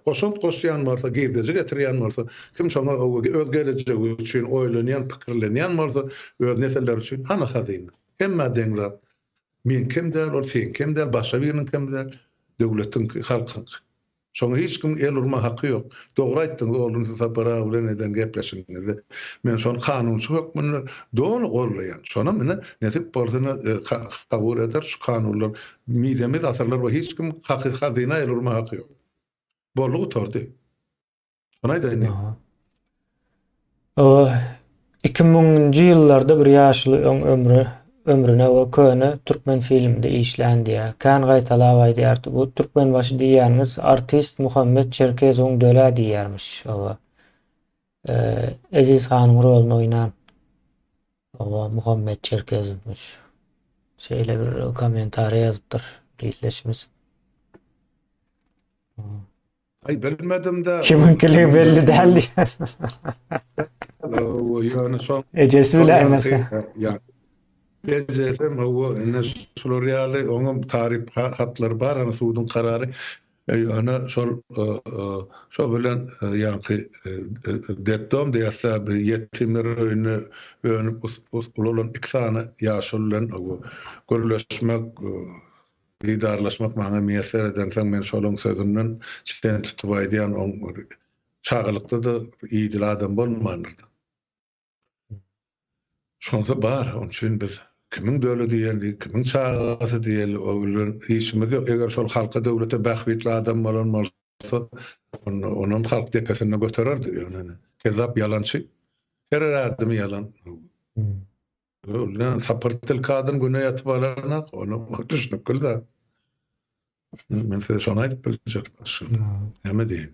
goşant goşýan bolsa, girdeji getirýän bolsa, kim şoňa öz gelejegi üçin oýlanýan, pikirlenýän bolsa, öz nesilleri üçin hany hazyna. Hemmä deň zat. Meňkem däl, ol seňkem däl, başga biriniňkem däl, döwletiňki, halkyňky. Şoňa hiç kimiň el urma haky ýok. Dogry aýtdyňyz Ogulnur Sapar aga bilen eden gepleşigiňizde. Men şony kanunçy hökmünde doly goldaýan. Şonam ine nesip bolsa ine kabul eder şu kanunlar mizemez asyrlar boýy hiç kim haky hazyna el urma haky ýok. Boldy gutardy. Şony aýdaýyn. 2000-nji ýyllarda bir ýaşuly öň ömri ömrüne we köne türkmen filmde işlän diýýär. Kän gaýtalap aýdýardy. Bu Türkmenbaşy diýýäniňiz artist Muhammet Çerkezowyň dölä diýýärmiş. Oba. Eziz hanyň roluny oýnan. Oba Muhammet Çerkezowmyş. Şeýle bir kommentariýa ýazypdyr bir ildeşimiz. Aý bilmedim-de. Kimiňkiligi belli däl diýýärsiň. Ýöne şo Ejesi biläýmese. Ýa Ejesem hawa, ine şular ýaly oňam taryp hatlary bar, ana suduň karary. Ýöne şol şo bilen ýaňky detdom diýýäs-dä, bir ýetimler öýünde önüp ulalan iki sany ýaşuly bilen gürleşmek Didarlaşmak maňa miýesser edensoň men şolaň sözünden çen tutup aýdýan oň çagalykda-da idili adam bolmandyr-da. Şonsa bar, oň üçin biz kimiň döli diýeli, kimiň çagasy diýeli, o bilen işimiz ýok. Eger şol halka döwlete bähbitli adam bolan bolsa, onda onam halk depesinde götererdi. Ýöne kezzap ýalançy, her ädimi ýalan. Ol sapar tilki adam güne ýatyp alanak, ony düşnükli zat. Men size şony aýdyp biljek başga. Näme diýeyim?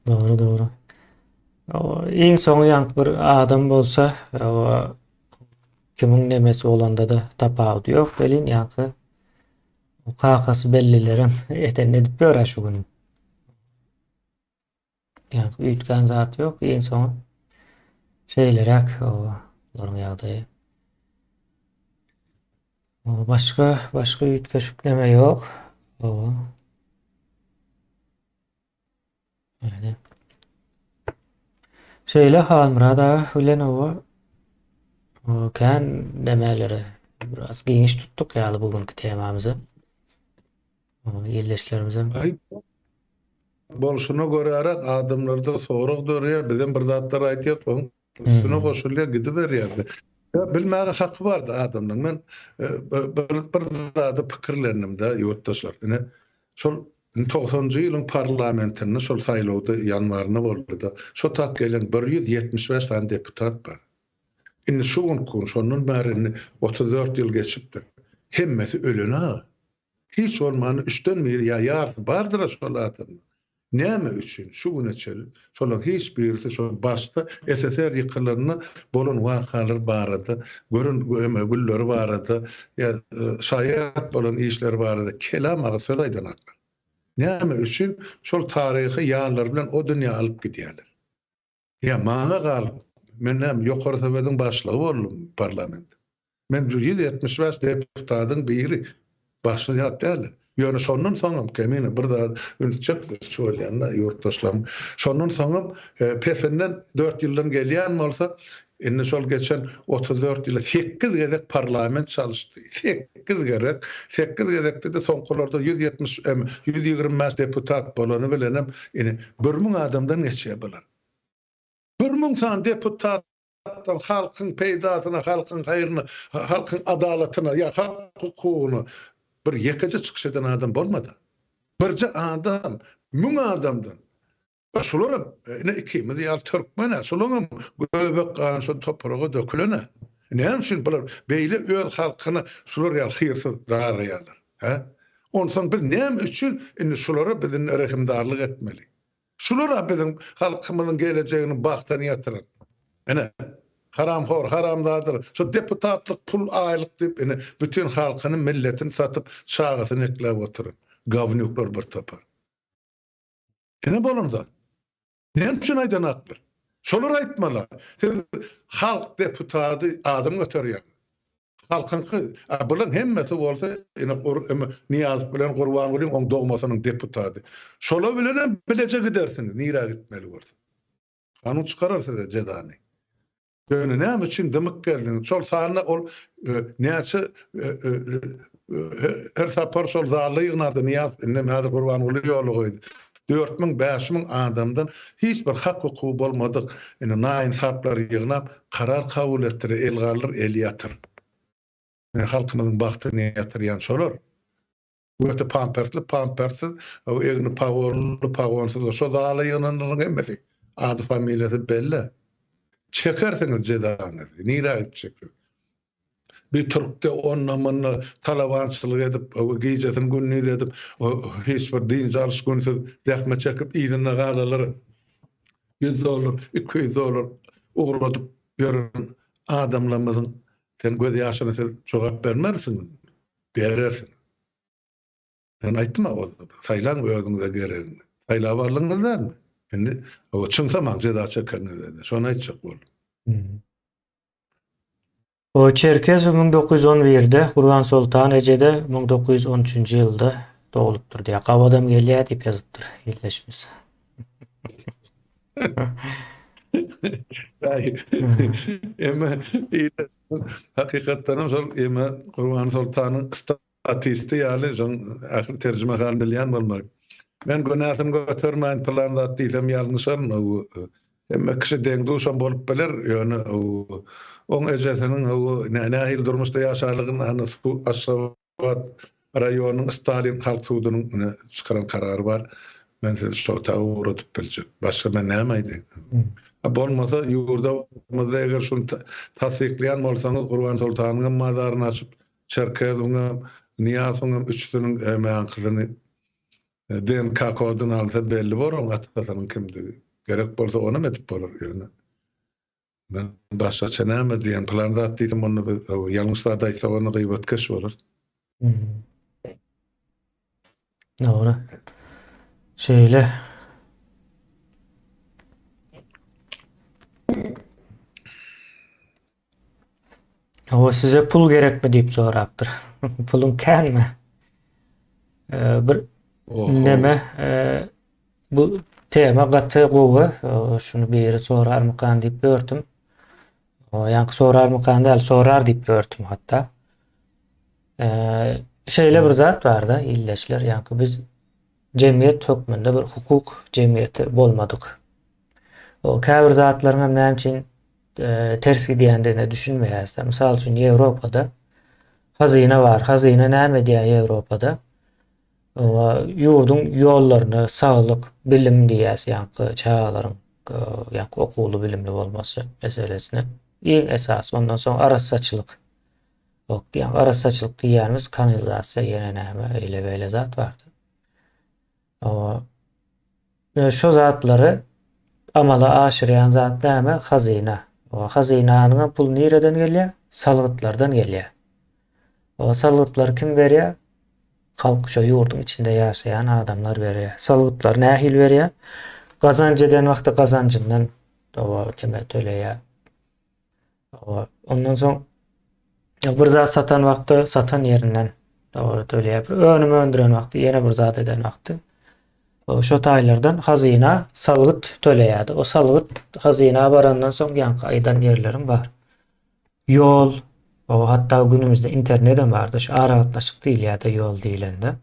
Dogry, dogry. Iň soňy ýaňky bir adam bolsa, kimiň nemesi bolanda-da tapawudy ýok welin ýaňky kakasy bellilerem edenini edip ýör-ä şu gün. Ýa üýtgän zat ýok. Iň soňy şeýleräk olaryň ýagdaýy. Başga başga üýtgeşik neme ýok. Owa. Ýöne. Şeýle Halmyrat aga bilen owa kän nemelere biraz giňiş tutduk ýaly bu günki temamyzy. Ildeşlerimizem. Bolşuna göräräk adamlarda sorag döreýär, bizem bir zatlar aýdýas, oň üstüne goşulýar, gidiberýär. Ýa bilmäge haky bardy adamlaryň. Men bir bir zada pikirlendim-de, ýurtdaşlar. Ine, şol togsanjy ýylyň parlamentinde şol saýlawda ýanwarynda boldy-da, şo tap gelen 175 sany deputat bar. Indi şu günki gün, şondan bäri indi 34 ýyl geçipdir. Hemmesi ölen-a. Hiç bolmanda üçden biri ýa ýarysy bardyr-a şol adamlaryň. Näme üçin şu güne çenli şolaryň hiç birisi şol başda SSR ýykylanda bolan wakalar barada, gören gülleri barada ýa şaýat bolan işleri barada kelam agyz söz aýdanaklar? Näme üçin şol taryhy ýanlary bilen o dünýä alyp gidýärler? Ýa maňa galyp, men näme Ýokary Sowetiň başlygy boldum parlamentde. Men 175 deputatyň biri, başga zat däl. Ýöne şondan soňam Kemine bir zat üns çekmekçi bolýan-da ýurtdaşlarym. Şondan soňam pesinden dört ýyldan gelýän bolsa, indi şol geçen 34 ýylda sekiz gezek parlament çalyşdy. Sekiz gezek. Sekiz gezekde-de soňkularda 170, 125 deputat bolany bilenem indi bir müň adamdan geçýär bular. Bir müň sany deputatdan halkyň peýdasyna, halkyň haýryna, halkyň adalatyna ýa hak hukugyna bir ýekeje çykyş eden adam bolmady. Birje adam, müň adamdan. Şularam ine ikimiz ýaly türkmen-ä, şulaňam göbek gany şol topraga dökülen-ä. Näme üçin bular beýle öz halkyna şular ýaly hyrsyz daraýarlar, hä? Onsoň biz näme üçin indi şulara biz indi rehimdarlyk etmeli? Şular-a biziň halkymyzyň gelejeginiň bagtyny ýatyran. Ine, haramhor, haramzadalar, şu deputatlyk pul aýlyk diýip ine bütin halkyny, milletini satyp, çagasyny ekläp oturan gawnýuklar bir topar. Ine bolan zat. Näme üçin aýdanaklar? Şolar aýtmaly. Siz halk deputady adam göterýäňiz. Halkyňky, a bulaň hemmesi bolsa ine Nyýazow bilen Gurbangulyň oň dogmasynyň deputady. Şolar bilenem bileje gidersiňiz nirä gitmeli bolsa. Kanun çykarar size jezany. Ýöne näme üçin dymyk geldiňiz? Şol sanda ol näçe her sapar şol zalda ýygnardy Nyýazow indem häzir Gurbanguly ýola goýdy. 4000, 5000 adamdan hiç bir hak-hukugy bolmadyk indi naýynsaplary ýygnap karar kabul etdir, el galdyr, el ýatyr. Ine halkymyzyň bagtyny ýatyrýan şolar. Göti pampersli, pampersiz, egni pagonly, pagonsyz, şo zala ýygnanlaryň hemmesi ady familiýasy belli. Çekersiňiz jezaňyzy, nirä gitjeksiz? Bir türkde onda-munda talabançylyk edip, gijesini gündiz edip, hiç bir dynç alyş günsiz zähmet çekip yzynda galanlar 100 dollar, 200 dollar ugradyp ýören adamlarymyzyň sen göz ýaşyna siz jogap bermersiňiz, berersiňiz. Men aýtdym-a ol, saýlaň özüňize geregini. Saýlap aldyňyz dälmi? Indi çyňsamaň jeza çekeňizde-de. Şony aýtjak boldum. O Çerkezow 1911-de, Gurbansoltan eje-de 1913-nji ýylda doglupdyr diýýär. Gabadam gelýär diýip ýazypdyr ildeşimiz. Emma hakykatdanam şol eme Gurbansoltanyň Atisti ýaly şoň ähli terjimehalyny bilýän bolmaly. Men günäsini götermäýin pylan zat diýsem ýalňyşaryn hemme kişi deň-duşam bolup biler ýöne oň ejesiniň nähili durmuşda ýaşanlygyny hany Aşgabat raýonynyň Stalin halk sudunyň ine çykaran karary bar. Men sizi şol taýa ugradyp biljek. Başga men näme aýdaýyn? Bolmasa ýurda baramyzda eger şuny tassyklaýan bolsaňyz Gurbansoltanyňam mazaryny açyp Çerkezowyňam, Nyýazowyňam üçüsiniň mäňkisini DNK koduny alsa belli bor oň atasynyň kimdigi. Gerek bolsa onam edip bolar ýöne. Men başgaça näme diýen pylan zat diýsem onda biz ýalňyş zat aýtsak onda gybatkeş bolar. Dogry. Şeýle. Hawa size pul gerekmi diýip sorapdyr. Puluň känmi? Bir neme bu tema gaty gowy. Şuny biri sorarmykan diýip ýördüm. Ýaňky sorarmykan däl, sorar diýip ýördüm hatda. Şeýle bir zat bar-da, ildeşler, ýaňky biz jemgyýet hökmünde bir hukuk jemgyýeti bolmadyk. O käbir zatlaryň hem näme üçin e, ters gidýändigine düşünmeýäris. Mysal üçin Ýewropada hazyna bar. Hazyna näme edýär Ýewropada? Ýurduň ýollaryny, saglyk, bilim diýýäs, ýaňky çagalaryň e, ýaňky okuwly bilimli bolmasy meselesine. Iň esasy ondan soň arassaçylyk. Ýok, ýaňky arassaçylyk diýýänimiz kanalizasiýa ýene näme eýle-beýle zat bardy. Ýöne şo zatlary amala aşyrýan zat näme? Hazyna. Hazynanyň hem puly nireden gelýär? Salgytlardan gelýär. O salgytlary kim berýär? Halk şo ýurduň içinde ýaşaýan adamlar berýär. Salgytlary nähili berýär? Gazanç eden wagty gazanjyndan neme töleýär. Ondan soň bir zat satan wagtda satan ýerinden töleýär. Bir önüm öndüren wagty, ýene bir zat eden wagty şo taýlardan hazyna salgyt töleýärdi. O salgyt hazyna barandan soň ýaňky aýdan ýerleriň bar. Ýol, o hatda günümizde internet hem bardy. Şu aragatnaşyk diýilýär-de ýol diýilende.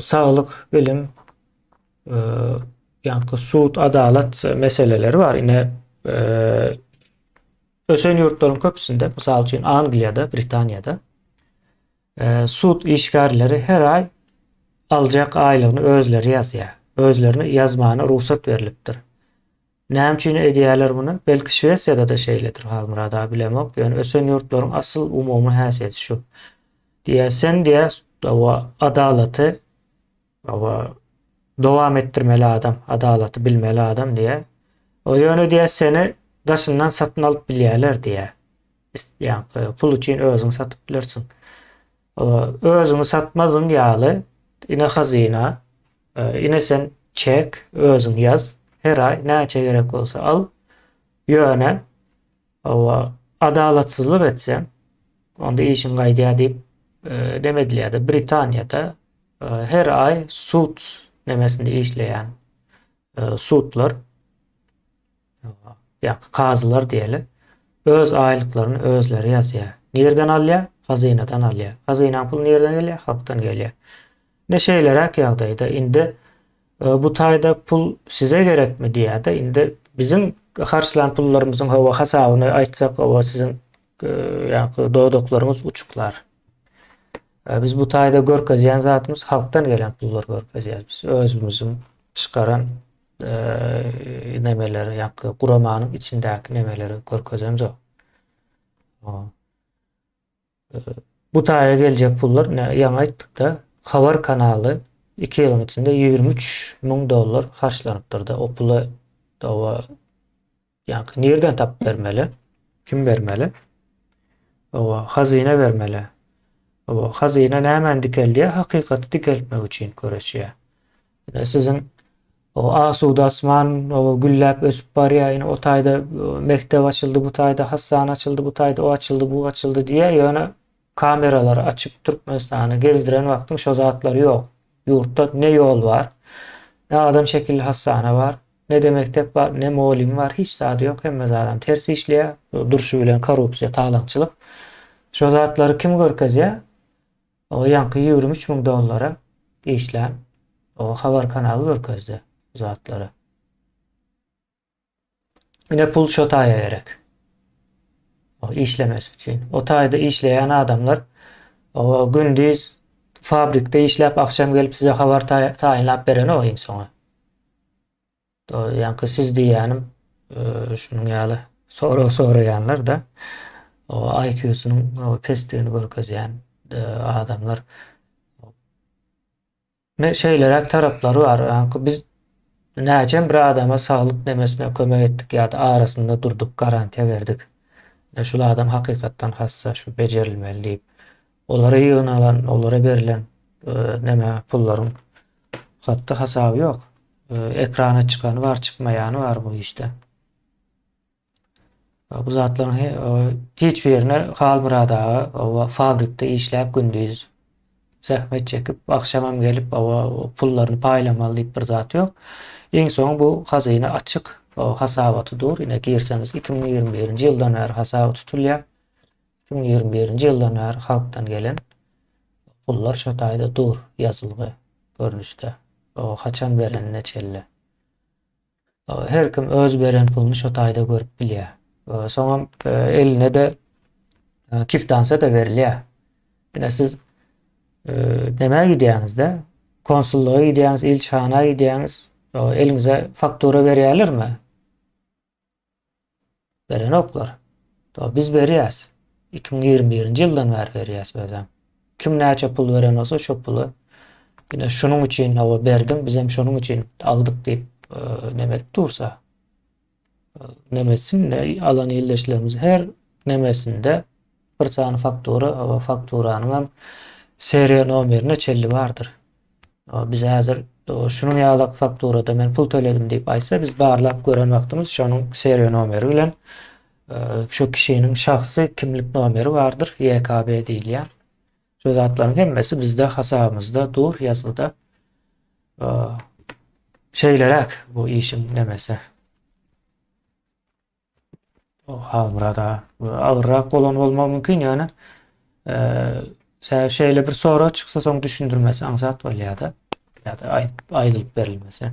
Saglyk, bilim, ýaňky sud, adalat meseleleri bar. Ine, ösen ýurtlaryň köpüsinde, mysal üçin Angliýada, Britaniýada sud işgärleri her aý aljak aýlygyny özleri ýazýar. Özlerine ýazmana rugsat berlipdir. Näme üçin edýärler muny? Belki Şwesiýada-da şeýledir Halmyrat aga bilemok. Ýöne ösen ýurtlaryň asyl umumy häsiýeti şu. Diýýär, sen diýýär, hawa, adalaty hawa dowam etdirmeli adam, adalaty bilmeli adam diýýär. O ýöne diýýär, seni daşyndan satyn alyp bilýärler diýýär. Ýa pul üçin özüňi satyp bilersiň. Özüňi satmazyň ýaly ine hazyna, ine sen çek, özüň ýaz, her aý näçe gerek bolsa al. Ýöne hawa adalatsyzlyk etseň, onda işiň gaýdýar diýip neme edilýär-de, Britaniýada her aý sud nemesinde işleýän sudlar Ýa kazylar diýeli, öz aýlyklaryny özleri ýazýar. Nirden alýar? Hazynadan alýar. Hazynaň puly nirden gelýär? Halkdan gelýär. Ine şeýleräk ýagdaýda indi. Bu taýda pul size gerekmi diýýär-de, indi biziň harçlan pullarymyzyň hawa hasabyny aýtsak, hawa siziň ýaňky dodaklaryňyz uçuklar. Biz bu taýda görkezýän zadymyz halkdan gelen pullary görkezýäris. Biz özümiziň çykaran nemeleri, ýaňky guramanyň içindäki nemeleri görkezemzok. Bu taýa geljek pullar, ine, ýaňy aýtdykda, Habar kanaly iki ýylyň içinde 23 müň dollar harçlanypdyr-da. O puly oba ýaňky nirden tapyp bermeli? Kim bermeli? Oba hazyna bermeli. Oba hazyna nämäni dikeldýär? Hakykaty dikeltmek üçin göreşýär. Ine siziň o asuda asman o gülläp ösüp barýar, ine o taýda mekdep açyldy, bu taýda hassana açyldy, bu taýda o açyldy, bu açyldy diýýär, ýöne kameralary açyp Türkmenistany gezdiren wagtyň şo zatlar ýok. Ýurtda ne ýol bar, ne adam şekilli hassana bar, ne-de mekdep bar, ne mugallym bar, hiç zady ýok, hemme zadam ters işleýär, durşy bilen korrupsiýa, talaňçylyk. Şo zatlary kim görkezýär? O ýaňky 23 müň dollara işlän o habar kanaly görkezdi bu zatlary. Ine pul şo taýa gerek. O işlemesi üçin. O taýda işleýän adamlar o gündiz fabrikde işläp akşam gelip size habar taýynlap berenok iň soňy. Ýaňky siz diýýänim şunuň ýaly sorag soraýanlar-da o IQ-synyň pesdigini görkezýän adamlar. Me şeýleräk taraplary bar. Ýaňky biz näçem bir adama saglyk nemesine kömek etdik ýa-da arasynda durduk, garantiýa berdik. Şul adam hakykatdan hassa, şu bejerilmeli diýip. Olara ýygnalan, olara berlen neme pullaryň hatda hasaby ýok. Ekrana çykany bar, çykmaýany bar bu işde. Bu zatlaryň hiç birine Halmyrat aga fabrikde işläp gündiz zähmet çekip, agşamam gelip pullaryny paýlamaly diýip bir zat ýok. Iň soňy bu hazyna açyk hasabaty dur. Ine girseňiz 2021-nji ýyldan bäri hasaby tutulýar. 2021-nji ýyldan bäri halkdan gelen pullar şo taýda dur ýazylgy görnüşde. O haçan berenine çenli. Her kim öz beren puluny şo taýda görüp bilýär. Soňam e, eline-de e, kiftansa-da berilýär. Ine siz e, nämä gidýäňiz-de? Konsullyga gidýäňiz, ilçihana gidýäňiz, eliňize faktura berýärlermi? Berenoklar. To biz berýäs. 2021-nji ýyldan bäri berýäs özem. Kim näçe pul beren bolsa şo puly ine şunuň üçin hawa berdiň, bizem şonuň üçin aldyk diýip e, neme edip dursa e, neme etsin, ne alan ildeşlerimiz her nemesinde bir sany faktura, hawa fakturanyň hem seriýa nomerine çenli bardyr. Biz häzir şunuň ýaly fakturada men pul töledim diýip aýtsa, biz barlap gören wagtymyz şonuň seriýa nomeri bilen şu kişiniň şahsy kimlik nomeri bardyr, YKB diýilýär. Şu zatlaryň hemmesi bizde hasabymyzda dur ýazgyda. Şeýleräk bu işiň nemesi. Halmyrat aga, agyrrak bolan bolmagy mümkin ýöne şeýle bir sorag çyksa soň düşündirmesi aňsat bolýar-da. Ýa-da aýdylyp berilmesi.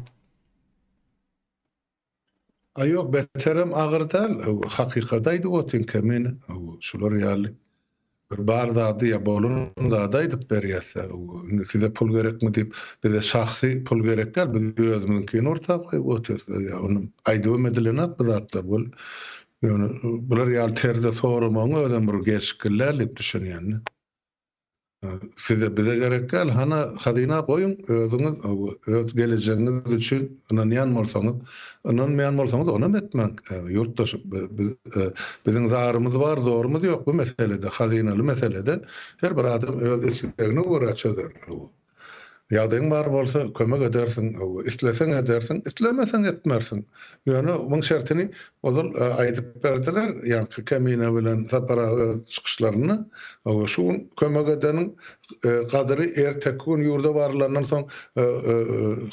A ýok, beterem agyr däl. Hakykaty aýdyp otyrka men şular ýaly Bir bar zady ýa bolan zady aýdyp berýäs-dä. Indi size pul gerekmi diýip, bize şahsy pul gerek däl, biz özümiziňkini orta goýup otyrys. Ýa ony aýdybam edilenok bu zatlar. Bul ýöne bular ýaly terzde soramagyň özem bir gelşikli däl diýip düşünýän-de. Size bize gerek däl, hana hazyna goýuň, özüňiz öz gelejegiňiz üçin ynanýan bolsaňyz, ynanmaýan bolsaňyz onam etmäň. Ýurtdaşym, biz biziň zarymyz bar, zorumyz ýok bu meselede, hazynaly meselede her bir adam öz islegine görä çözer. Ýagdaýyň bar bolsa kömek edersiň, isleseň edersiň, islemeseň etmersiň. Ýöne muň şertini ozal aýdyp berdiler, ýaňky Kemine bilen Sapar aga öz çykyşlarynda, şu gün kömek edeniň gadyry erteki gün ýurda barylandan soň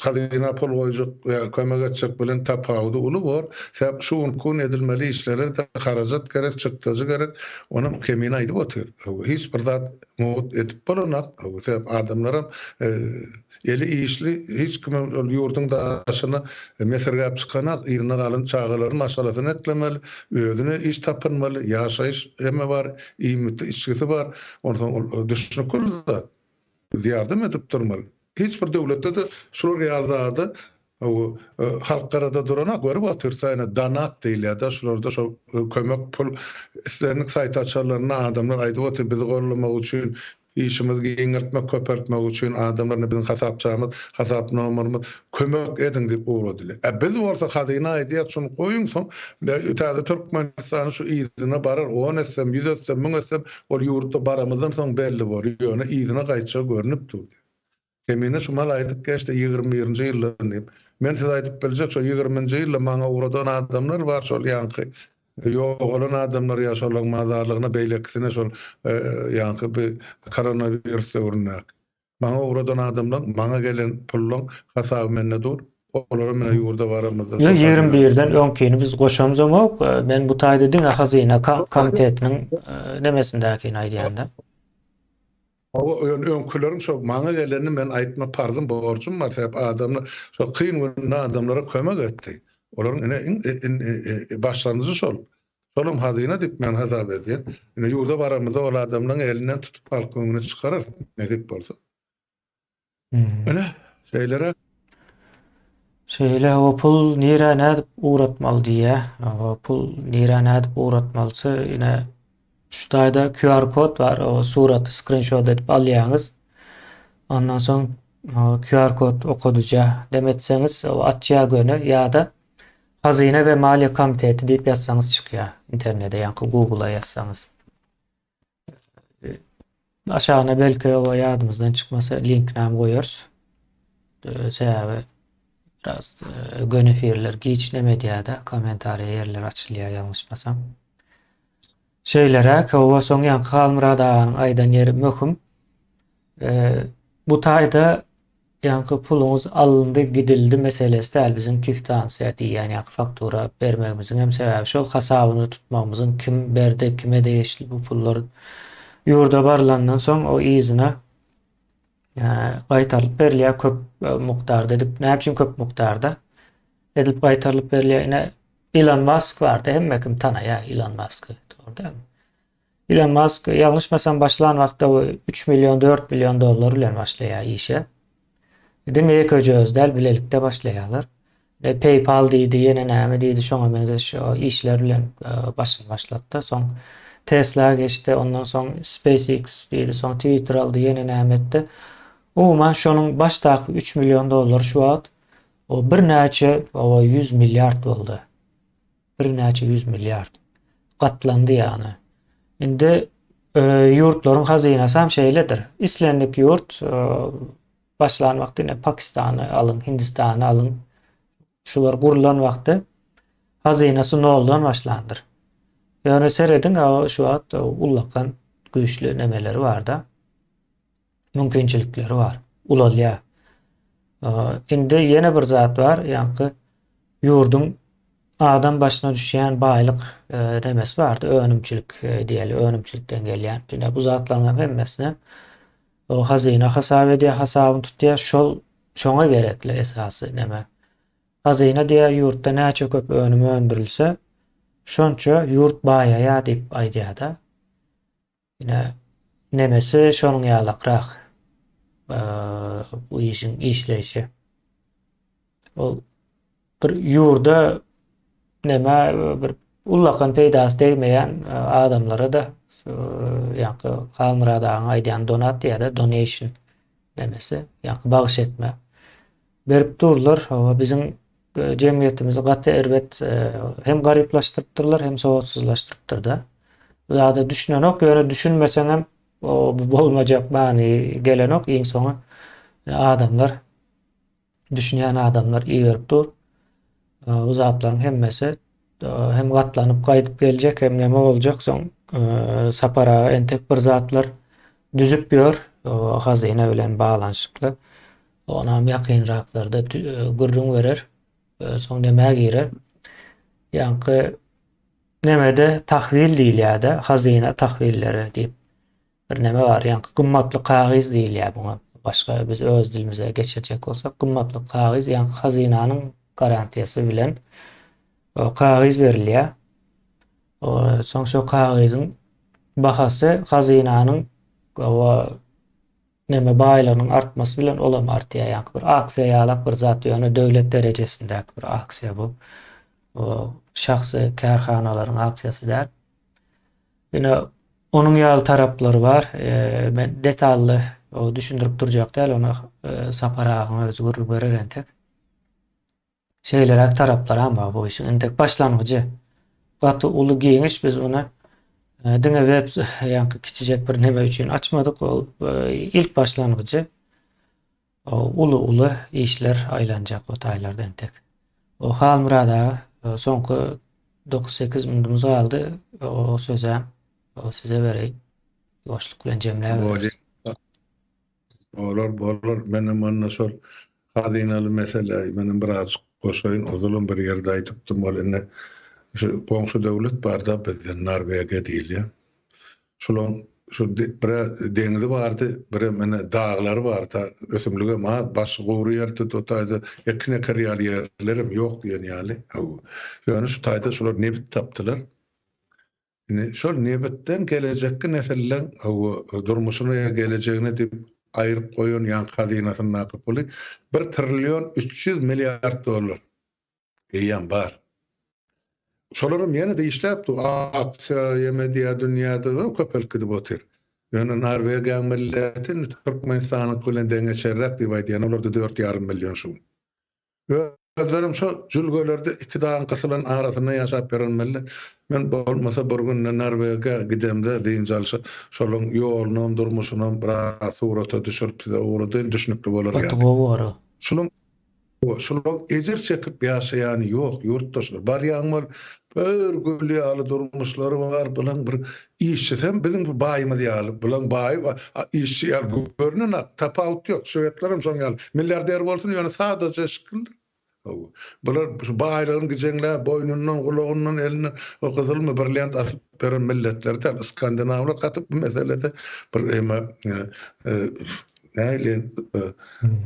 hazyna pul goýjak ýa kömek etjek bilen tapawudy uly bor. Sebäp şu günki gün edilmeli işlere-de harajat gerek, çykdajy gerek. Onam Kemine aýdyp otyr. Hiç bir zat mugt edip bolanok. Sebäp adamlaram. Eli işli, hiç kimem ol ýurduň daşyna mesirgäp çykanak, yzynda galan çagalaryny, maşgalasyny eklemeli, özüne iş tapynmaly, ýaşaýyş hemme bar, iýmiti, içgisi bar. Onsoň ol düşnükli zat. Biz ýardam edip durmaly. Hiç bir döwletde-de şular ýaly zada halk garada duranok, görüp otyrsa ine donat diýilýär-de, şularda şo kömek pul islendik saýt açanlarynda adamlar aýdyp otyr bizi gollamak üçin Işimizi giňeltmek, köpeltmek üçin adamlar indi biziň hasapçamyz, hasap nomerimiz, kömek ediň diýip ugradylýar. Ä biz bolsa hazyna aýdýas şuny goýuň soň täze Türkmenistany şu yzyna barar on etsem, ýüz etsem, müň etsem ol ýurtda baramyzdan soň belli bor, ýöne yzyna gaýtjagy görnüp dur diýip. Kemine şu mal aýdyp geçdi ýigrimi birinji ýyldan diýip. Men size aýdyp biljek şo ýigriminji ýylda maňa ugradan adamlar bar şol ýaňky ýogalan adamlar ýa şolaň mazarlygyna beýlekisine şol ýaňky bi koronawirus döwründäki. Maňa ugradan adamlaň maňa gelen pullaň hasaby mende dur. Olara men ýurda baramyzda Ýok 21-den öňkini biz goşamzamok. Men bu taýda diňe hazyna komitetiniň nemesindäkini aýdýanda. Hawa, ýöne öňküleriň şo maňa gelenini men aýtmak parzym, borjum bar, sebäp adamlar şo kyn gününde adamlara kömek etdi. Olaryň ine iň başlangyjy şol. Şolam hazyna diýip men hasap edýän. Ine ýurda baramyzda ol adamlaryň elinden tutup halkyň öňüne çykararys, nesip bolsa. Ine, şeýleräk. Şeýle, o pul nirä nädip ugratmaly diýýä. O pul nirä nädip ugratmalysy ine şu taýda QR kod bar, o suraty skrinşot edip alýaňyz. Ondan soň QR kod okadyja dem etseňiz, o açýar göni ýa-da Hazyna we maliýe komiteti diýip ýazsaňyz çykýar internete, ýaňky Google-a ýazsaňyz. Aşagyna belki o ýadymyzdan çykmasa linkini hem goýarys. Sebäbi biraz göni efirler giç neme edýär-de, kommentariýa ýerler açylýar ýalňyşmasam. Şeýleräk, hawa, soň ýaňky Halmyrat aganyň aýdan ýeri möhüm. Bu taýda Ýaňky puluňyz alyndy gidildi meselesi däl biziň kiftansiýa diýýän ýaňky faktura bermegimiziň hem sebäbi şol hasabyny tutmagymyzyň kim berdi kime degişli bu pullar ýurda barylandan soň o yzyna gaýtarylyp berilýär köp mukdarda edip näme üçin köp mukdarda edilip gaýtarylyp berilýär ine Elon Musk bardy hemme kim tanaýar Elon Musky dogry dälmi Ilon Musk ýalňyşmasam başlan wagtda o 3 million 4 million dollar bilen başlaýar işe. Diňe ýekeje özi däl bilelikde başlaýarlar. E, PayPal diýdi, ýene näme diýdi, şoňa meňzeş işler bilen e, başyny başlatdy. Soň Tesla geçdi, ondan soň SpaceX diýdi, soň Twitter aldy, ýene näme etdi. Umuman şonuň başdaky 3 million dollar şu wagt o birnäçe o 100 milliard boldy. Birnäçe ýüz milliard. Gatlandy ýagny. Indi e, ýurtlaryň hazynasy hem şeýledir. Islendik ýurt e, başlan wagty ine Pakistany alyň, Hindistany alyň. Şular gurulan wagty hazynasy noldan başlandyr. Ýöne serediň, şu wagt ullakan güýçli nemeleri barda. Mümkinçilikleri bar. Ulalýar. Indi ýene bir zat bar, ýaňky ýurduň adam başyna düşýän baýlyk nemesi bardy, önümçilik diýeli, önümçilikden gelýän. Ine bu zatlaryň hem hemmesini o hazyna hasap edýär, hasabyny tutýar. Şol şoňa gerekli esasy neme. Hazyna diýýär, ýurtda näçe köp önüm öndürilse, şonça ýurt baýaýar diýip aýdýar-da. Ine, nemesi şonuň ýalakrak bu işiň işleýşi. Ol bir ýurda neme bir ullakan peýdasy degmeýän adamlara-da ýaňky Halmyrat agaň aýdýan donat diýýär-de, donation nemesi, ýaňky bagyş etme. Berip durlar. Hawa, biziň jemgyýetimizi gaty erbet hem garyplaşdyrypdyrlar, hem sowatsyzlaşdyrypdyr-da. Bu zada düşünenok, ýöne düşünmeseňem o bu bolmajak many gelenok. Iň soňy adamlar düşünýän adamlar iberip dur. Bu zatlaryň hemmesi hem gatlanyp gaýdyp geljek, hem näme boljak soň Sapar aga entek bir zatlar düzüp ýör, hazyna bilen baglanyşykly. Onam ýakynraklarda gürrüň berer. Soň nämä girer? Ýaňky nemede tahwil diýilýär-de, hazyna tahwilleri diýip bir neme bar. Ýaňky gymmatly kagyz diýilýär buňa. Başga biz öz dilimize geçirjek bolsak, gymmatly kagyz, ýagny hazynanyň garantiýasy bilen kagyz berilýär. Soň şo kagyzyň bahasy hazynanyň neme baýlygynyň artmasy bilen olam artýar. Ýagny bir aksiýa ýalak bir zat, ýöne döwlet derejesindäki bir aksiýa bu. O şahsy kärhanalaryň aksiýasy däl. Ýöne onuň ýaly taraplary bar. Men detally düşündirip durjak däl, ony Sapar agaň özi gürrüň berer entek. Şeýleräk taraplaram bar bu işiň. Entek başlangyjy. Gaty uly giňiş biz muny diňe web ýaňky kiçijek bir neme üçin açmadyk. Ol ilk başlangyjy. Uly-uly işler aýlanjak o taýlarda entek. O Halmyrat aga soňky dokuz-sekiz minudymyz galdy. O sözem size bereýin. Ýuwaşlyk bilen jemläbereris. Bolar, bolar. Menem onda şol hazynaly meselä menem birazjyk goşaýyn. Ozalam bir ýerde aýdypdym ol indi şu goňşy döwlet barda bizden Norwegiýa diýilýär. Şolaň şu bir deňizi bardy, birem ine daglary barda, ösümligem az, başy gury ýerde o taýda ekin eker ýaly ýerlerem ýok diýen ýaly. Ýöne şu taýda şolar nebit tapdylar. Indi şol nebitden gelejekki nesilleň hawa durmuşyna ýa gelejegine diýip aýryp goýan ýaňky hazynasyndaky puly bir trillion 300 milliard dollar eýýäm bar. Şolaram ýene-de işläp dur. Aksiýa ýem edýär dünýäde köpelip gidip otyr. Ýöne Norwegiýaň milleti indi Türkmenistanyňky bilen deňeçerräk diýip aýdýan, olarda dört ýarym million şu gün. Özlerem şo jülgelerde iki dagyň gysylan arasynda ýaşap ýören millet. Men bolmasa bir günde Norwegiýa gidemde dynç alşa şolaň ýolunam, durmuşynam biraz surata düşürip size ugradaýyn, düşnükli bolar ýaly. Gaty gowy bolar. Şulaň şulaň ejir çekip ýaşaýany ýok ýurtdaşlar. Barýaň bol bir gül ýaly durmuşlary bar bulaň bir işçisem biziň baýymyz ýaly bulaň baýy işçi ýaly görnenok tapawut ýok şwedlerem şoň ýaly milliarder bolsun ýöne sadaja şekilli bular şu baýlygyny gijeňläp boýnundan gulagyndan elinden o gyzylmy brilliant asyp beren milletler däl skandinawlar gaty bu meselede bir eme nähili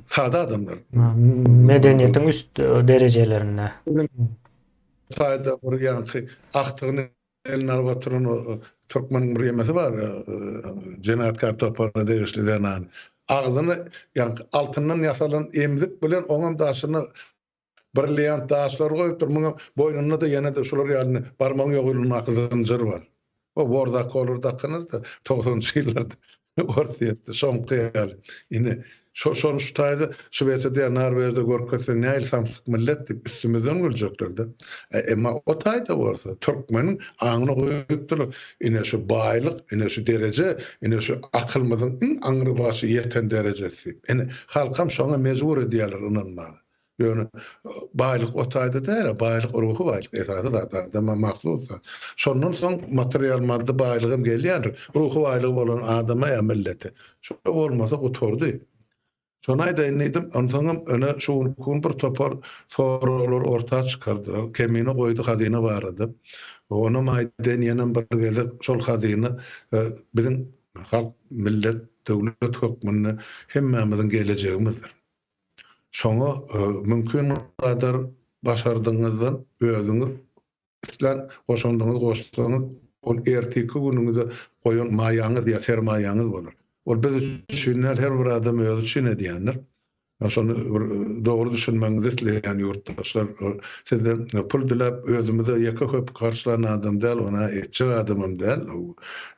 sada adamlar medeniýetiň üst derejelerinde taýda bir ýaňky agtygyny eline alyp oturan o türkmeniň bir ýemesi bar, jenaýatkär toparyna degişli zenan. Agzyny ýaňky altyndan ýasalan emzik bilen oňam daşyna brilliant daşlar goýupdyr. Muňam boýnunda-da ýene-de şular ýaly barmagyň ýogynlygyndaky zynjyr bar. O worzakolar dakynardy togsanynjy ýyllarda Orsýetde şoňky ýaly. Ine, şo şony şu taýda Şwesiýada ýa Norwegiýada görkezseň nähili samsyk millet diýip üstümizden güljekler-de. Emma o taýda bolsa türkmeniň aňyna guýupdyrlar. Ine şu baýlyk, ine şu dereje, ine şu akylymyzyň iň aňrybaşy ýeten derejesi diýip. Ine, halkam şoňa mejbur edýärler ynanmaga. Ýöne baýlyk o taýda däl-ä, baýlyk ruhy baýlyk, esasy zat, adama mahsus zat. Şondan soň material maddy baýlygam gelýändir, ruhy baýlygy bolan adama ýa millete. Şo bolmasa gutardy. Şony aýdaýyn diýdim, onsoňam öne şu günki gün bir topar soraglar orta çykardylar. Kemine goýdy hazyna barada. Onam aýdaýyn ýenem bir gezek şol hazyna biziň halk, millet, döwlet hökmünde hemmämiziň gelejegimizdir. Şoňa mümkin gadar başardygyňyzdan özüňiz islän goşandyňyzy goşsaňyz, ol ertirki günüňize goýan maýaňyz ýa sermaýaňyz bolar. Ol biz üçin däl, her bir adam özi üçin edýändir. Şony bir dogry düşünmegiňizi isleýän ýurtdaşlar. Sizden pul diläp özümize ýeke köpük harçlan adam däl, ony etjek adamam däl.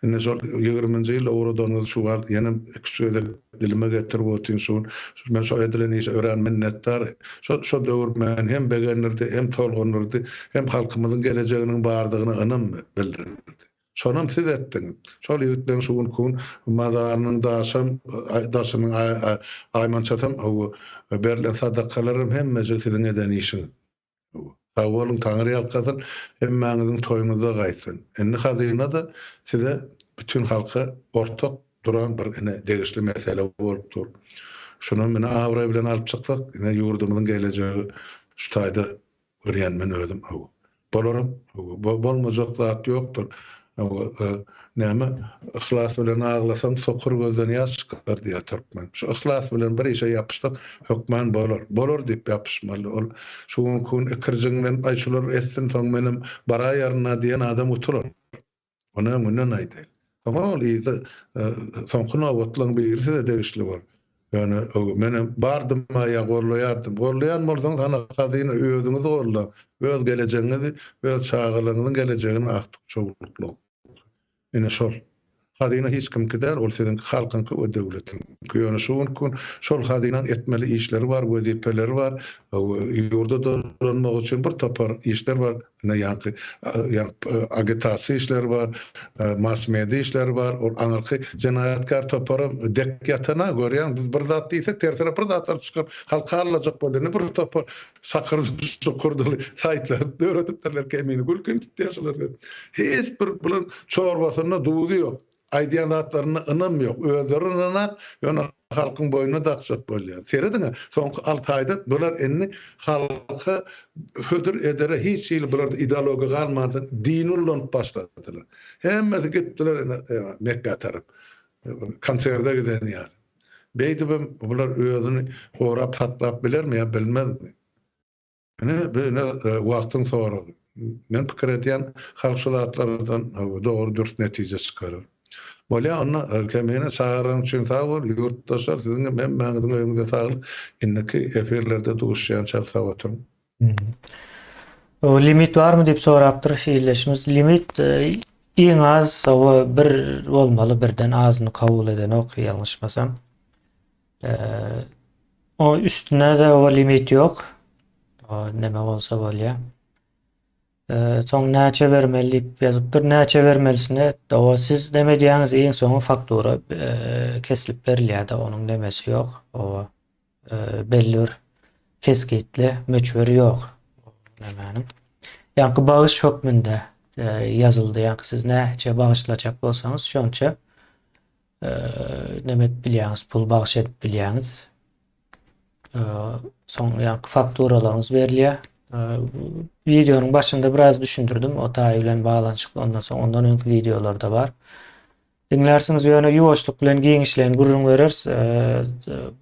Indi şol ýigriminji ýylda ugradanyňyzy şu wagt ýenem iki-üç gezek Dilime getirip otyryn şu gün. Men şo edilen işe örän minnetdar. Şo şo döwür meni hem begendirdi, hem tolgundyrdy, hem halkymyzyň gelejeginiň bardygyna ynam bildirdi. Şonam siz etdiňiz. Şol ýigitleň şu günki gün mazarynyň daşam, daşynyň aýmançasam, hawa, berlen sadakalaram hemmejigi siziň eden işiňiz. Sag boluň Taňry ýalkasyn hemmäňiziň toýuňyzda gaýtsyn. Indi hazyna-da size bütin halka ortak duran bir ine degişli mesele bolup dur. Şunam ine abraý bilen alyp çyksak ine ýurdumyzyň gelejegi şu taýda görýän men özüm hawa. Bolaram hawa bolmajak zat ýokdur. Näme, yhlas bilen aglasaň, sokur gözden ýaş çykar diýýär türkmen. Şu yhlas bilen bir işe ýapyşsak, hökman bolar. Bolar diýip ýapyşmaly. Ol şu günki gün ikirjiň bilen, aý şular etsin, soň menem baraýaryn-a diýen adam utular. Ony öňünden aýdaýyn. Soňra ol yza soňky nobatlaryň biri size degişli bolar. Ýöne menem bardym-a ýa gollaýardym. Gollaýan bolsaňyz hana hazyna özüňizi gollaň. Öz gelejegiňizi, öz çagalaryňyzyň gelejegini agtyk çowluklaň. Ine şol. Hazyna hiç kimki däl, ol siziňki, halkyňky we döwletiňki. Ýöne şu günki gün şol hazynaň etmeli işleri bar, wezipeleri bar. Ýurda dolanmak üçin bir topar işler bar. Ine ýaňky ýaňky agitasiýa işleri bar, mass media işleri bar. Ol aňyrky jenaýatkär toparam dek ýatana görýäň biz bir zat diýsek tersine bir zatlar çykyp halky aldajak bolýar. Ine bir topar sakyrdy şukurdyly saýtlary döredipdirler kemini gülkim tutýar şular. Hiç bir bulan çorbasynda duzy ýok. Aýdýan zatlarynda ynam ýok. Özleri ynanak, ýöne halkyň boýnuna dakjak bolýar. Serediň-ä, soňky alty aýda bular indi halka hödür edere hiç hili bularda ideologiýa galmansoň dini ullanyp başladylar. Hemmesi gitdiler ine Mekgä tarap. Konserde giden ýaly. Beýdibem bular özüni gorap saklap bilermi ýa bilmezmi? Ine, bu ine wagtyň soragy. Men pikir edýän, halk şu zatlardan dogry dürs netije çykarar. Bolýa onda, Kemine çagyranyň üçin sag bol, ýurtdaşlar siziň hem hemmäňiziň öýüňize saglyk. Indiki efirlerde duşýançak sag oturyň. O limit barmy diýip sorapdyr ildeşimiz. Limit iň az o bir bolmaly birden azyny kabul edenok ýalňyşmasam. O üstüne-de o limit ýok. O neme bolsa bolýar. Soň näçe bermeli diýip ýazypdyr. Näçe bermelisine o siz neme diýýäňiz iň soňy faktura kesilip berilýär-de onuň nemesi ýok. O belli bir kesgitli möçberi ýok. Nemäniň. Ýaňky bagyş hökmünde ýazyldy. Ýaňky siz näçe bagyşlajak bolsaňyz şonça neme edip bilýäňiz, pul bagyş edip bilýäňiz. Soň ýaňky fakturalaryňyz berilýär. Wideonyň başynda biraz düşündirdim, o taýy bilen baglanyşykly, ondan soň ondan öňki wideolarda bar. Diňlärsiňiz, ýöne ýuwaşlyk bilen giňişleýin gürrüň bereris.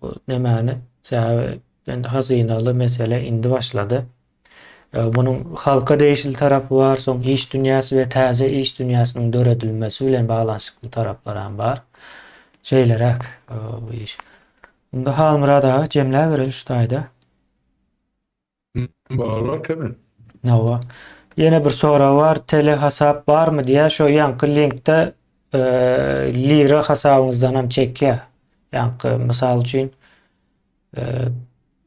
Bu nemäni? Sebäbi indi hazynaly mesele indi başlady. Munuň halka degişli tarapy bar, soň iş dünýäsi we täze iş dünýäsiniň döredilmesi bilen baglanyşykly taraplaram bar. Şeýleräk bu iş. Indi Halmyrat aga jemläbereli şu taýda. Bolar kemi. Hawa. Ýene bir sorag bar, tele hasap barmy diýýär. Şo ýaňky linkde lira hasabyňyzdan hem çekýär. Ýaňky mysal üçin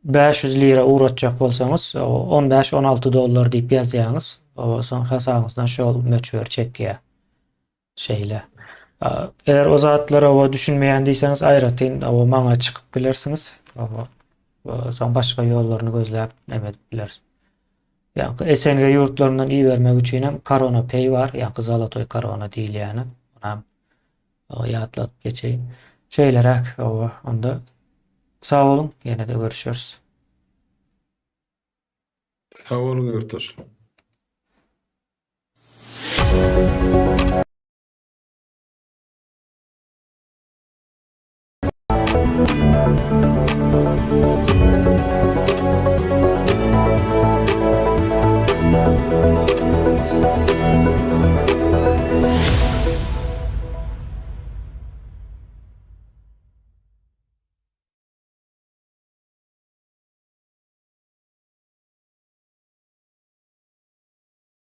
500 lira ugratjak bolsaňyz, 15-16 dollar diýip ýazýaňyz. Soň hasabyňyzdan şol möçber çekýär. Şeýle. Eger o zatlara o düşünmeýän diýseňiz, aýratyn o maňa çykyp bilersiňiz. Soň başga ýollaryny gözläp näme edip bileris. Ýa-da SNG ýurtlaryndan ibermek üçin hem Corona Pay bar, ýa-da Zolotoý Korona diýilýäni. Onam Ýatladyp geçeýin. Şeýleräk, hawa, onda sag boluň, ýene-de görüşeris. Sag boluň ýurtdaş.